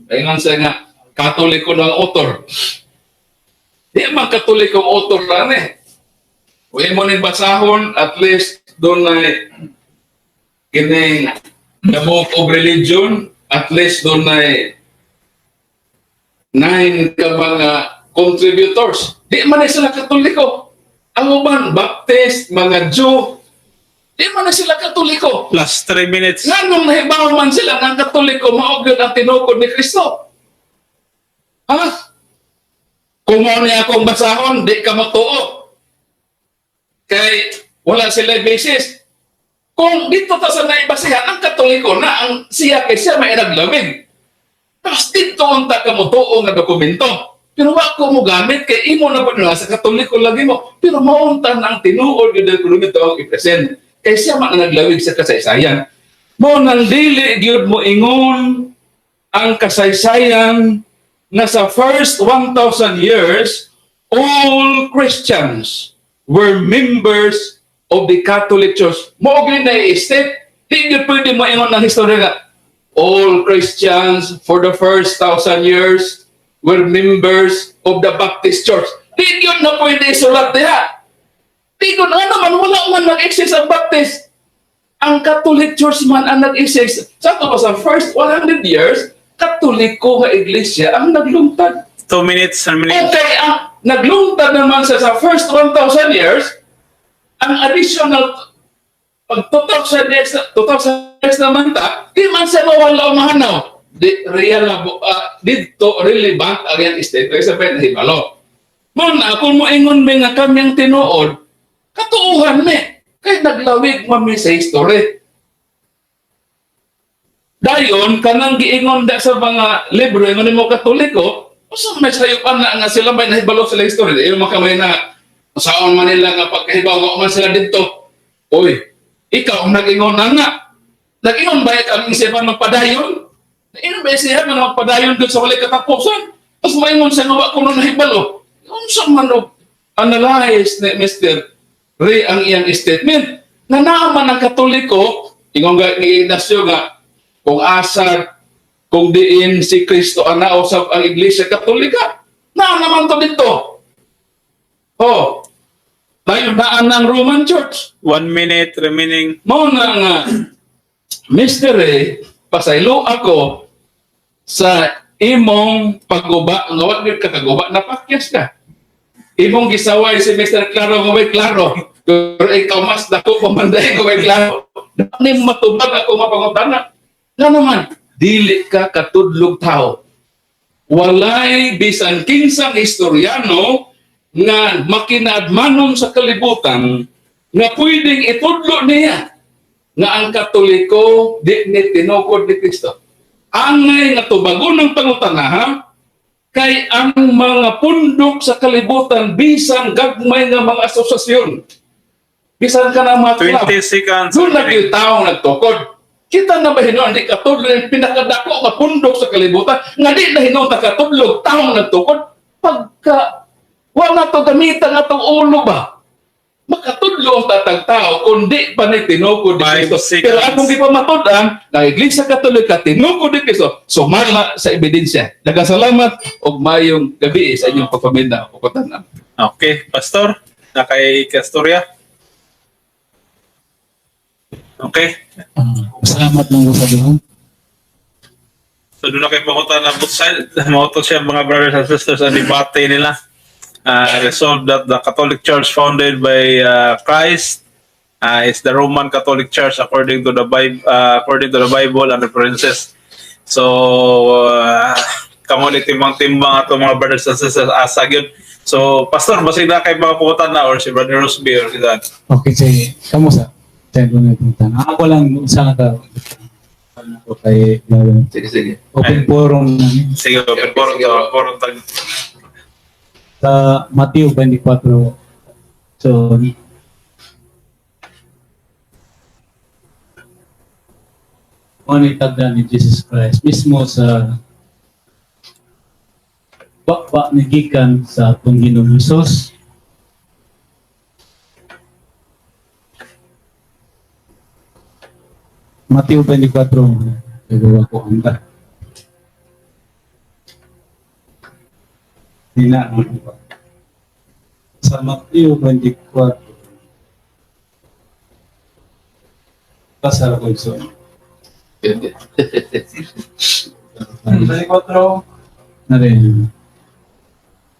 A: ingon sa nga, Katoliko ng author. Di man Katoliko ang author lang eh. Kung mo ning basahon, at least doon na kining The Book of Religion, at least doon na nine ka mga contributors. Di man na sila Katoliko. Ang uban, Baptist, mga Jew, di man na sila Katoliko.
E: Plus 3 minutes.
A: Nganong nahibaw man sila ng Katoliko, mao gyud ang tinukod ni Kristo? Ha? Kung mao ni akong basahon, di ka matuo. Kay wala sila basis. Kung dito ta sa naibasihan, ang Katoliko na ang siya kay siya may naglawig. Tapos dito unta ka motuo nga dokumento. Pero wa ko mo gamit kay imo na pud na sa Katoliko lagi mo. Pero maunta na ang tinuod gyud ang dokumento ang i-present. Kay siya man ang naglawig sa kasaysayan. Mo nang dili gyud mo ingon ang kasaysayan na sa first 1,000 years, all Christians were members of the Catholic Church. Mo gyud na i-state, di gyud pwede mo ingon ng historya nga all Christians for the first 1,000 years were members of the Baptist Church. Di gyud na pwede isulat diha. Di gyud nga naman wala man nag-exist ang Baptist. Ang Catholic Church man ang nag-exist. Sa ato ba sa first 100 years, Katoliko nga iglesia ang naglungtad.
E: 2 minutes and minutes.
A: Okay, ang naglungtad naman siya sa first 1,000 years, ang additional Pag 2,000 years, 2,000 years naman ta, di man siya mawala o mahanaw. Di, real na, dito relevant ang iyang statement sa hibalo. Mo na, kung mo ingon mi nga kami ang tinuod, katuuhan mi. Kay naglawig man mi sa history. Dayon, kanang giingon da sa mga libro, ingon nimo Katoliko, usa may sayupan na nga sila may nahibalo sila history. Di man kamay na saon man nila nga pagkahibaw nga man sila didto. Oy, ikaw ang nag-ingon na nga. Nag-ingon ba ang isipan magpadayon? Nag-ingon ba siya nga magpadayon doon sa walay katapusan? Tapos maingon siya nga wa ko nung nahibalo. Unsa man og analyze ni Mr. Ray ang iyang statement na naaman ang Katoliko, ingon ga ni Ignacio nga kung asa kung diin si Kristo ana usab ang Iglesia Katolika, naa naman to dito. Oh, tayo naan ang Roman Church.
E: 1 minute remaining.
A: Mao na nga, Mr. Ray, pasaylo ako sa imong pagguba, nga wa gyud ka kaguba, napakyas ka. Imong gisaway si Mr. Claro nga way klaro. Pero ikaw mas dako pa man dahil nga way klaro. Ni matubag ako mapangutana. Nga naman, dili ka katudlog tao. Walay bisan kinsang historiano nga makinaadmanon sa kalibutan nga pwedeng itudlo niya nga ang Katoliko di ni tinukod ni Kristo. Angay nga tubagon ng pangutanaha kay ang mga pundok sa kalibutan bisan gagmay nga mga asosasyon, bisan ka ng mga club,
E: 20 seconds
A: doon na
E: remaining.
A: yung taong nagtukod. Kita na ba hinuon, di katudlo yung pinakadako nga pundok sa kalibutan, nga di na hinuon ta katudlo, taong nagtukod, pagka, wala to gamitan nga tong ulo ba? Makatudlo ang tatag tao, kundi pa ni tinukod ni
E: 5
A: Kristo.
E: seconds.
A: Pero akong gipamatud-an, ang Iglesia Katolika tinukod ni Kristo, sumala sa ebidensya. Nagasalamat og mayong gabi sa inyong pagpaminda o pagtanaw.
E: Okay, Pastor, na kay Castoria. Okay.
C: Ah, salamat lang ko sa duha.
E: So doon na kay pangutan na both side, mao to siya mga brothers and sisters ang debate nila. Resolved that the Catholic Church founded by Christ is the Roman Catholic Church according to the Bible, according to the Bible and references. So kamo ni timbang-timbang ato mga brothers and sisters asa gyud. So Pastor, basig na kay mga pangutan na or si Brother Rosby or kita.
C: Okay, sige. Kamusta? Tayo ko na itong tanong. Ako lang sa ka ako kay Brother.
A: Sige, sige.
C: Open forum namin.
E: Sige, open forum
A: Sige,
E: to,
A: bro.
E: forum tag.
C: Sa Mateo 24. So, kung ano yung tagda ni Jesus Christ mismo sa bakba ni gikan sa atong Ginoong Hesus. Mateo 24, nagawa ko ang ba? Di na, ano ba? Sa Mateo 24, basa ko ito.
B: 24,
C: Na rin.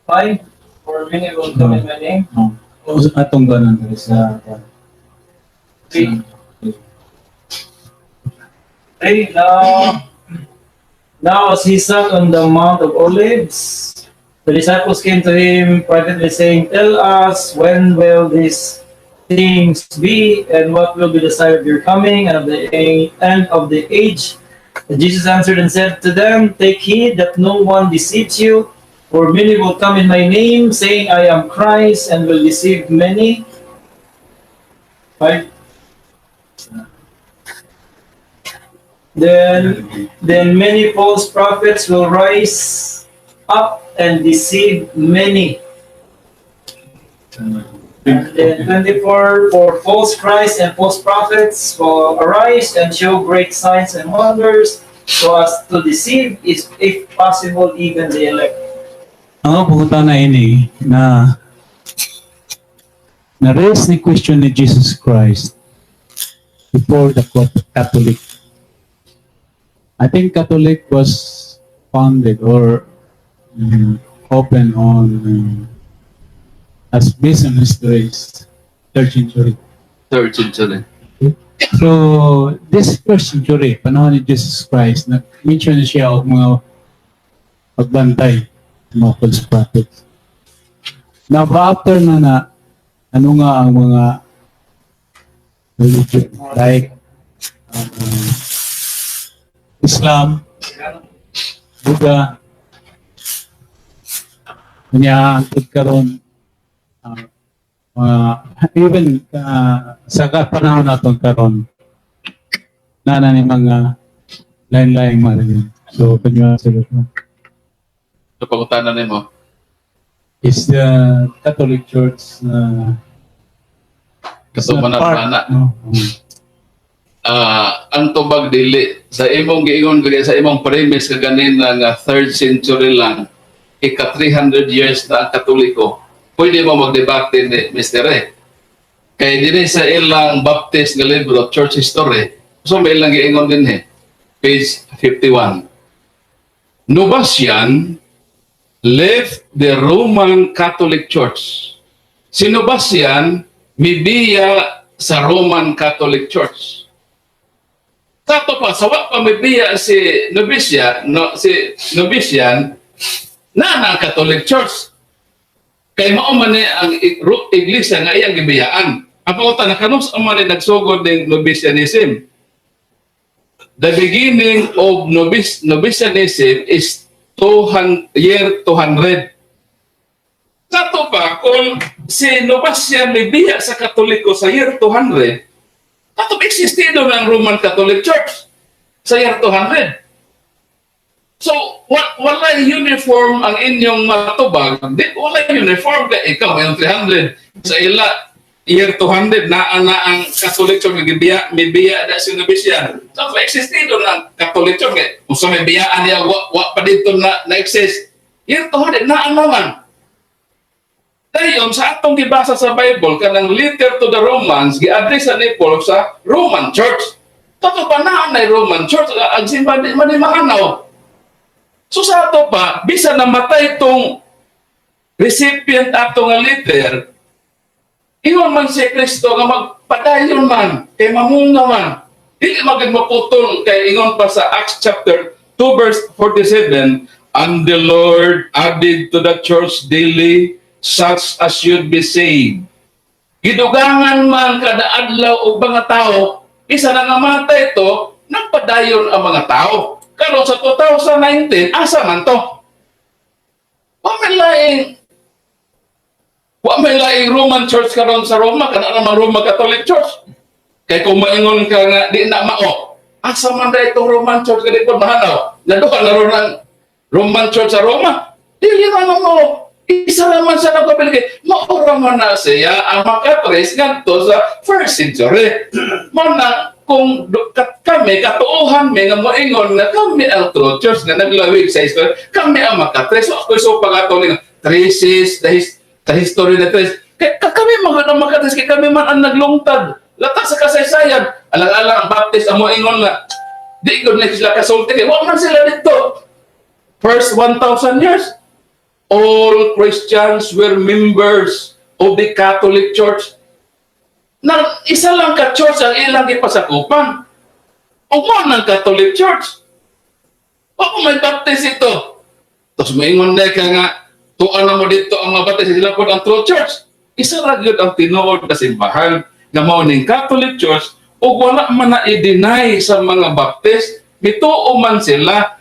B: 5, for many will come in my name.
C: Oh. Atong ganon diri sa
B: 3, 3, now as he sat on the Mount of Olives, the disciples came to him privately saying, "Tell us, when will these things be, and what will be the sign of your coming and of the end of the age?" And Jesus answered and said to them, "Take heed that no one deceives you, for many will come in my name, saying, 'I am Christ,' and will deceive many." 5. Then many false prophets will rise up and deceive many. And then 24, for false Christs and false prophets will arise and show great signs and wonders so as to deceive, is if possible, even the elect.
C: Ang pangutana ini na na-raise ni question ni Jesus Christ before the Catholic. I think Catholic was founded or open on as based on histories, third century.
A: Third century.
C: So, this first century, panahon ni Jesus Christ, nag-mention na siya og mga pagbantay, mga false prophets. Now, after na na, ano nga ang mga religion, like Islam, Buddha, kanya hangtod karon even sa panahon naton karon na ni mga lain-laing mga religion. So, can you answer that one?
A: So pangutana nimo.
C: Is the Catholic Church is
A: Kato
C: not
A: man
C: part,
A: na.
C: no?
A: Ah, ang tubag, dili sa imong giingon gani, sa imong premise kaganina nga third century lang, ika 300 years na ang Katoliko, pwede mo magdebate ni Mr. E. Kay dinhi sa ilang Baptist nga libro, Church History, so may ilang giingon din eh, page 51, Novatian left the Roman Catholic Church. Si Novatian mibiya sa Roman Catholic Church. Kato pa, sa wa pa mibiya si Novicia, no, si Novatian, na na Catholic Church. Kay mao man ni ang iglesia nga iyang gibiyaan. Ang pangutana, kanus man ni nagsugod ning Novatianism? The beginning of Novatianism is 200, year 200. Kato pa, kung si Novatian mibiya sa Katoliko sa year 200, kato existido ng Roman Catholic Church sa year 200. So, wala uniform ang inyong matubag. Di, wala uniform. Kaya ikaw, yung 300. Sa ila, year 200, naa na ang Catholic Church, mibiya, mibiya na si Novatian. So, existido ng Catholic Church. Kaya, kung sa may biyaan niya, wa pa dito na exist. Year 200, naa naman. Dayon, sa atong gibasa sa Bible, kanang letter to the Romans, gi-address ni Paul sa Roman Church. Totoo pa na na Roman Church, ang simbahan di man ni mahanaw. So sa ato pa, bisa namatay itong recipient ato nga letter, ingon man si Kristo nga magpadayon man, kay mamunga man. Dili magig maputol, kay ingon pa sa Acts chapter 2 verse 47, "And the Lord added to the church daily such as should be saved." Gidugangan man kada adlaw og mga tao, isa na nga matay ito, nagpadayon ang mga tao. Karon sa 2019, asa man to? Wa may laing Roman Church karon sa Roma, kana naman Roma Catholic Church. Kay kung maingon ka nga di na mao, asa man da itong Roman Church kay di po mahanaw? Naduha na ron ang Roman Church sa Roma. Dili man mo. Isa naman sa nagpabilig. Mao ra man na siya ang makatres ngadto sa first century. Mao na kung kami, katuohan mi nga moingon nga kami ang true church nga naglawig sa history, kami ang makatres. So ako so pag ato nga traces, the history na trace. Kay kami mga ang makatres, kay kami man ang naglungtad. Latak sa kasaysayan, alang-alang ang Baptist ang moingon nga di ko na sila kasulti kay wa man sila dito. First 1,000 years, all Christians were members of the Catholic Church. Na isa lang ka church ang ilang gipasakupan. Ug mao ng Catholic Church. Wa ko may Baptist ito. Tapos maingon na ka nga, tuan na mo dito ang mga Baptist, sila po ang true church. Isa ra gyud ang tinuod na simbahan nga mao ning Catholic Church, ug wala man na i-deny sa mga Baptist, mituo man sila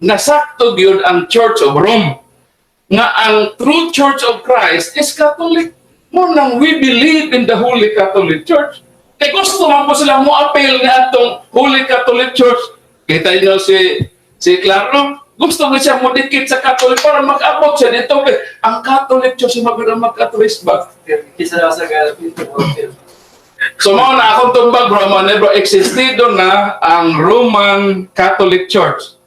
A: nga sakto gyud ang Church of Rome, nga ang true Church of Christ is Catholic. Mao nang we believe in the Holy Catholic Church. Kay gusto man po sila mo appeal nga atong Holy Catholic Church. Kita niyo si Claro, gusto nga siya mo dikit sa Catholic para mag-abot siya dito. Kay ang Catholic Church maganda mag-Catholic ba?
D: Kisa na sa
A: So mao na akong tumbag, bro, man, bro, existido na ang Roman Catholic Church.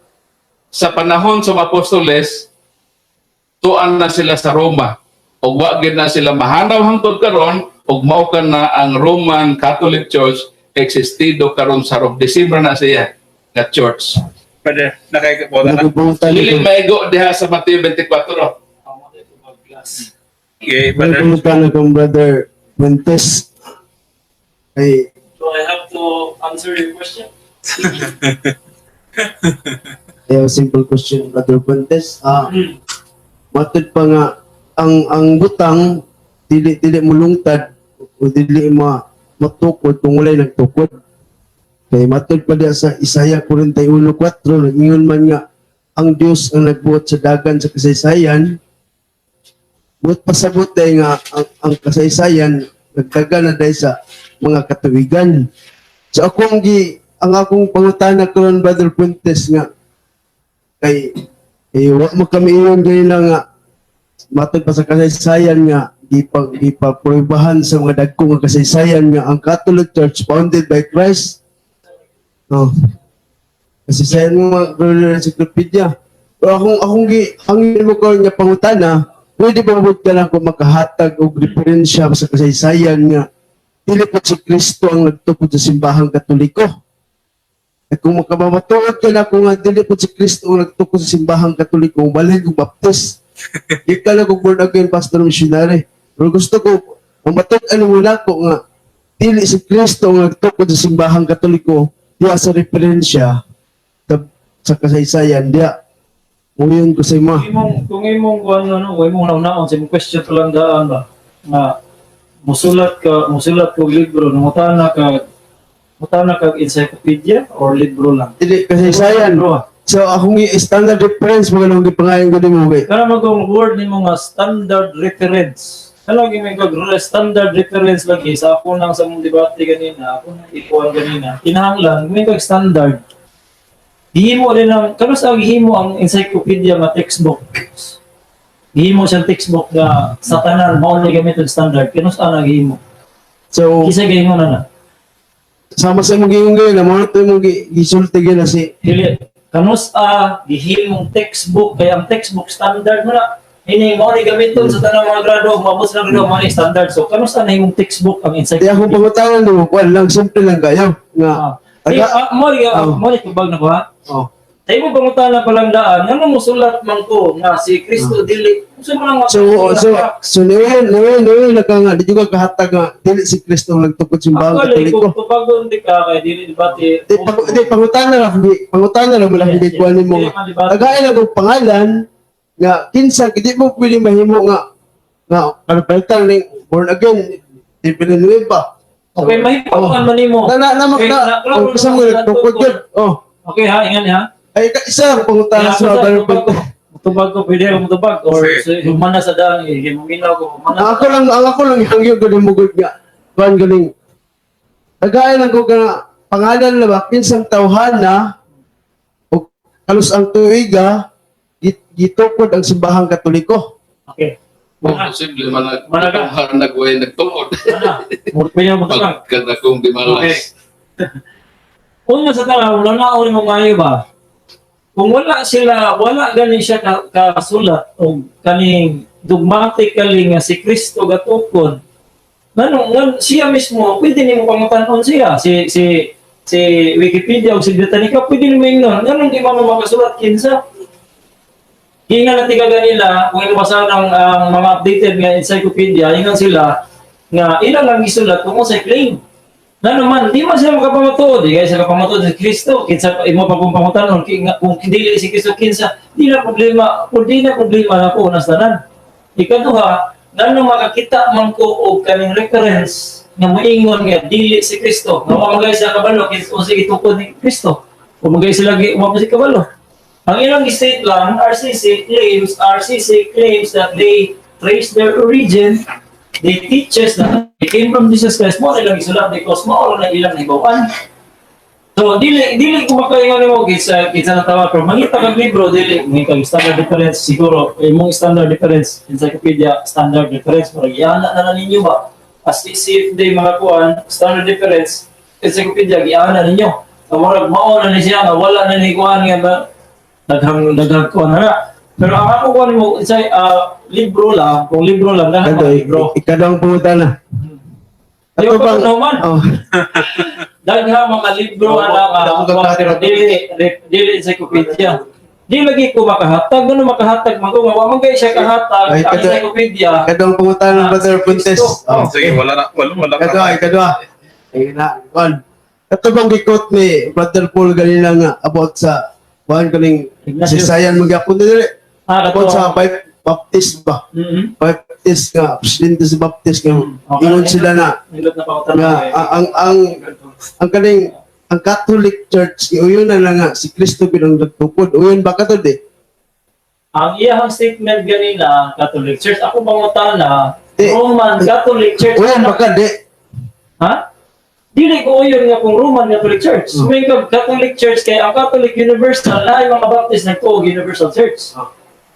A: Sa panahon sa mga apostoles, tuan na sila sa Roma. Ug wa gid na sila mahanaw hangtod karon, ug mao ka na ang Roman Catholic Church existido karon sa Rome. December na siya nga church.
E: Brother, nakikipota na.
F: Nagbubutan
A: Dili
F: ko.
A: maigo diha sa Mateo 24.
E: Okay, brother.
F: Nagbubutan akong Brother Fuentes. Ay,
D: So I to answer your question?
F: I have a simple question, Brother Fuentes. Matod pa nga ang butang dili dili mulungtad o dili ma matukod kung walay nagtukod. Kay matod pa diya sa Isaiah 41:4, nag-ingon man nga ang Dios ang nagbuot sa dagan sa kasaysayan. Buot pasabot day nga ang kasaysayan nagdagan na day sa mga katuwigan. So akong gi ang akong pangutana karon, Brother Fuentes, nga kay eh, wa mo kami ingon ganina nga matod pa sa kasaysayan nga gipa pruebahan sa mga dagko nga kasaysayan nga ang Catholic Church founded by Christ. Oh. Kasaysayan mo mga Royal Encyclopedia. Pero akong gi ang mo ko nga pangutana, pwede ba mo ka lang kung makahatag og referensya sa kasaysayan nga dili po si Kristo ang nagtukod sa simbahang Katoliko? At kung makamamatuod ka na kung nga dili po si Kristo ang nagtukod sa simbahang Katoliko, balhin kong Baptist. Di ka lang kung born again pastor missionary. Pero gusto ko, ang matud-an mo na ko nga dili si Kristo ang nagtukod sa simbahang Katoliko, diya sa referensya sa kasaysayan, diya. Muyon ko sa imo.
D: Kung imong kung ano, no, kung imong naunaon sa imong question pa lang daan ba nga musulat ko libro, nangutana ka encyclopedia or libro lang?
F: Dili kasaysayan.
D: Libro ah.
F: So akong standard reference mga nung gipangayon ko nimo kay.
D: Kana magong word nimo nga standard reference. Kana gyud may kag standard reference lagi sa ako nang sa mong debate ganina, ako nang ikuan ganina. Kinahanglan may kag standard. Gihimo din ang kanos ang gihimo ang encyclopedia nga textbook. Gihimo siyang textbook nga sa tanan mao ni gamiton standard. Kanus ang gihimo?
F: So
D: Kinsa gihimo na na?
F: Sama sa imong giingon gayon, mo na imong gisulti gyud na si
D: Dili. Kanus a gihimong textbook kay ang textbook standard mo na. Ini mo ni gamiton sa tanang mga grado, maabot sa grado mo ni standard. So kanus a nahimong textbook ang
F: Di
D: encyclopedia?
F: akong pangutana nimo, kuan lang, simple lang kayo nga
D: Ah. Eh, mo ri mo ri tubag na ko ha.
F: Oh.
D: Sa imo pangutana pa lang daan, ngano mosulat man ko nga si Kristo dili? Unsa man ang
F: So so so niwen na ka nga di ka kahatag nga dili si Kristo ang nagtukod sa simbahang
D: Ako lay
F: Katoliko.
D: kung tubagon di ka kay dili debate.
F: Di pangutana lang, di pangutana lang mo lang hindi kuan nimo
D: Dili
F: nga.
D: man debate.
F: Tagain lang og pangalan nga kinsa di mo pwede mahimo nga nga kanapalitan ning born again di Villanueva.
D: Okay, mahipuan man nimo.
F: Na na na
D: Okay,
F: na
D: klaro
F: oh, kasi mo
D: naman sila
F: nagtukod
D: tukod.
F: yun. Oh.
D: Okay ha, ingan ha.
F: Ay ka isa ang pangutana sa
D: Kaya,
F: Brother
D: tubag ko. Tubag ko, pwede akong tubag. Or humana sa daan, eh, huminaw ko, humana.
F: Ang ako lang hangyo galing mo gud nga kuan galing. Tagay lang ko nga pangalan na ba kinsang tawhana o kalos ang tuiga gitukod ang simbahang Katoliko.
D: Okay.
A: Kung posible man
D: Managa.
A: nagway nagtukod.
D: Mana. Pwede akong tubag.
A: Pagka kung di malas.
D: Una sa tanan, wala na ako mo ngayo ba? Kung wala sila, wala gani siya kasulat o kaning dogmatically nga si Kristo gatukod. Nganong ngan, siya mismo, pwede nimo pangutan-on siya. Si si si Wikipedia o si Britannica, pwede nimo ingnon. Nganong di man mo makasulat kinsa? Hinga na tiga ganila, kung inubasa ng ang mga updated nga encyclopedia, ingon sila nga ilang lang gisulat kung unsay claim. Na naman, di man sila makapamatuod. Di kaya sila kapamatuod si Kristo. Kinsa, imo pa kung pangutanon, kung dili si Kristo, kinsa, di na problema, kung di na problema na po, unas tanan. Ikaduha, ngano makakita man ko og kaning reference nga moingon nga dili si Kristo. Nga wa magay sila kabalo kinsa unsa gitukod ni Kristo. Kung magay sila wa pa si kabalo. Ang ilang state lang, RCC claims that they trace their origin, they teaches that they came from Jesus Christ, mo ilang isulat because mao na ilang nahibaw-an. So dili dili ko makaingon nimo kinsa kinsa na tawag, pero mangita kag libro, dili mangita kag standard reference siguro imong standard reference encyclopedia standard reference murag giana na na ninyo ba as if they mga kuan standard reference encyclopedia giana ninyo. So, murag mao na ni siya nga wala na ni kuan nga ba daghang daghang kuan na na. Pero ang ako kuan mo say libro lang, kung libro lang daghan
F: Kado,
D: mga libro.
F: ikadawang pangutana.
D: Ayaw
F: Ato
D: pa
F: bang
D: naman.
F: Oh,
D: Daghang mga libro
F: Oo,
D: ana nga
F: wala akong
D: kuwan, pero
F: kakaroon.
D: dili dili encyclopedia. Di lagi ko makahatag, ano makahatag man ko, wa man kay siya kahatag
F: Ay,
D: ang encyclopedia.
F: Ikadawang pangutana,
D: Ah,
F: Brother
D: si
F: Fuentes.
D: Kristo.
F: Oh.
E: Sige, wala na wala, wala
F: Ikadua, ikadua. Ay na, kuan. Kato bang gi-quote ni Brother Paul ganina nga about sa kuan kaning
D: Ignatius.
F: Sisayan magyapon dili
D: Ah,
F: about
D: kato.
F: sa Baptist ba? Baptist nga presidente sa Baptist nga ingon sila na
D: Nindot na pangutana.
F: nga ang kaning ang Catholic Church uyon na lang nga si Kristo gid ang nagtukod, uyon ba katod eh?
D: Ang iyahang statement ganina, Catholic Church, ako pangutana,
F: Eh,
D: Roman Catholic Church.
F: Uyon ba ka di?
D: Ha? Dili ko uyon nga kung Roman Catholic Church. May Catholic Church kay ang Catholic Universal na mga Baptist nagtuo og Universal Church.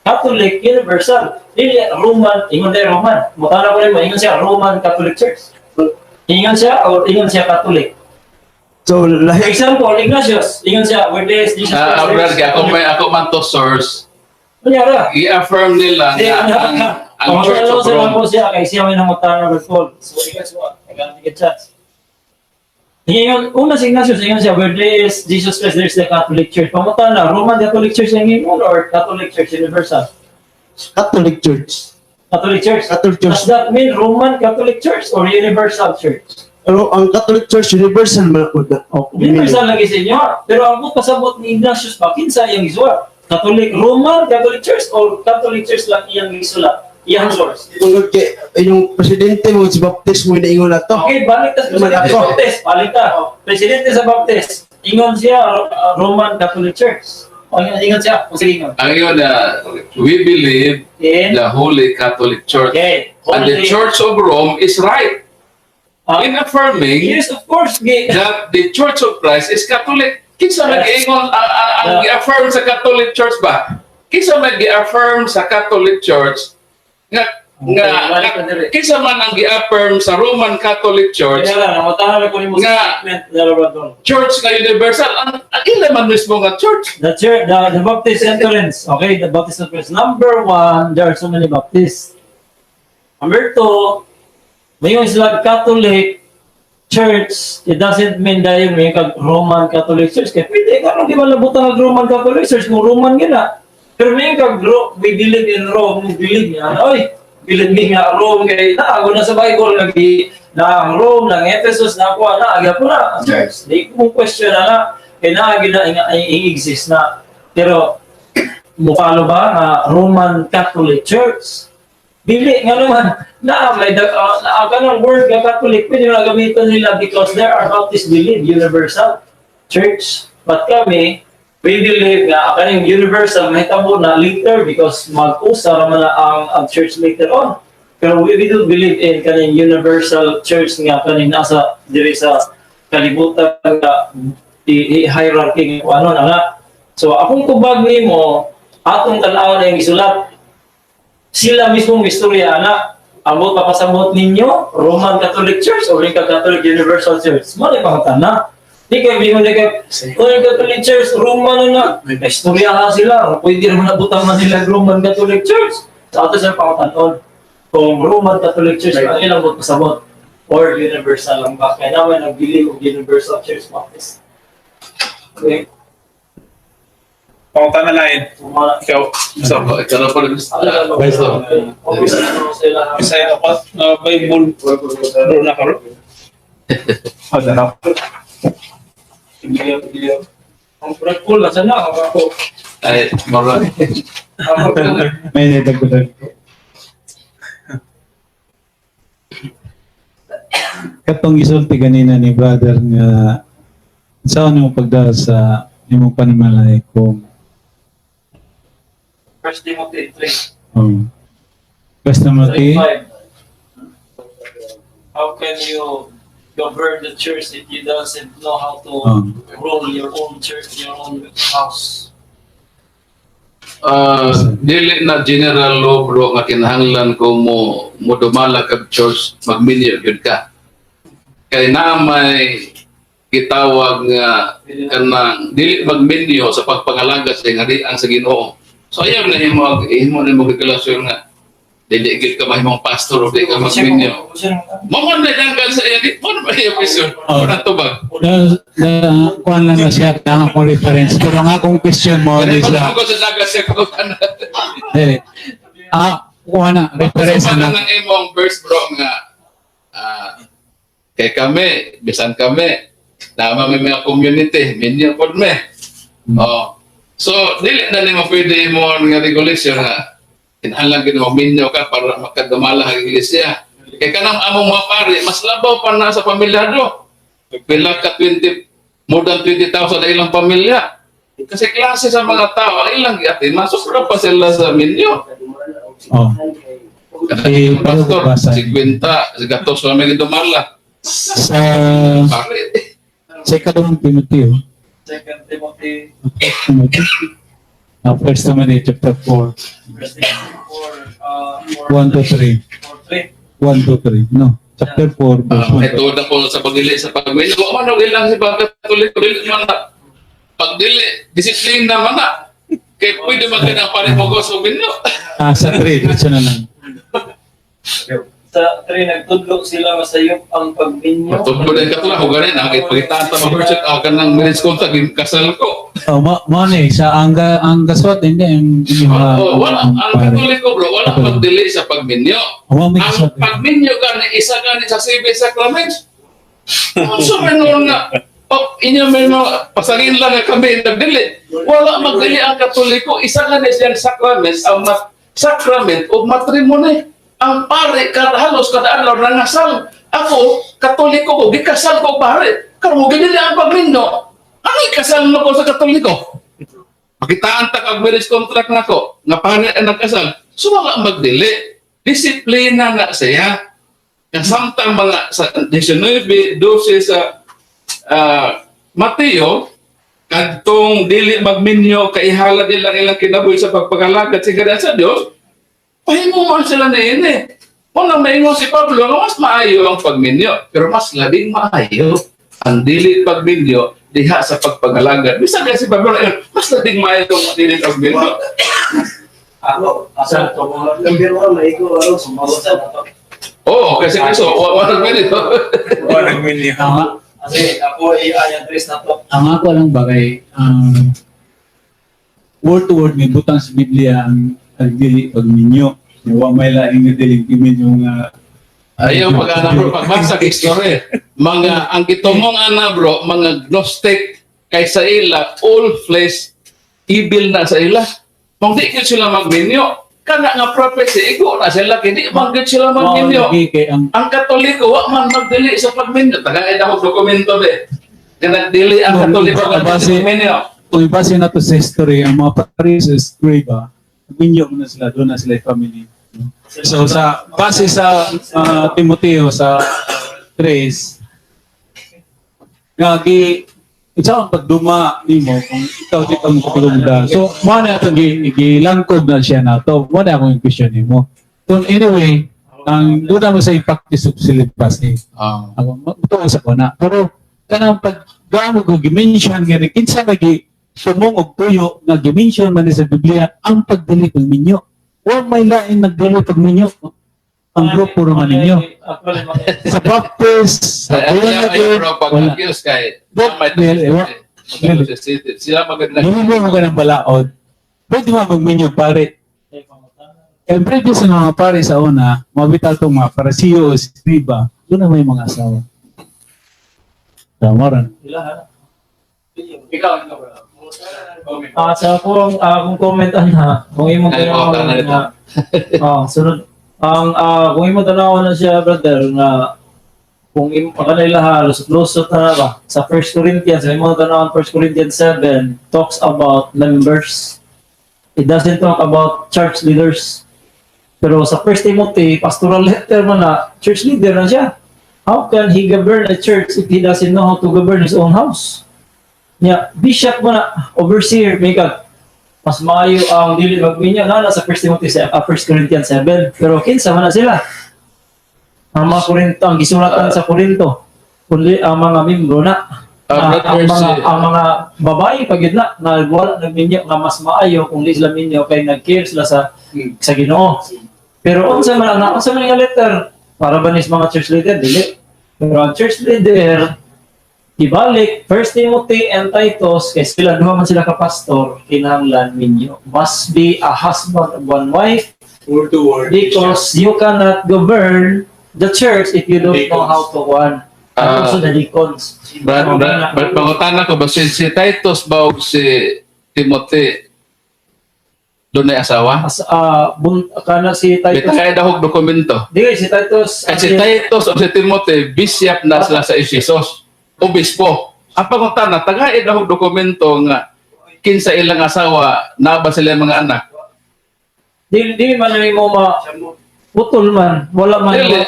D: Catholic Universal. Dili Roman, ingon dai Roman. Mutana ko nimo, ingon siya Roman Catholic Church. Ingon siya or ingon siya Catholic.
F: So
D: For
F: lahi
D: example, Ignatius, ingon siya, where there is Jesus
A: Ah,
D: Christ.
A: brother, kaya ako may ako man to source.
D: Kunyara.
A: I-affirm nila
D: Di,
A: nga ang Church of Rome.
D: Ko siya kay siya may nangutana with Paul. So, guess what? I got a chance. Ngayon, una si Ignatius, ingon siya, where there is Jesus Christ, there is the Catholic Church. Pangutana, Roman Catholic Church ang ingon or Catholic Church Universal?
F: Catholic Church.
D: Catholic Church.
F: Catholic Church.
D: Does that mean Roman Catholic Church or Universal Church?
F: Pero ang Catholic Church universal man ako na.
D: Oh, universal lagi sa inyo. Pero ang pasabot ni Ignatius pa, kinsa iyang isulat? Catholic Roman Catholic Church or Catholic Church lang iyang isulat? Iyang source.
F: Tungod kay inyong presidente mo si Baptist mo inaingon na to.
D: Okay, balik ta sa presidente
F: Ako.
D: sa Baptist. Balik ta. Presidente sa Baptist. Ingon siya, Roman Catholic Church. O, ingon siya. Kung sige, ingon.
A: Ang yun na, we believe
D: In,
A: the Holy Catholic Church.
D: Okay.
A: And the Church of Rome is right in affirming
D: Yes, of course.
A: That the Church of Christ is Catholic. Kinsa
D: Yes.
A: mag-ingon ang gi-affirm sa Catholic Church ba? Kinsa man gi-affirm sa Catholic Church nga nga,
D: Okay, balik
A: nga
D: na diri.
A: kinsa man ang gi-affirm sa Roman Catholic Church
D: Kaya lang, namutahan ko nimo sa statement na Labrador.
A: Church nga universal, ang ila man mismo nga church.
D: The church, the Baptist entrance. Okay, the Baptist entrance. Number one, there are so many Baptists. Number two, may sila Catholic Church, it doesn't mean dahil may kag Roman Catholic Church. Kaya pwede ka nung di malabutan ang Roman Catholic Church kung Roman gina. Pero may kag we believe in Rome, we believe nga, oy, believe me nga Rome kay naago na sa Bible nagi na ang Rome, ng Ephesus, na kuha na, agya po na ang church. Di ko question na na, kay naagi na i-exist na. Pero mukha ba nga Roman Catholic Church? Dili nga naman na may na kanang word nga Catholic pwede na gamiton nila because there are Baptist believe universal church. But kami, we believe nga kaning universal mahitabo na later because mag-usa ra man na ang church later on. Pero we do believe in kaning universal church nga kaning nasa diri sa kalibutan nga hierarchy nga kung ano na nga. So akong tubag nimo atong tan-awon ang gisulat, sila mismo istorya na amot papasabot ninyo Roman Catholic Church o Rinka Catholic Universal Church, mo na pangutana. Di kay bingon di kay Roman Catholic Church Roman na na istorya ha sila, pwede naman nabutang man nila Roman Catholic Church sa ato sa pangutanon kung Roman Catholic Church ang ilang buot pasabot or universal lang ba, kaya naman nag-believe og Universal Church Baptist. Okay.
E: Pangutana lain.
D: Sumala.
E: Ikaw. So,
A: So, ikaw na pala.
C: Wisdom.
D: Sila.
E: Bisaya ako Bible. Bro na karon.
B: Ang Brad Paul, nasa na ako.
A: Ay, mara.
C: May nadagdagan ko. Katong isulti ganina ni brother nga sa ano mo pagdala sa imong panimalay kung
B: First Timothy 3.
C: First Timothy
B: 5. How can you govern the church if you doesn't know how to rule your own church, your own house?
A: Dili na general law, bro, nga kinahanglan ko mo mo dumala kag church, magminyo gyud ka. Kay naa may gitawag nga kanang dili magminyo sa pagpangalaga sa ang sa Ginoo. So ayaw na himo himo nimo regulasyon nga dili gyud ka mahimong pastor o di ka magminyo. Mo man na dangkan sa iya, di mo na ba iya pisyon?
C: Oh.
A: Mo na tubag.
C: The kuan lang na siya ang akong reference, pero ang akong question mo
A: Kaya
C: ni sa
A: ko sa dagat siya ko kana.
C: dili kuan na reference
A: So,
C: na
A: ng imong verse, bro, nga kay kami, bisan kami, Tama, may mga community, minyo pod me. Oh. So, dili na nimo pwede mo nga regulation nga kinahanglan gid mo minyo ka para makadumala ang iglesia. Kay kanang among mga pare, mas labaw pa na sa pamilyado. Pila ka 20, more than 20,000 na ilang pamilya. Kasi klase sa mga tao, ang ilang giatin, masubra pa sila sa minyo.
C: Oh. Eh,
A: Pastor,
C: basa.
A: 50, gatos na may dumala.
C: Sa
A: Pare.
C: sa Ikalawang Timoteo,
D: Second Timothy,
C: Timothy, First Timothy chapter 4,
D: verse 4,
C: 1 to 3.
D: 4, 3.
C: 1 to 3. No, chapter 4, verse 1.
A: Ito na po sa pagdili sa pagmili. Wa man og ilang si Katoliko, dili man na. Pagdili, disiplina man na. Kay pwede man ang pare mo sa minyo.
C: Ah, sa 3, diretso na lang.
D: Sa 3, nagtudlo sila nga sayop ang pagminyo.
A: Matudlo din katulad ko ganin ang ipakita ta mag-worship ang kanang marriage contract yung kasal ko.
C: Oh, mo ni sa ang gaswat hindi ang inyong
A: Oh, wala ang
C: pare.
A: Katoliko, bro, wala
C: Katoliko.
A: pagdili sa pagminyo.
C: Oh, may
A: Ang
C: gaswat.
A: pagminyo gani isa gani sa civil sacraments. Unsa man noon nga oh, inyo may mga pasangin lang nga kami nagdili. Wala magdili ang Katoliko, isa gani siyang sacraments ang sacrament o matrimony. Ang pare kada halos kada adlaw nangasal. Ako, Katoliko ko, gikasal ko pare. Karon mo gidili ang pagminyo. Ano ikasal mo ko sa Katoliko? Pakitaan ta kag marriage contract nako nga pare ang nagkasal. So wala magdili. Disiplina na siya. Nga samtang mga sa 19, 12 sa Mateo, kadtong dili magminyo kay ihalad nila ang ilang kinabuhi sa pagpagalagad sa sa Dios, pahimo man sila niini. Unang maingon si Pablo nga mas maayo ang pagminyo, pero mas labing maayo ang dili pagminyo diha sa pagpagalagad. Bisan kaya si Pablo, eh, mas labing maayo ang dili pagminyo.
D: Ako, asa to mga Sumagot na to.
A: Oo, kasi Kristo, wa nagminyo.
E: Wa nagminyo.
C: Ang,
D: Kasi ako i-address na to.
C: ang ako lang ba kay word to word may butang sa Biblia ang dili pagminyo. Wa may laing nga dili minyo nga.
A: Ayaw pag ana bro, pagbasa kay story. Mga ang gitumong ana bro, mga gnostic kay sa ila all flesh evil na sa ila. Kung di gyud sila magminyo, kana nga prophecy igo na sila kay di man gyud sila magminyo.
C: Mao lagi kay ang
A: Ang Katoliko wa man magdili sa pagminyo. Tagay na ako dokumento be. Nga nagdili ang Katoliko
C: Kung
A: sa pagminyo.
C: Kung ibase na to sa history, ang mga Pharisees, ba, minyo na sila, doon na sila yung family. So sa base sa Timoteo sa 3, nga gi unsa ang pagduma nimo kung ikaw di ka mo katigumda. So mo na atong gilangkob na siya nato. Mo na akong question nimo. Kung anyway, ang doon na mo sa practice of celibacy. Ako matuo sa ko na. Pero kanang pag gaano ko gi-mention nga ni kinsa lagi sumong og tuyo nga gi-mention man ni sa Biblia ang pagdili pag minyo. Wa may lain nagdili pag minyo. Ang grupo ra man ninyo.
D: Actually, mga
C: Sa Baptist, sa
A: Ay,
C: born
A: ay, ay,
C: again,
A: bro, pag
C: wala.
A: accuse kay
C: Well,
A: sila maganda.
C: Dili mo ka ng balaod. Pwede mo magminyo pare. Kaya previous sa mga pare sa una, mabital tong mga Parisiyo o Escriba, doon na may mga asawa. Tama rin.
D: Ilahan.
B: Ikaw, bro.
D: Sa akong akong comment ana, kung imong
A: Ay,
D: tanaw
A: oh, tama
D: na sunod ang kung imong tanaw na siya, brother, nga kung im kanila halos lusot na ba sa 1 Corinthians, imong tanaw 1 Corinthians 7 talks about members. It doesn't talk about church leaders. Pero sa 1 Timothy, pastoral letter man na, church leader na siya. How can he govern a church if he doesn't know how to govern his own house? Nya, bishop mo na, overseer, may kag, mas maayo ang dili magminyo na sa 1 Timothy 1 Corinthians 7. Pero kinsa man na sila? Ang mga Korinto, ang gisulatan sa Korinto, kundi ang mga membro na.
A: Brother,
D: Ang mga ang mga babae pag yun na na wala nagminyo nga mas maayo kung di sila minyo kay nag-care sila sa Ginoo. Pero unsa man ang unsa man nga letter para ba nis mga church leader dili. Pero ang church leader ibalik 1 Timothy and Titus kay sila duha man sila ka pastor kinahanglan minyo. Must be a husband of one wife
E: Word to word.
D: because you cannot govern the church if you don't know how to one. And
A: Ah.
D: also the deacons.
A: Brad, Brad, Brad, pangutana ko ba si Titus ba og si Timothy dunay asawa?
D: As, kana si
A: May
D: Titus.
A: tagay dahog dokumento.
D: Di si Titus.
A: At si Titus o si Timothy, bishop na sila sa Ephesus. Obispo. Ang pangutana, tagay dahog dokumento nga kinsa ilang asawa, na ba sila mga anak?
D: Di man na mo ma putol man, wala man.
A: Dili.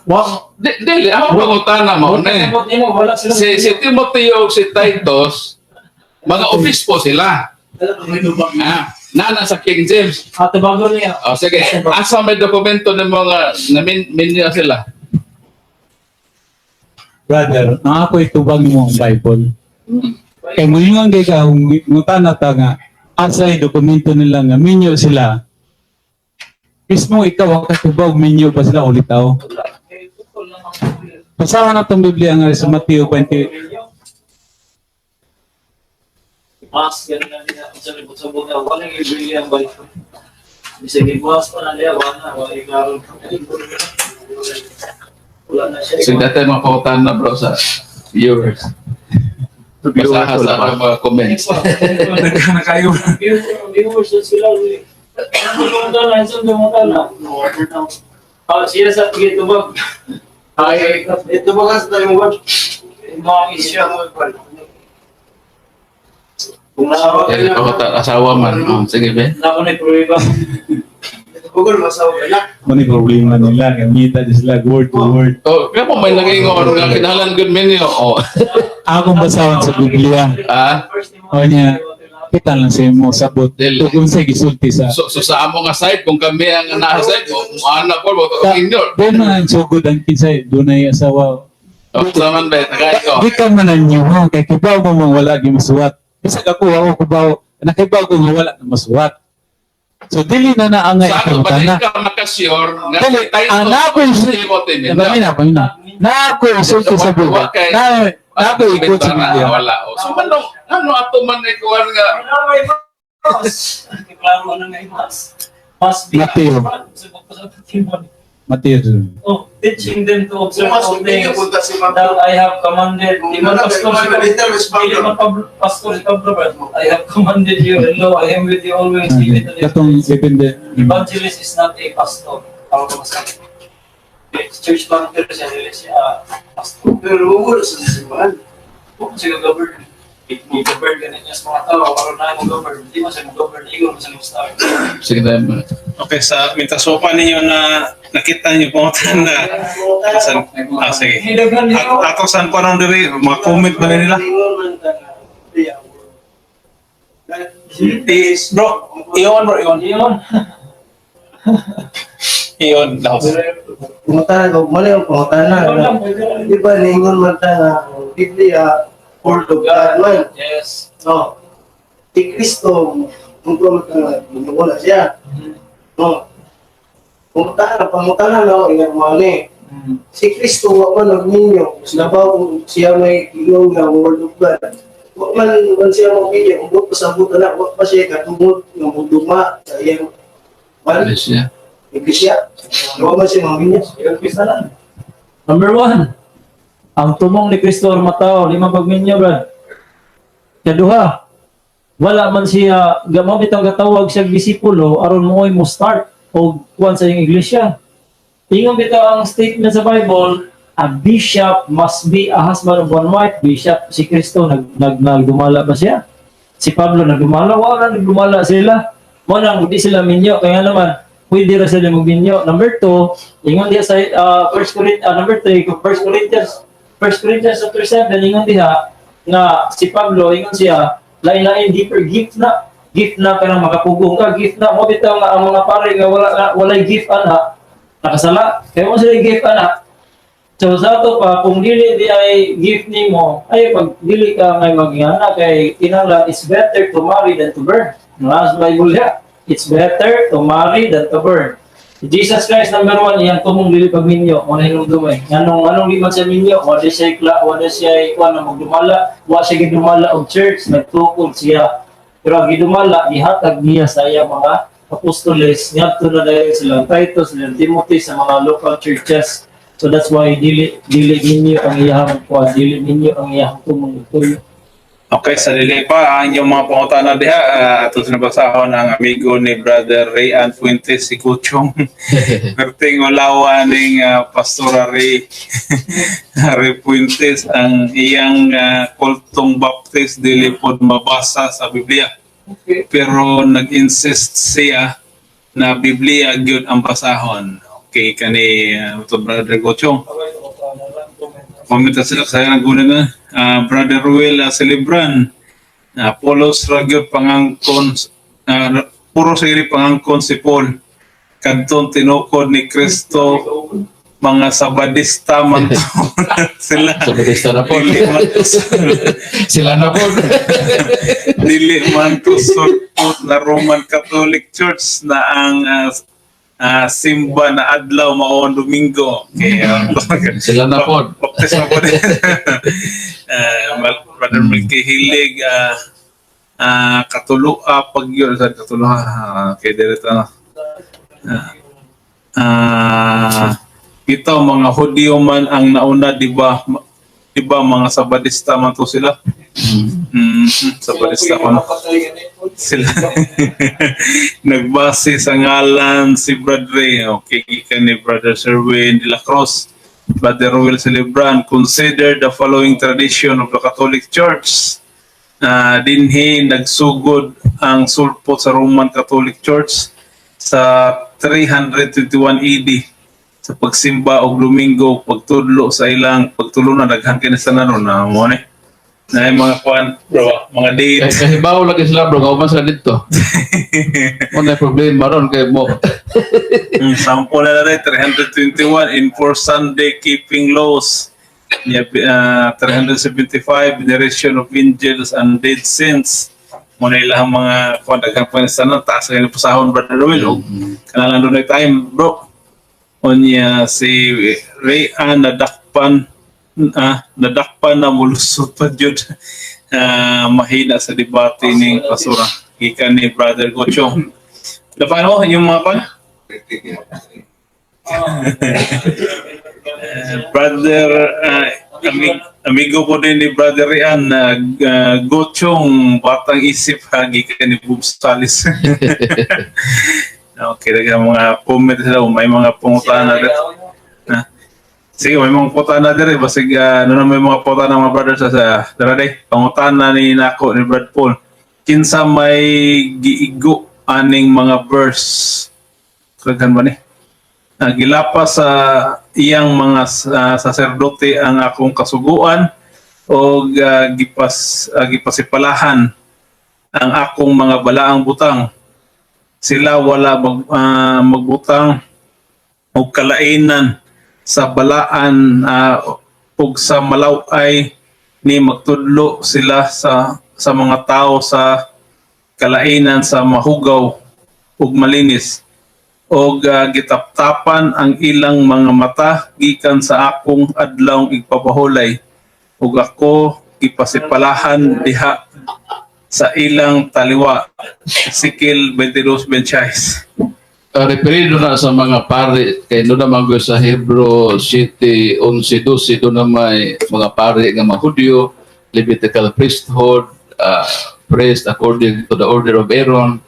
D: Wa
A: Dili, ako pangutana mo na eh.
D: Sabot nimo, wala sila.
A: Si Timothy o si Titus, mga obispo sila. Ah, nana sa King James.
D: Ato bago niya.
A: O sige, asa may dokumento ng mga minyo sila?
C: Brother, ang ako itubang mo ang Bible. Kay muingon kay ka ngutana ta nga asa yung dokumento nila nga minyo sila. Mismo ikaw ang katubag minyo ba sila ulitaw? Basahan na itong Biblia nga sa Mateo 20.
D: Mas ganun na niya sa libot sa bunga, walang ibili ang Bible. Bisag ibuhas pa na niya, wala na, wala klaro. Wala na siya.
A: Sige, dati mga pangutana bro sa viewers. Basahan sa atong mga comments.
E: Nagkana kayo.
D: Viewers na sila. Uy. Ano ba na? Ano ba na? Ah, siya sa tubag. Ay,
F: Ito ba kasi tayo mo
D: mga isya. Kung nakawa
A: Yan, pangutana, asawa man. Oh, sige, be.
D: na ako na pruweba.
F: Google masawa ka na.
C: Mani problema nila, gamita di sila word to word.
A: Oh, kaya mo may nangingon nga kinahanglan good minyo. Oh.
C: Akong basahon sa Biblia.
A: Ah?
C: O niya, kita lang sa imo sabot.
A: Dili.
C: Kung sa gisulti sa
A: So sa amo nga side, kung kami ang nasa side, mo anak ko, mo inyo.
C: Doon man ang sugod ang kinsay, dunay asawa.
A: Oh, sa man be, tagay ko.
C: Di ka man ang nyuho, kay kibaw mo mong wala gimasuwat. Bisag ako, ako kubaw, nakibaw ko nga wala na masuwat. So, dili na na ang
A: Sa ato ba
C: na.
A: ikaw nakasure nga
C: Dili,
A: si Titus
C: ang ako
A: o si Timothy minyo?
C: Pamina, pamina. Na ako isulti sa Biblia.
A: Okay.
C: Na ako ikot sa Biblia.
A: Wala. Oh. So man ano ato man ikuan nga
D: Wala may mas. Klaro na nga mas. Mas be
C: Mateo. Mateo.
D: Oh, teaching them to observe
F: Mas
D: all
F: hindi
D: things
F: punta si
D: that I have commanded. Di man pastor si Dili man pastor si Pablo, but I have commanded you and lo, I am with you always. Even to the
C: Katong depende.
D: Evangelist is not a pastor. Ako ko masabi. Church planter siya, dili siya pastor.
F: Pero wala sa simbahan.
D: Kung siya govern, i-govern ka niya sa mga tao, karon na mo govern, di man siya mo govern, ingon man siya mo start.
A: Sige na mo.
E: Okay, sa mintas pa ninyo na nakita niyo pangutan na san, ah, sige.
D: Hidaghan niyo.
E: At, ato saan ko anong diri, mga comment ba nila? I, bro, iyon bro, iyon.
D: Iyon.
E: Iyon, laos.
F: Pangutana ko, mali ang pangutana.
D: Ikaw lang, pwede lang.
F: Di ba niingon man ta nga ang Biblia word of God man.
D: Yes.
F: No. Si Kristo, kung man ta nga wala siya. No. Pangutana, pangutana na ingat mo ni. Si Kristo wa man nagminyo, labaw kung siya may ingon nga word of God. Wa man man siya magminyo, kung pasabot na wa pa siya katungod nga muduma sa iyang man,
A: Alis siya.
F: iglesia. Wa man siya magminyo.
D: Umpisa lang. Number 1. Ang tumong ni Kristo matao, lima pagminyo, brad. Kaduha, wala man siya, gamo bitang gatawag siya disipulo, aron mo mo start o kuan sa iyong iglesia. Ingon bitaw ang statement sa Bible, a bishop must be a husband of one wife. Bishop si Kristo nag nag nagdumala ba siya? Si Pablo nagdumala, wala nagdumala sila. Mo nang di sila minyo kaya naman pwede ra sila magminyo. Number 2, ingon diha sa First Corinthians, number 3, kung 1 Corinthians chapter 7 ingon diha nga si Pablo ingon siya lain-lain deeper gift na kanang makapugong ka, gift na mo bitaw nga ang mga pare nga wala nga walay gift ana nakasala kaya mo sila gift ana. So sa ato pa kung dili di ay gift nimo ay pag dili ka ngay magingana kay kinahanglan it's better to marry than to burn. Nasa Bible ya. It's better to marry than to burn. Si Jesus Christ number 1 iyang tumong dili pagminyo mo na hinumdumay. Nganong anong di man siya minyo, wala siya kla, wala siya kuan na magdumala, wa siya gidumala og church, nagtukod siya. Pero ang gidumala gihatag niya sa iya mga apostoles ngadto na dayon sila Titus, sila Timothy sa mga local churches. So that's why dili dili ninyo ang iyang kuan, dili ninyo ang iyang tumong tuyo.
E: Okay, sa dili pa ang inyong mga pangutana diha, ato sinabasahon ang amigo ni Brother Ray Ann Fuentes, si Kuchong. Perting ulawa ning Pastora Ray Ray Fuentes ang iyang kultong Baptist dili pod mabasa sa Biblia. Pero nag-insist siya na Biblia gyud ang basahon. Okay, kani to Brother Kuchong. Comment sila sa naguna na. Brother Ruel Celebran. Apollos ra gyud pangangkon, puro sa iri pangangkon si Paul. Kadtong tinukod ni Kristo, mga Sabadista man to sila.
A: Sabadista na po.
E: Dili man to
A: Sila na po.
E: Dili man to sulpot na Roman Catholic Church na ang simba na adlaw mao ang Domingo. Okay,
A: Sila na po.
E: Baptismo po din. Brother Milky Hilig, katulua pag yun, sa katulua, okay, dirito na. Ito, mga Hudyo man ang nauna, di ba? Di ba, mga Sabadista man to sila? Sabadista ko na sila. Nagbase sa ngalan si Brad Ray. Okay, gikan ni Brother Sherwin de la Cruz. Brother Ruel Celebran, consider the following tradition of the Catholic Church. Dinhi nagsugod ang sulpot sa Roman Catholic Church sa 321 AD sa pagsimba og Domingo, pagtudlo sa ilang pagtulunan, daghan kini sa nanon na mo ni na yung mga kuan bro, mga date.
A: Kaya kahibaw lagi sila bro, kauban sila dito. Wala problema ron kay mo.
E: Sample na rin, 321 enforce Sunday keeping laws. Yeah, 375 veneration of angels and dead saints. Muna ilang mga kuan, daghang pa sa taas kayo pasahon, Brother Ruel. Og kanalang doon time bro. Unya si Ray Ann nadakpan na mulusot pa jud, mahina sa debate ning pasura. Gikan ni Brother Gochong. Dapat mo yung mga kuan? Brother, amigo ko din ni Brother Rian, na Gochong, batang isip ha, gikan ni Bob Salis. Okay, daghang mga comment sila, may mga pangutana na. Ha? Sige, may mga pangutana diri basig ano na may mga pangutana mga brothers sa dara day. Pangutana ni nako ni Brad Paul. Kinsa may giigo aning mga verse? Kaghan ba ni? Gilapas sa iyang mga saserdote ang akong kasuguan og gipasipalahan ang akong mga balaang butang. Sila wala magbutang og kalainan sa balaan ug sa malaway ni magtudlo sila sa mga tao sa kalainan sa mahugaw ug malinis og gitaptapan ang ilang mga mata gikan sa akong adlawng igpapahulay ug ako gipasipalahan diha sa ilang taliwa. Ezekiel 22:26.
A: Referido na sa mga pari kay doon naman ko sa Hebrew 7:11 12, doon na may mga pari nga mga Hudyo, Levitical priesthood, priest according to the order of Aaron.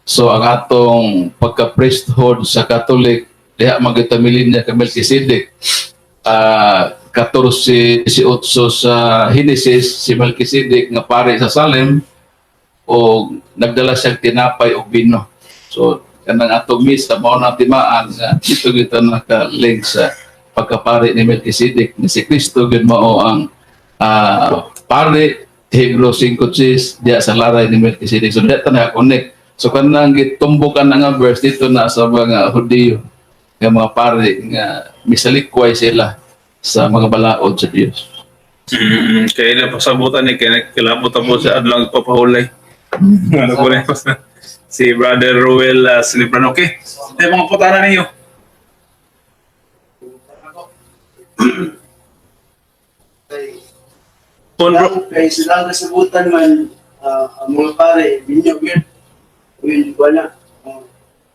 A: So ang atong pagka-priesthood sa Catholic diha man gyud milin niya kay Melchizedek. 14:18 sa Genesis, si Melchizedek nga pari sa Salem o nagdala siyang tinapay og bino. So kanang atong misa mao na timaan nga dito gyud ta naka-link sa pagkapari ni Melchizedek, ni si Kristo gyud mao ang pari, Hebrew 5:6, diya sa laray ni Melchizedek. So diya ta naka-connect. So kanang gitumbukan na nga verse dito na sa mga Hudiyo nga mga pari nga misalikway sila sa mga balaod sa Dios.
E: Kaya na pasabutan ni kaya kilabot po sa adlaw papahulay. Ano po na si Brother Ruel Celebran. Okay. Eh, mga putana ninyo.
F: Kay
E: Pon bro.
F: kay silang kasabutan man ang mga pare binyo gyud. Well, wala.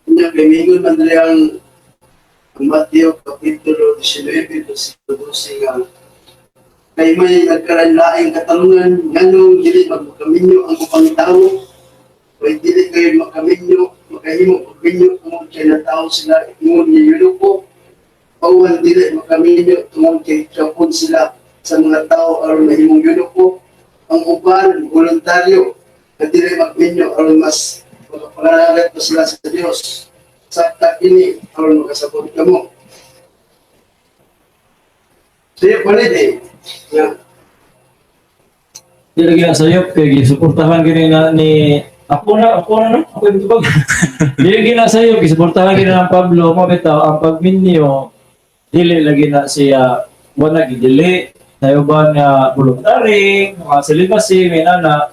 F: Unya kay mingon man diri ang Ang Mateo Kapitulo 19, versikulo 12 nga, kay may nagkalain katalungan nganong dili magkaminyo ang ubang tawo, may dili kayo makaminyo, makahimo pagminyo tungod kay natawo sila ingon ni eunuko, awan dili makaminyo tungod kay kapon sila sa mga tao aron mahimong eunuko. Ang uban voluntaryo na dili magminyo aron mas makapangalagad pa sila sa Dios. Sakta kini aron makasabot kamo. So yun pala eh. Yeah.
D: Di lagi na sayop kay gisuportahan gini na ni ako na no, ako yung tubag. Di lagi na sayop gisuportahan gini ng Pablo mo bitaw ang pagminyo, dili lagi na siya wala gidili tayo ba nga voluntary mga celibacy may nana,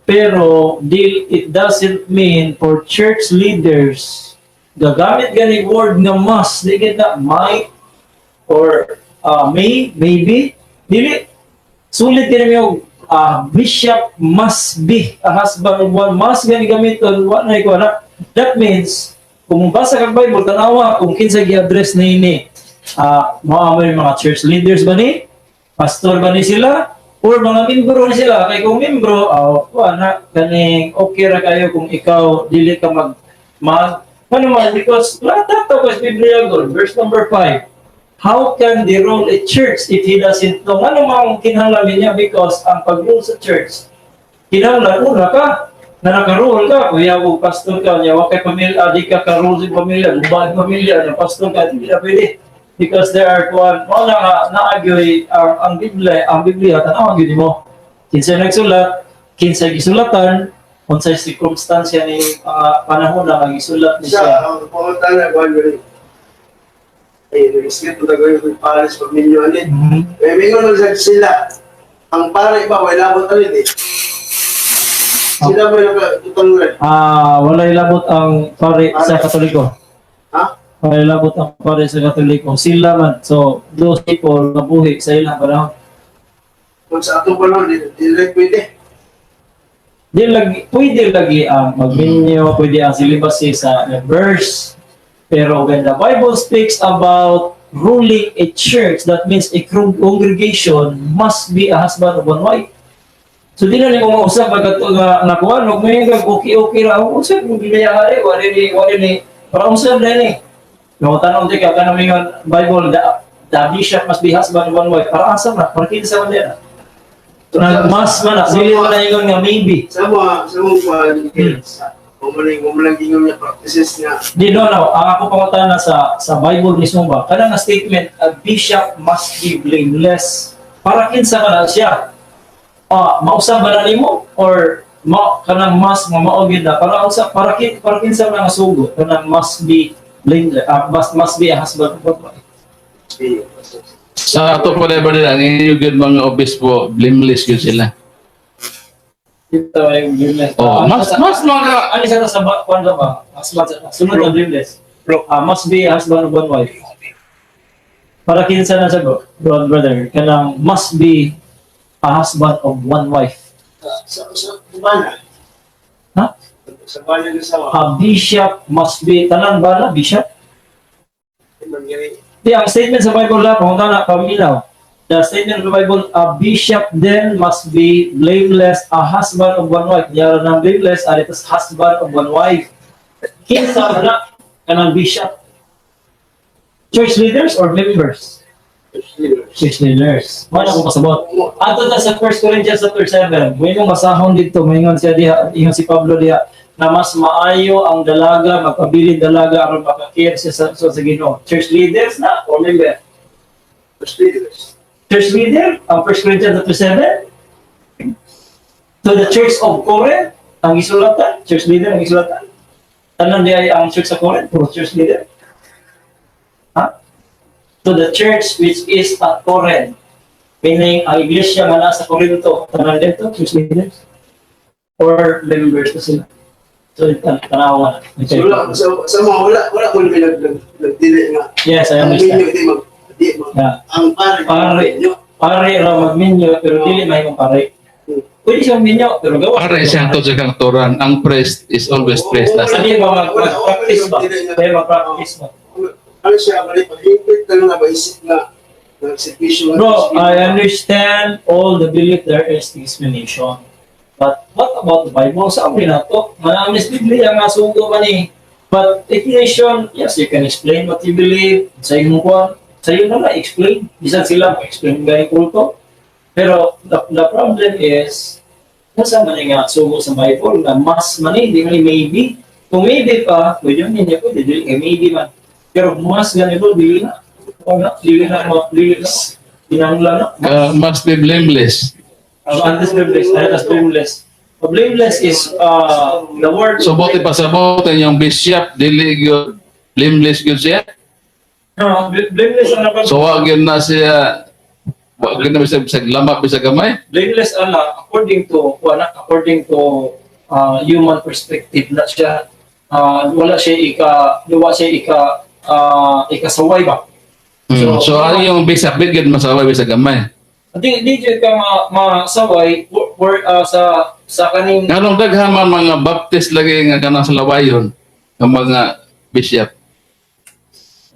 D: pero dil it doesn't mean for church leaders gagamit gani word nga must, di gid na might or may, maybe. Dili sulit kini yung bishop must be a husband of one, must gani gamiton, wa na ikaw na. That means kung basa kag Bible, tanawa kung kinsa gi-address niini. Mao may mga church leaders ba ni, pastor ba ni sila, or mga membro ni sila? Kay kung membro, wa na kaning okay ra kayo kung ikaw dili ka mag mag ano man, because lahat to sa Biblia god. Verse number 5, how can they rule a church if he doesn't know? Ano mang kinahanglan niya? Because ang pag-rule sa church, kinahanglan una ka, na naka-rule ka, kuya o pastor ka, niya, wa kay pamilya, di ka ka-rule sa pamilya, guba ang pamilya, na pastor ka, hindi na pwede. Because there are one, wala nga, naagyoy ang Biblia, tanawan gyud mo. Kinsa nagsulat, kinsa gisulatan, unsay sirkumstansya ni panahon na nga gisulat ni
F: Siya,
D: siya.
F: ang pangutana, kuhan ko rin. Ay, nag-skip na gawin ko yung pares pagminyo anin. Kaya mingon man sad sila, ang pare ba, wala mo talit eh. Sila ba nagkatutang?
D: Ah, walay labot ang pare sa Katoliko.
F: Ha?
D: Walay labot ang pare sa Katoliko. Sila man. So, those people nabuhi sa ilang panahon.
F: Kung sa atong panahon, di di pwede.
D: Di lagi, pwede lagi ang magminyo, pwede ang celibacy sa verse. Pero when the Bible speaks about ruling a church, that means a congregation must be a husband of one wife. So di na nimo mausap pagkat nga nakuha no may kag okay okay ra ako usap mo Biblia ay wala ni para usap na ni. No tanong di ka kanang mingon Bible, the bishop must be husband of one wife. Para asa na? Para kinsa man din? Na mas man na dili man na ingon nga maybe.
F: Sa mga kuhan, sa kung malang ingon nga practices nga,
D: Di no. Ang ako pangutana sa Bible mismo ba? Kanang nga statement, a bishop must be blameless. Para kinsa man na siya? Ah, mausab ba na nimo or ma kanang mas nga mao gyud na para unsa, para kinsa man nga sugo kanang must be blameless, must be a husband of one wife?
A: Sa ato pa na nila, ang inyo gyud mga obispo, blameless gyud sila.
D: Dito ay blameless.
A: Oh, mas mga
D: Ano siya sa ba kuan ba? Husband sa sunod na blameless.
E: Bro.
D: Ah, must be a husband of one wife. Para kinsa na sa bro, brother, kanang must be a husband of one wife.
F: Sa bana.
D: Ha?
F: Sa bana ng asawa.
D: A bishop must be, tanan ba na bishop?
F: Mangyari.
D: Di, ang statement sa Bible lang, kung na paminaw. The statement of the Bible, a bishop then must be blameless, a husband of one wife. Yara ng blameless, and it is husband of one wife. Kinsa man na kanang bishop? Church leaders or members? Church leaders. Wala ko pasabot. Ato na sa 1 Corinthians chapter 7, may mong basahon dito, maingon siya diha, ingon si Pablo diha, na mas maayo ang dalaga, magpabilin dalaga aron makakir siya sa Ginoo. Church leaders na or member?
F: Church leaders.
D: Church leader, ang 1 Corinthians chapter 7. To the church of Corinth, ang gisulatan, church leader ang gisulatan. Tanan di ay ang church sa Corinth, puro church leader. Ha? To the church which is at Corinth. Meaning, ang iglesia nga nasa Corinto, tanan dito, church leaders. Or members na sila. So, tanawa na.
F: So, wala, sa mga wala mo naman nagdili nga.
D: Yes, I
F: Ang
D: understand.
F: minyo, di mag, ang pare,
D: Pare.
F: minyo.
D: Pare ra magminyo, pero dili mahimong pare. Pwede siyang minyo, pero gawa.
A: Pare siya to sa kangturan. Ang priest is always priest.
D: Sa di ba mag-practice ba? Pwede mag-practice ba?
F: Ano siya, balik paghingpit na lang na maisip nga nagservisyo nga.
D: Bro, I understand all the belief, there is explanation. But what about the Bible? Sa amin na to, marami sa Biblia nga sugo man eh. But explanation, yes, you can explain what you believe. Sa iyong kuwan, sa iyo na lang, explain. Bisan sila mo-explain gani kulto. Pero the problem is, nasa man nga sugo sa Bible na mas man eh, di man eh, maybe. Kung maybe pa, pwede yun niya pwede, dili kay maybe man. Pero mas ganito, dili na. Wala, dili na, dili na. Kinahanglan na.
A: Must be blameless.
D: And this blameless, and that's blameless. Blameless is the word.
A: So buti pa sa buti yung bishop dili gyud blameless gyud siya.
D: No, blameless ana ba?
A: So wa gyud na siya, wa gyud na bisag bisag lama bisag gamay.
D: Blameless ana according to wala, according to human perspective na siya, wala siya ikasaway ba?
A: So, ang yung bishop di gyud masaway bisag gamay.
D: Di jud ka masaway sa kaning
A: Nganong daghan man mga Baptist lagi nga kanang sa lawayon nga mga bishop?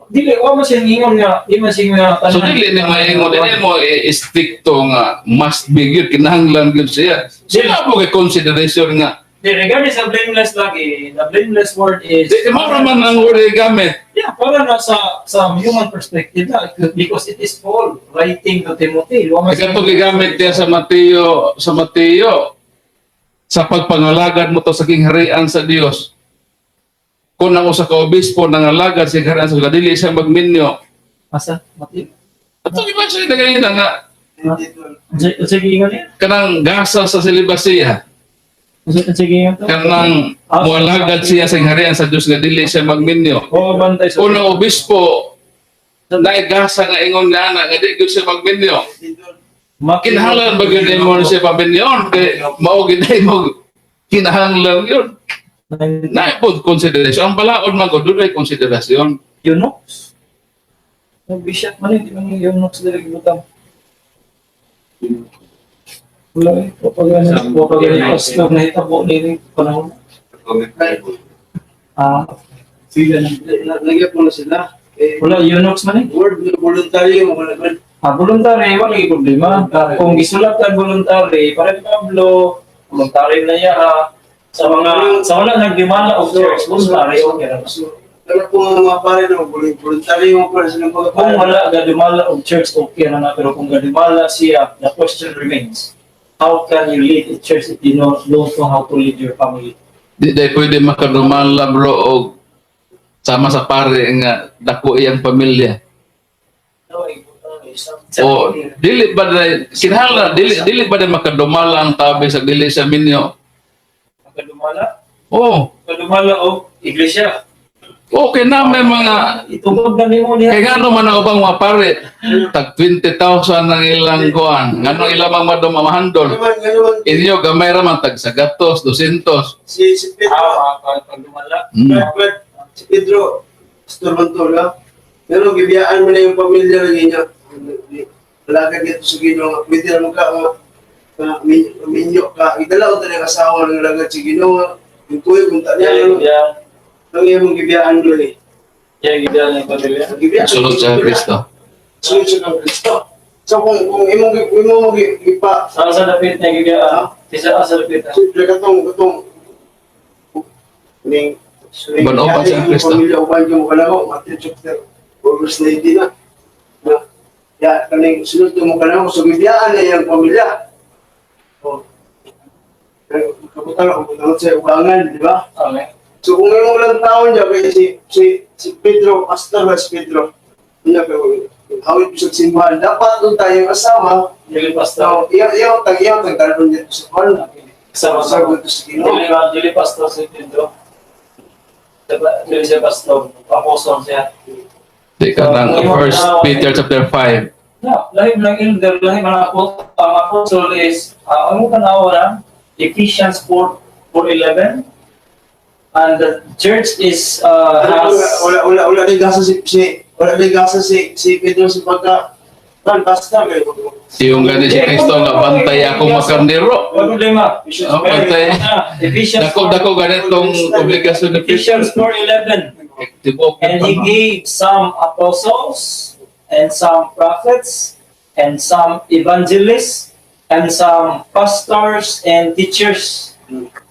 D: Dili wa man siya ingon nga di man siya nga
A: So dili ni maingon, dili mo i-stricto nga must be gyud, kinahanglan gyud siya. Sila mo kay consideration nga
D: Di, regarding sa blameless lagi, the blameless word is
A: di mo raman ang word gamit.
D: Yeah, para na sa human perspective na because it is Paul writing to Timothy. Wa man
A: Kaya ito gigamit niya sa Mateo, sa pagpangalagad mo to sa kingharian sa Dios. Kung ang usa ka obispo nangalagad sa kingharian sa Dios, dili siya magminyo.
D: Asa? Mateo.
A: Ato iba siya nagaina nga
D: Unsa giingon niya?
A: Kanang gasa sa selibasiya.
D: Unsa giingon to?
A: Kanang mualagad siya sa kingharian sa Dios nga dili siya magminyo.
B: Oo, bantay sa
A: Kung ang obispo naigasa nga ingon nga ana nga di gyud siya magminyo. Kinahanglan ba gyud nimo siya paminyon kay mao gyud mo kinahanglan yun. Naipod consideration. Ang balaod man gud dunay konsiderasyon.
D: Eunuchs. Nag-bishop man eh, di man yung eunuchs dili gibutang. Wala eh, kapag ganun, pastor na hitabo ni panahon. Ah, sige na.
F: Lagyan po na sila. Eh,
D: Wala, eunuchs man eh.
F: word na voluntary mo wala man.
D: Ah, voluntary, wala yung problema. Kung gisulat ang voluntary, para Pablo, voluntary na iya ha. Sa mga, sa wala nagdimanda og church, voluntary, okay ra.
F: So, pero kung ang mga pare na voluntary mo para silang mga
D: Kung
F: pare.
D: wala gadumala og church, okay na na. Pero kung gadumala siya, the question remains, how can you lead a church if you don't know how to lead your family?
A: Di dai pwede makadumala, bro, og sama sa pare nga dako iyang pamilya. O dili ba dai kinahanglan dili ba dai makadumala ang tabi sa dili sa minyo?
D: Kadumala?
A: Oh,
D: Kadumala og iglesia.
A: Okay na may mga
D: Itugod na nimo niya.
A: Kaya ngano man ang ubang mga pare, tag 20,000 ang ilang kuan. Ngano ilang mga madumamahandol.
F: Ano man,
A: Inyo gamay ra man tag 100, 200.
F: si Pedro,
D: Ah, pagdumala.
F: Brad, si Pedro, Pastor Mantola, pero gibiyaan mo na yung pamilya lagi niya. Alagad dito sa Ginoo nga pwede naman ka nga nga minyo ka. Idala ko talaga asawa ng alagad sa Ginoo. Yung tuwi kung ta niya, ano, ang iyong gibiyaan doon eh.
D: Yeah, gibiyaan yung pamilya.
F: Gibiyaan.
A: Sunod sa Kristo.
F: Sunod sa Kristo. So kung imong gipa
D: Sa dapit niya gibiyaan. Isa sa dapit.
F: Siyempre katong ning
A: Uban-uban sa Kristo.
F: Pamilya uban yung kanako, Matthew chapter 4 verse 19 na. Na ya kaning sunod mo kanako, so gibiyaan na iyang pamilya. Oh. Kabutan ako, kabutan sa ugangan, di ba?
D: Okay.
F: So kung imo lang taon niya kay si Pedro, pastor ba si Pedro? Niya kay hawit sa simbahan, dapat doon tayong asawa.
D: Dili pastor.
F: So, iyaw tag dalon dito sa kuan.
D: Sama
F: Sa
D: sa
F: gusto sa Ginoo.
D: Dili pastor si Pedro. Dili siya pastor. Apostle siya.
A: Di ka ng First Peter chapter 5.
D: No, lahi lang elder, lahi man ako, ang apostle is, ang tanawa na, Ephesians 4, 4:11. And the church is, has,
F: Wala din gasa si Pedro sa pagka kan pastor kay
A: Yung gani si Kristo nga bantay ako makarnero.
D: Wala problema.
A: Oh, bantay.
D: Ephesians
A: Dako dako ganitong obligasyon ni Kristo.
D: Ephesians 4:11.
A: Tibuok
D: And he gave some apostles, and some prophets, and some evangelists, and some pastors and teachers.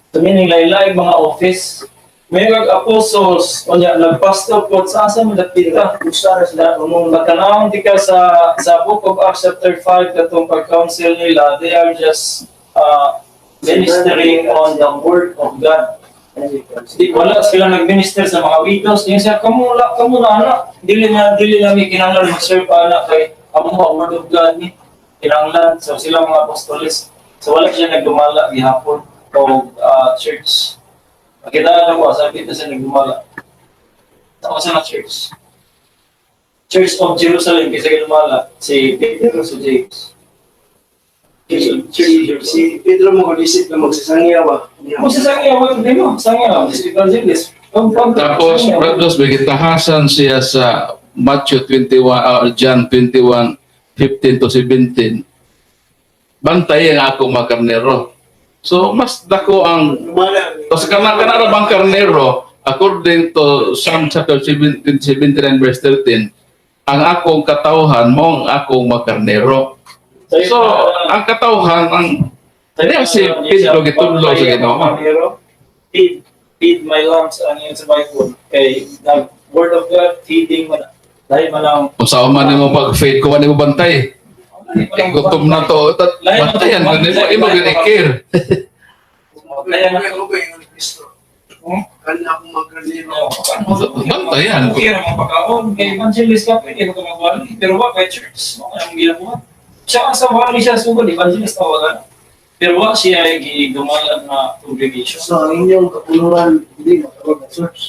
D: So meaning laylay mga office. May mga apostles, o niya, nagpastor po, sa asa mo dapit ka?
G: Usa ra sila umong
B: Magtanawon di ka sa Book of Acts chapter 5 katong pag-council nila, they are just ministering on the word of God. Di, wala sila nag-minister sa mga widows. Yung siya, kamo, la, kamo na anak. Dili na mi kinahanglan mag-serve anak kay amo ang word of God ni. Kinahanglan. So sila mga apostoles. So wala siya nagdumala gihapon o church. Makita na ko, sabi ito siya nagdumala. Sa sa na church. Church of Jerusalem, kasi gumala si Peter o si James. Church of, Church of Jerusalem.
F: Si Pedro mo isip na magsasangyaw ba?
B: Kung sa sangyaw, di mo, sangyaw, evangelist.
A: Tapos, brothers, may gitahasan siya sa Matthew 21, John 21, 15 to 17. Bantay ang ako mga karnero. So, mas dako ang
F: Lumala.
A: Tapos kana kana ra bang karnero, according to Psalm chapter 17, 79 verse 13, ang akong katawhan mo ang akong makarnero. So, ang katawhan ang Diya si Pedro gitudlo sa Ginoo.
B: Feed my lambs ang yun sa Bible. Kay nag word of God, feeding man. Dahil man ang
A: Unsa man nimo pag-faith ko nimo bantay. Eh, gutom na to. Bantayan na nimo imo gid i-care.
B: Kaya na
F: Ako ba yung Kristo?
B: Hmm?
F: Kan ako magkarnero.
A: Bantayan.
B: Okay ra mga pagkaon. Kay evangelist ka, pwede mo ka magwali. Pero wa kay church. Mo ang ginabuhat. Siya ang sa wali siya sugod, evangelist tawagan. Pero wa siya ay gidumala na congregation.
G: So ang inyong kapulungan hindi matawag na church.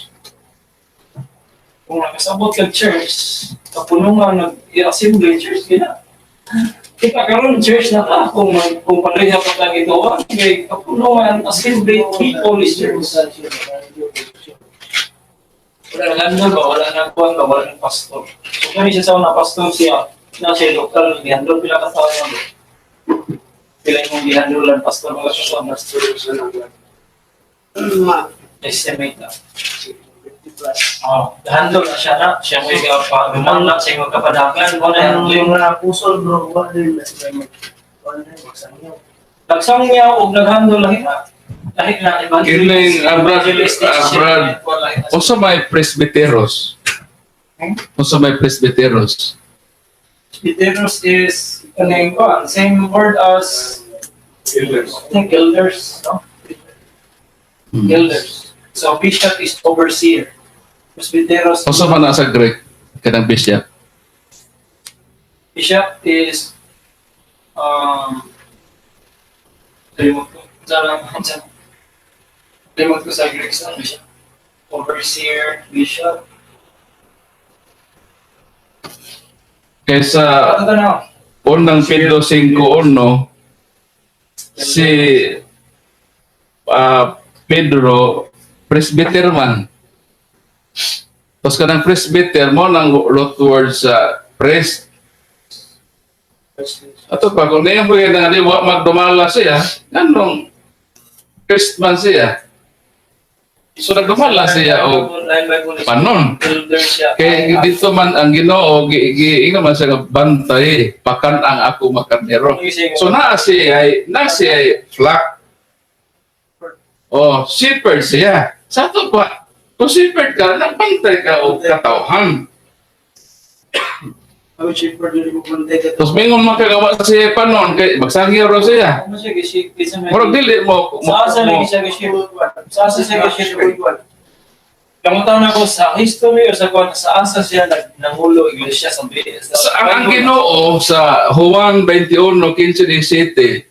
B: Kung nakasabot ka church, kapunungan nag-assembly church gina. Kita karon church na ta kung pareha pa tang ito, kay kapunungan assembly people is church. Wala na landlord ba, wala na kuwan ba, wala na pastor. So kani siya sa una pastor siya, na siya lokal gihandol pila ka tawo nga. Pila imong gihandolan pastor mga sa
F: Pastor sa naglan. Ma,
B: estimate na.
F: 50 plus.
B: Oh, handle na siya na. Siya mo yung pa, siya yung kapadagan, wala
G: Ang
B: handling.
G: mga pusol bro, wa din na sila mag wa din magsangyaw.
B: Nagsangyaw og naghandle lahi na. Lahi na
A: Kining, Brad,
B: evangelist,
A: Brad.
B: lahi na.
A: Unsa may presbyteros? Unsa may presbyteros?
B: Presbyteros is kaning kuan, same word as
E: Elders.
B: I think elders, no? Elders. So bishop is overseer. Presbyteros
A: Unsa man na sa Greek kanang bishop?
B: Bishop is limot ko. Sa limot ko sa Greek sa bishop. Overseer, bishop.
A: Kaysa
B: Ano na?
A: unang Pedro 5:1 si Pedro presbyter man. Tapos kanang presbyter mo nang root word sa priest. Ato pa kung niya mo na di wa magdumala siya, nganong priest man siya. So nagdumala siya og panon.
B: Elder siya.
A: Kay dito man ang Ginoo gi, gi ingon man siya nga bantay pakan ang ako makarnero. So naa siya ay flock. Oh, shepherd siya. Sa ato pa, kung shepherd ka, nagbantay ka og katawhan.
F: Ako shepherd dili ko bantay ka.
A: Tapos mingon man kagawa siya panon kay magsangyaw raw siya.
B: Ano siya gisi gisi may
A: Murag dili mo
B: Sa asa
A: mo,
B: lagi siya gisi Sa asa siya gisi. Kamutan ako sa history o sa kuan sa asa siya nag nangulo iglesia sa
A: sa ang Ginoo sa Juan 21:15-17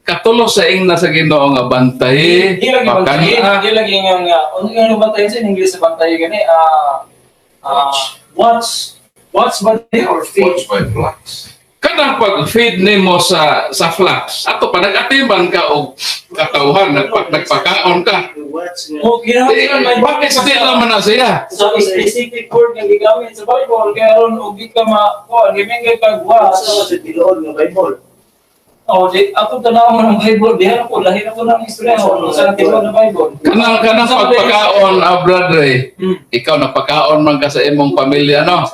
A: katulo sa ingna sa Ginoo nga bantay,
B: Di lagi bantay,
A: pakan
B: di lagi nga nga ano nga bantayan sa English sa bantay gani watch watch ba di or feed?
A: by flocks. Kanang pag-feed nimo sa flocks, ato pa nag-atiman ka og katawhan, nagpakaon ka.
G: Watch nga.
B: O
A: Eh,
B: kinahanglan may
A: bakit di naman na siya?
B: sa specific word nga gigamit sa Bible kay aron og di ka ma kuan gimingay kag watch.
G: Sa sa tinuod nga Bible.
B: Oh, di ako tanaw mo ng Bible, diha na ko lahi na ko ng istorya ko sa tibuok na Bible.
A: Kanang pagpakaon, brother, eh. Ikaw nagpakaon man ka sa imong pamilya, no?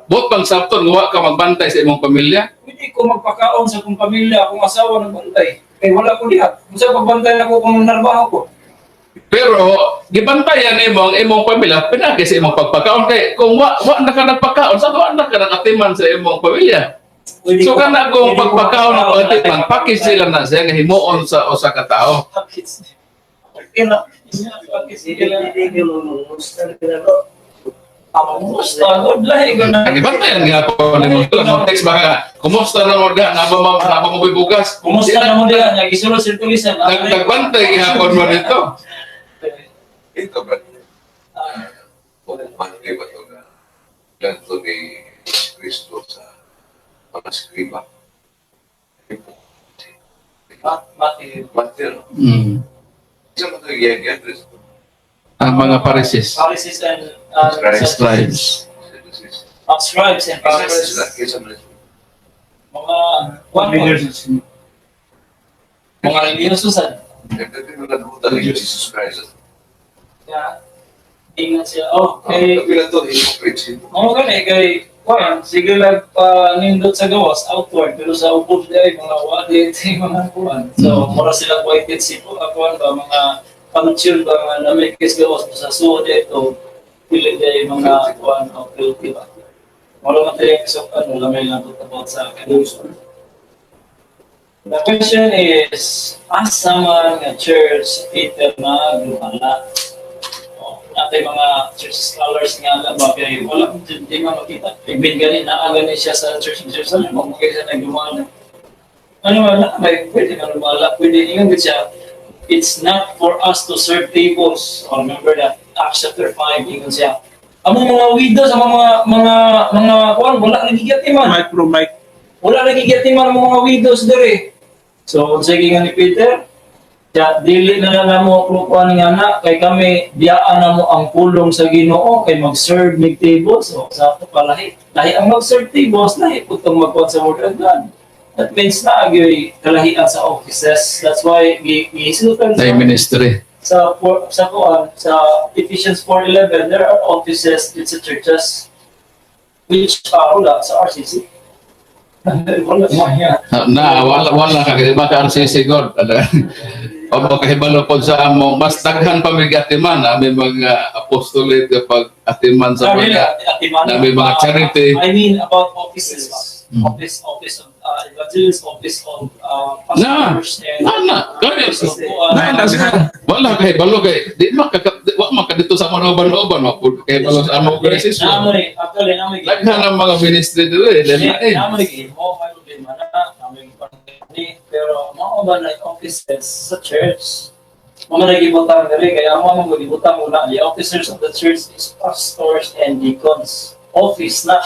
A: Buot bang sabton wa ka magbantay sa imong pamilya?
B: Pwede ko magpakaon sa akong pamilya, akong asawa nagbantay. Kay wala ko diha. Unsa pagbantay ako kung narbaho ko?
A: Pero gibantayan nimo ang imong pamilya pinagi sa imong pagpakaon kay kung wa na ka nagpakaon sa wa na ka nakatiman sa imong pamilya.
B: Pwede
A: So kana kung
B: pwede ko
A: pagpakaon ang
B: magpakaon,
A: pagtiman, package sila na siya nga himuon sa usa ka tawo.
B: Package. Kina, package sila.
G: Hindi ka mamusta ka na bro.
B: Kumusta? Good lahi ko na.
A: Ang gibantayan nga po nimo sila mo text baka kumusta na mo ga naba mo bugas.
B: Kumusta na mo diha? Nya gisulod sa tulisan.
A: Nagbantay gihapon mo dito.
H: Ito ba? Kung Monday ba ito na ganito ni Kristo sa mga skriba?
B: Matthew.
H: Matthew, no? Isa mo ito yung Kristo?
A: Ang mga Pharisees.
B: Pharisees and
H: Scribes.
A: Scribes.
B: Scribes and
H: Isa man
B: Pharisees.
H: sila, isa man sila.
B: Mga one mga religyoso sad.
H: Nagdating mo nagbuta ni Jesus Christ.
B: Yeah. Ingat siya. Oh, kay
H: Kapila to, hypocrites.
B: Mga gani kay kuan sige lang pa nindot sa gawas outward pero sa ubos di ay mga wadi mga kuan. So mura sila white si kuan ba mga culture ba nga namay kay gawas sa suod ito pili di ay mga kuan o filthy ba. Mura man tayo so ano lamay lang to about sa evolution. The question is, asa man nga church Peter na lumala? Oh, natay mga church scholars nga na ba kay wala di man makita. Ibig gani naa gani siya sa church in Jerusalem, mo kay siya naglumala. Ano man na may pwede man lumala, pwede ingon gud siya. It's not for us to serve tables. Oh, remember that Acts chapter 5 ingon siya. Among mga widows, among mga kuan wala nagigati man.
E: Mic bro, mic.
B: Wala nagigati man ang mga widows diri. So, unsay giingon ni Peter? Ya, dili na lang namo kuan nga na kay kami biyaan na mo ang pulong sa Ginoo kay mag-serve mig tables. So, sa ato palahi. Lahi ang mag-serve tables, lahi pud tong magkuan sa word of God. That means na agyoy kalahian sa offices. That's why gihisgutan
A: Sa
B: sa
A: ministry.
B: sa for, sa kuan sa Ephesians 4:11, there are offices in the churches which are wala sa RCC. Wala mo yan.
A: Na wala ka kay baka RCC God. O mo kahibalo pod sa among mas daghan pa mig atiman ami mga apostolate kapag atiman sa
B: Sorry,
A: mga
B: Atiman.
A: na may mga charity.
B: I mean about offices. Office of evangelist, office of pastors and
A: Na kaya
B: office of,
A: na wala kay balo kay di man ka wa man ka dito sa mga uban-uban wa pud kay balo sa among organisasyon.
B: Namo ni, actually namo ni.
A: Daghan ang mga ministry diri lain.
B: Namo ni mo may problema na, namo ni ni pero mao ba na offices sa church? Mao man gibutang diri kaya amo man gibutang una the officers of the church is pastors and deacons. Office na.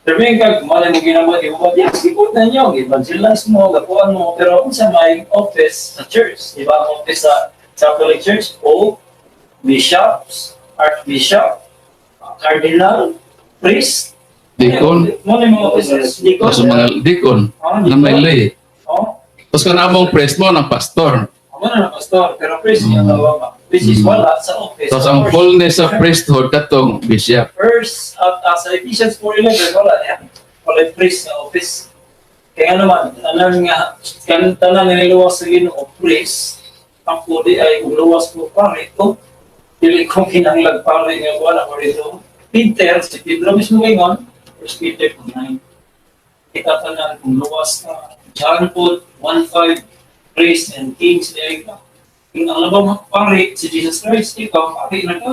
B: Pero may kag malay mo ginamot mo yes, gibut na niyo, evangelize mo, gakuan mo, pero unsa may office sa church, di ba? Ang office sa Catholic Church, o bishops, archbishop, cardinal, priest,
A: Deacon.
B: Mo na yung mga officers, deacon.
A: Sa mga deacon
B: Oh,
A: na may lay.
B: Oh,
A: Tapos kana among priest mo ng pastor.
B: amo na ng pastor, pero priest yung tawag ba? Which is wala sa office.
A: Tapos ang fullness of priesthood katong bishop.
B: First, at sa Ephesians 4:11, wala yan. Wala yung priest sa office. Kaya naman, tanan nga, kan tanan nga niluwas sa Ginoo priest, ang pudi ay kung luwas ko pare ko, dili ko kinahanglag pare nga wala ko rito. Peter, si Pedro mismo ngayon, First Peter 9. Kita tanan kung luwas ka. John po 1:5, priests and kings di ay ka. Kung ang labang pare, si Jesus Christ, ikaw, pare na ka.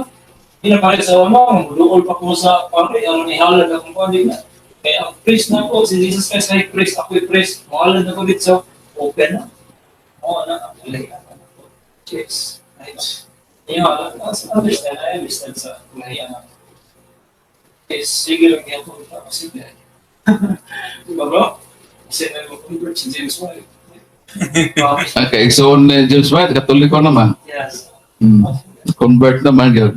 B: Hindi na pare sa mo, luol pa ko sa pare, ang nihalad akong pare na. Kaya ang priest na ko, si Jesus Christ ay priest, ako'y priest, mahalad ako dito, open na. Oo na, ang lahian na ako. Yes. Nice. Yeah, understand, I understand sa lahian na. Yes, sige lang yan po. Sige. Diba bro? Kasi nag-convert si James White.
A: Ang kaigsoon ni James White, Katoliko naman.
B: Yes.
A: Convert naman yun.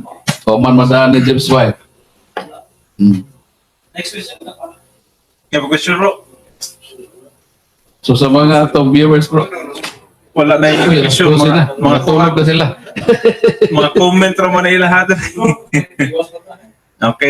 A: O man madaan ni James White.
B: Next question na pa.
E: You have a question, bro?
A: So sa mga atong viewers, bro,
E: Wala na yung
A: uy,
E: issue.
A: alas 12
E: Mga,
A: na.
E: mga,
A: Matulog na sila.
E: mga comment ra man na ilahat. Okay.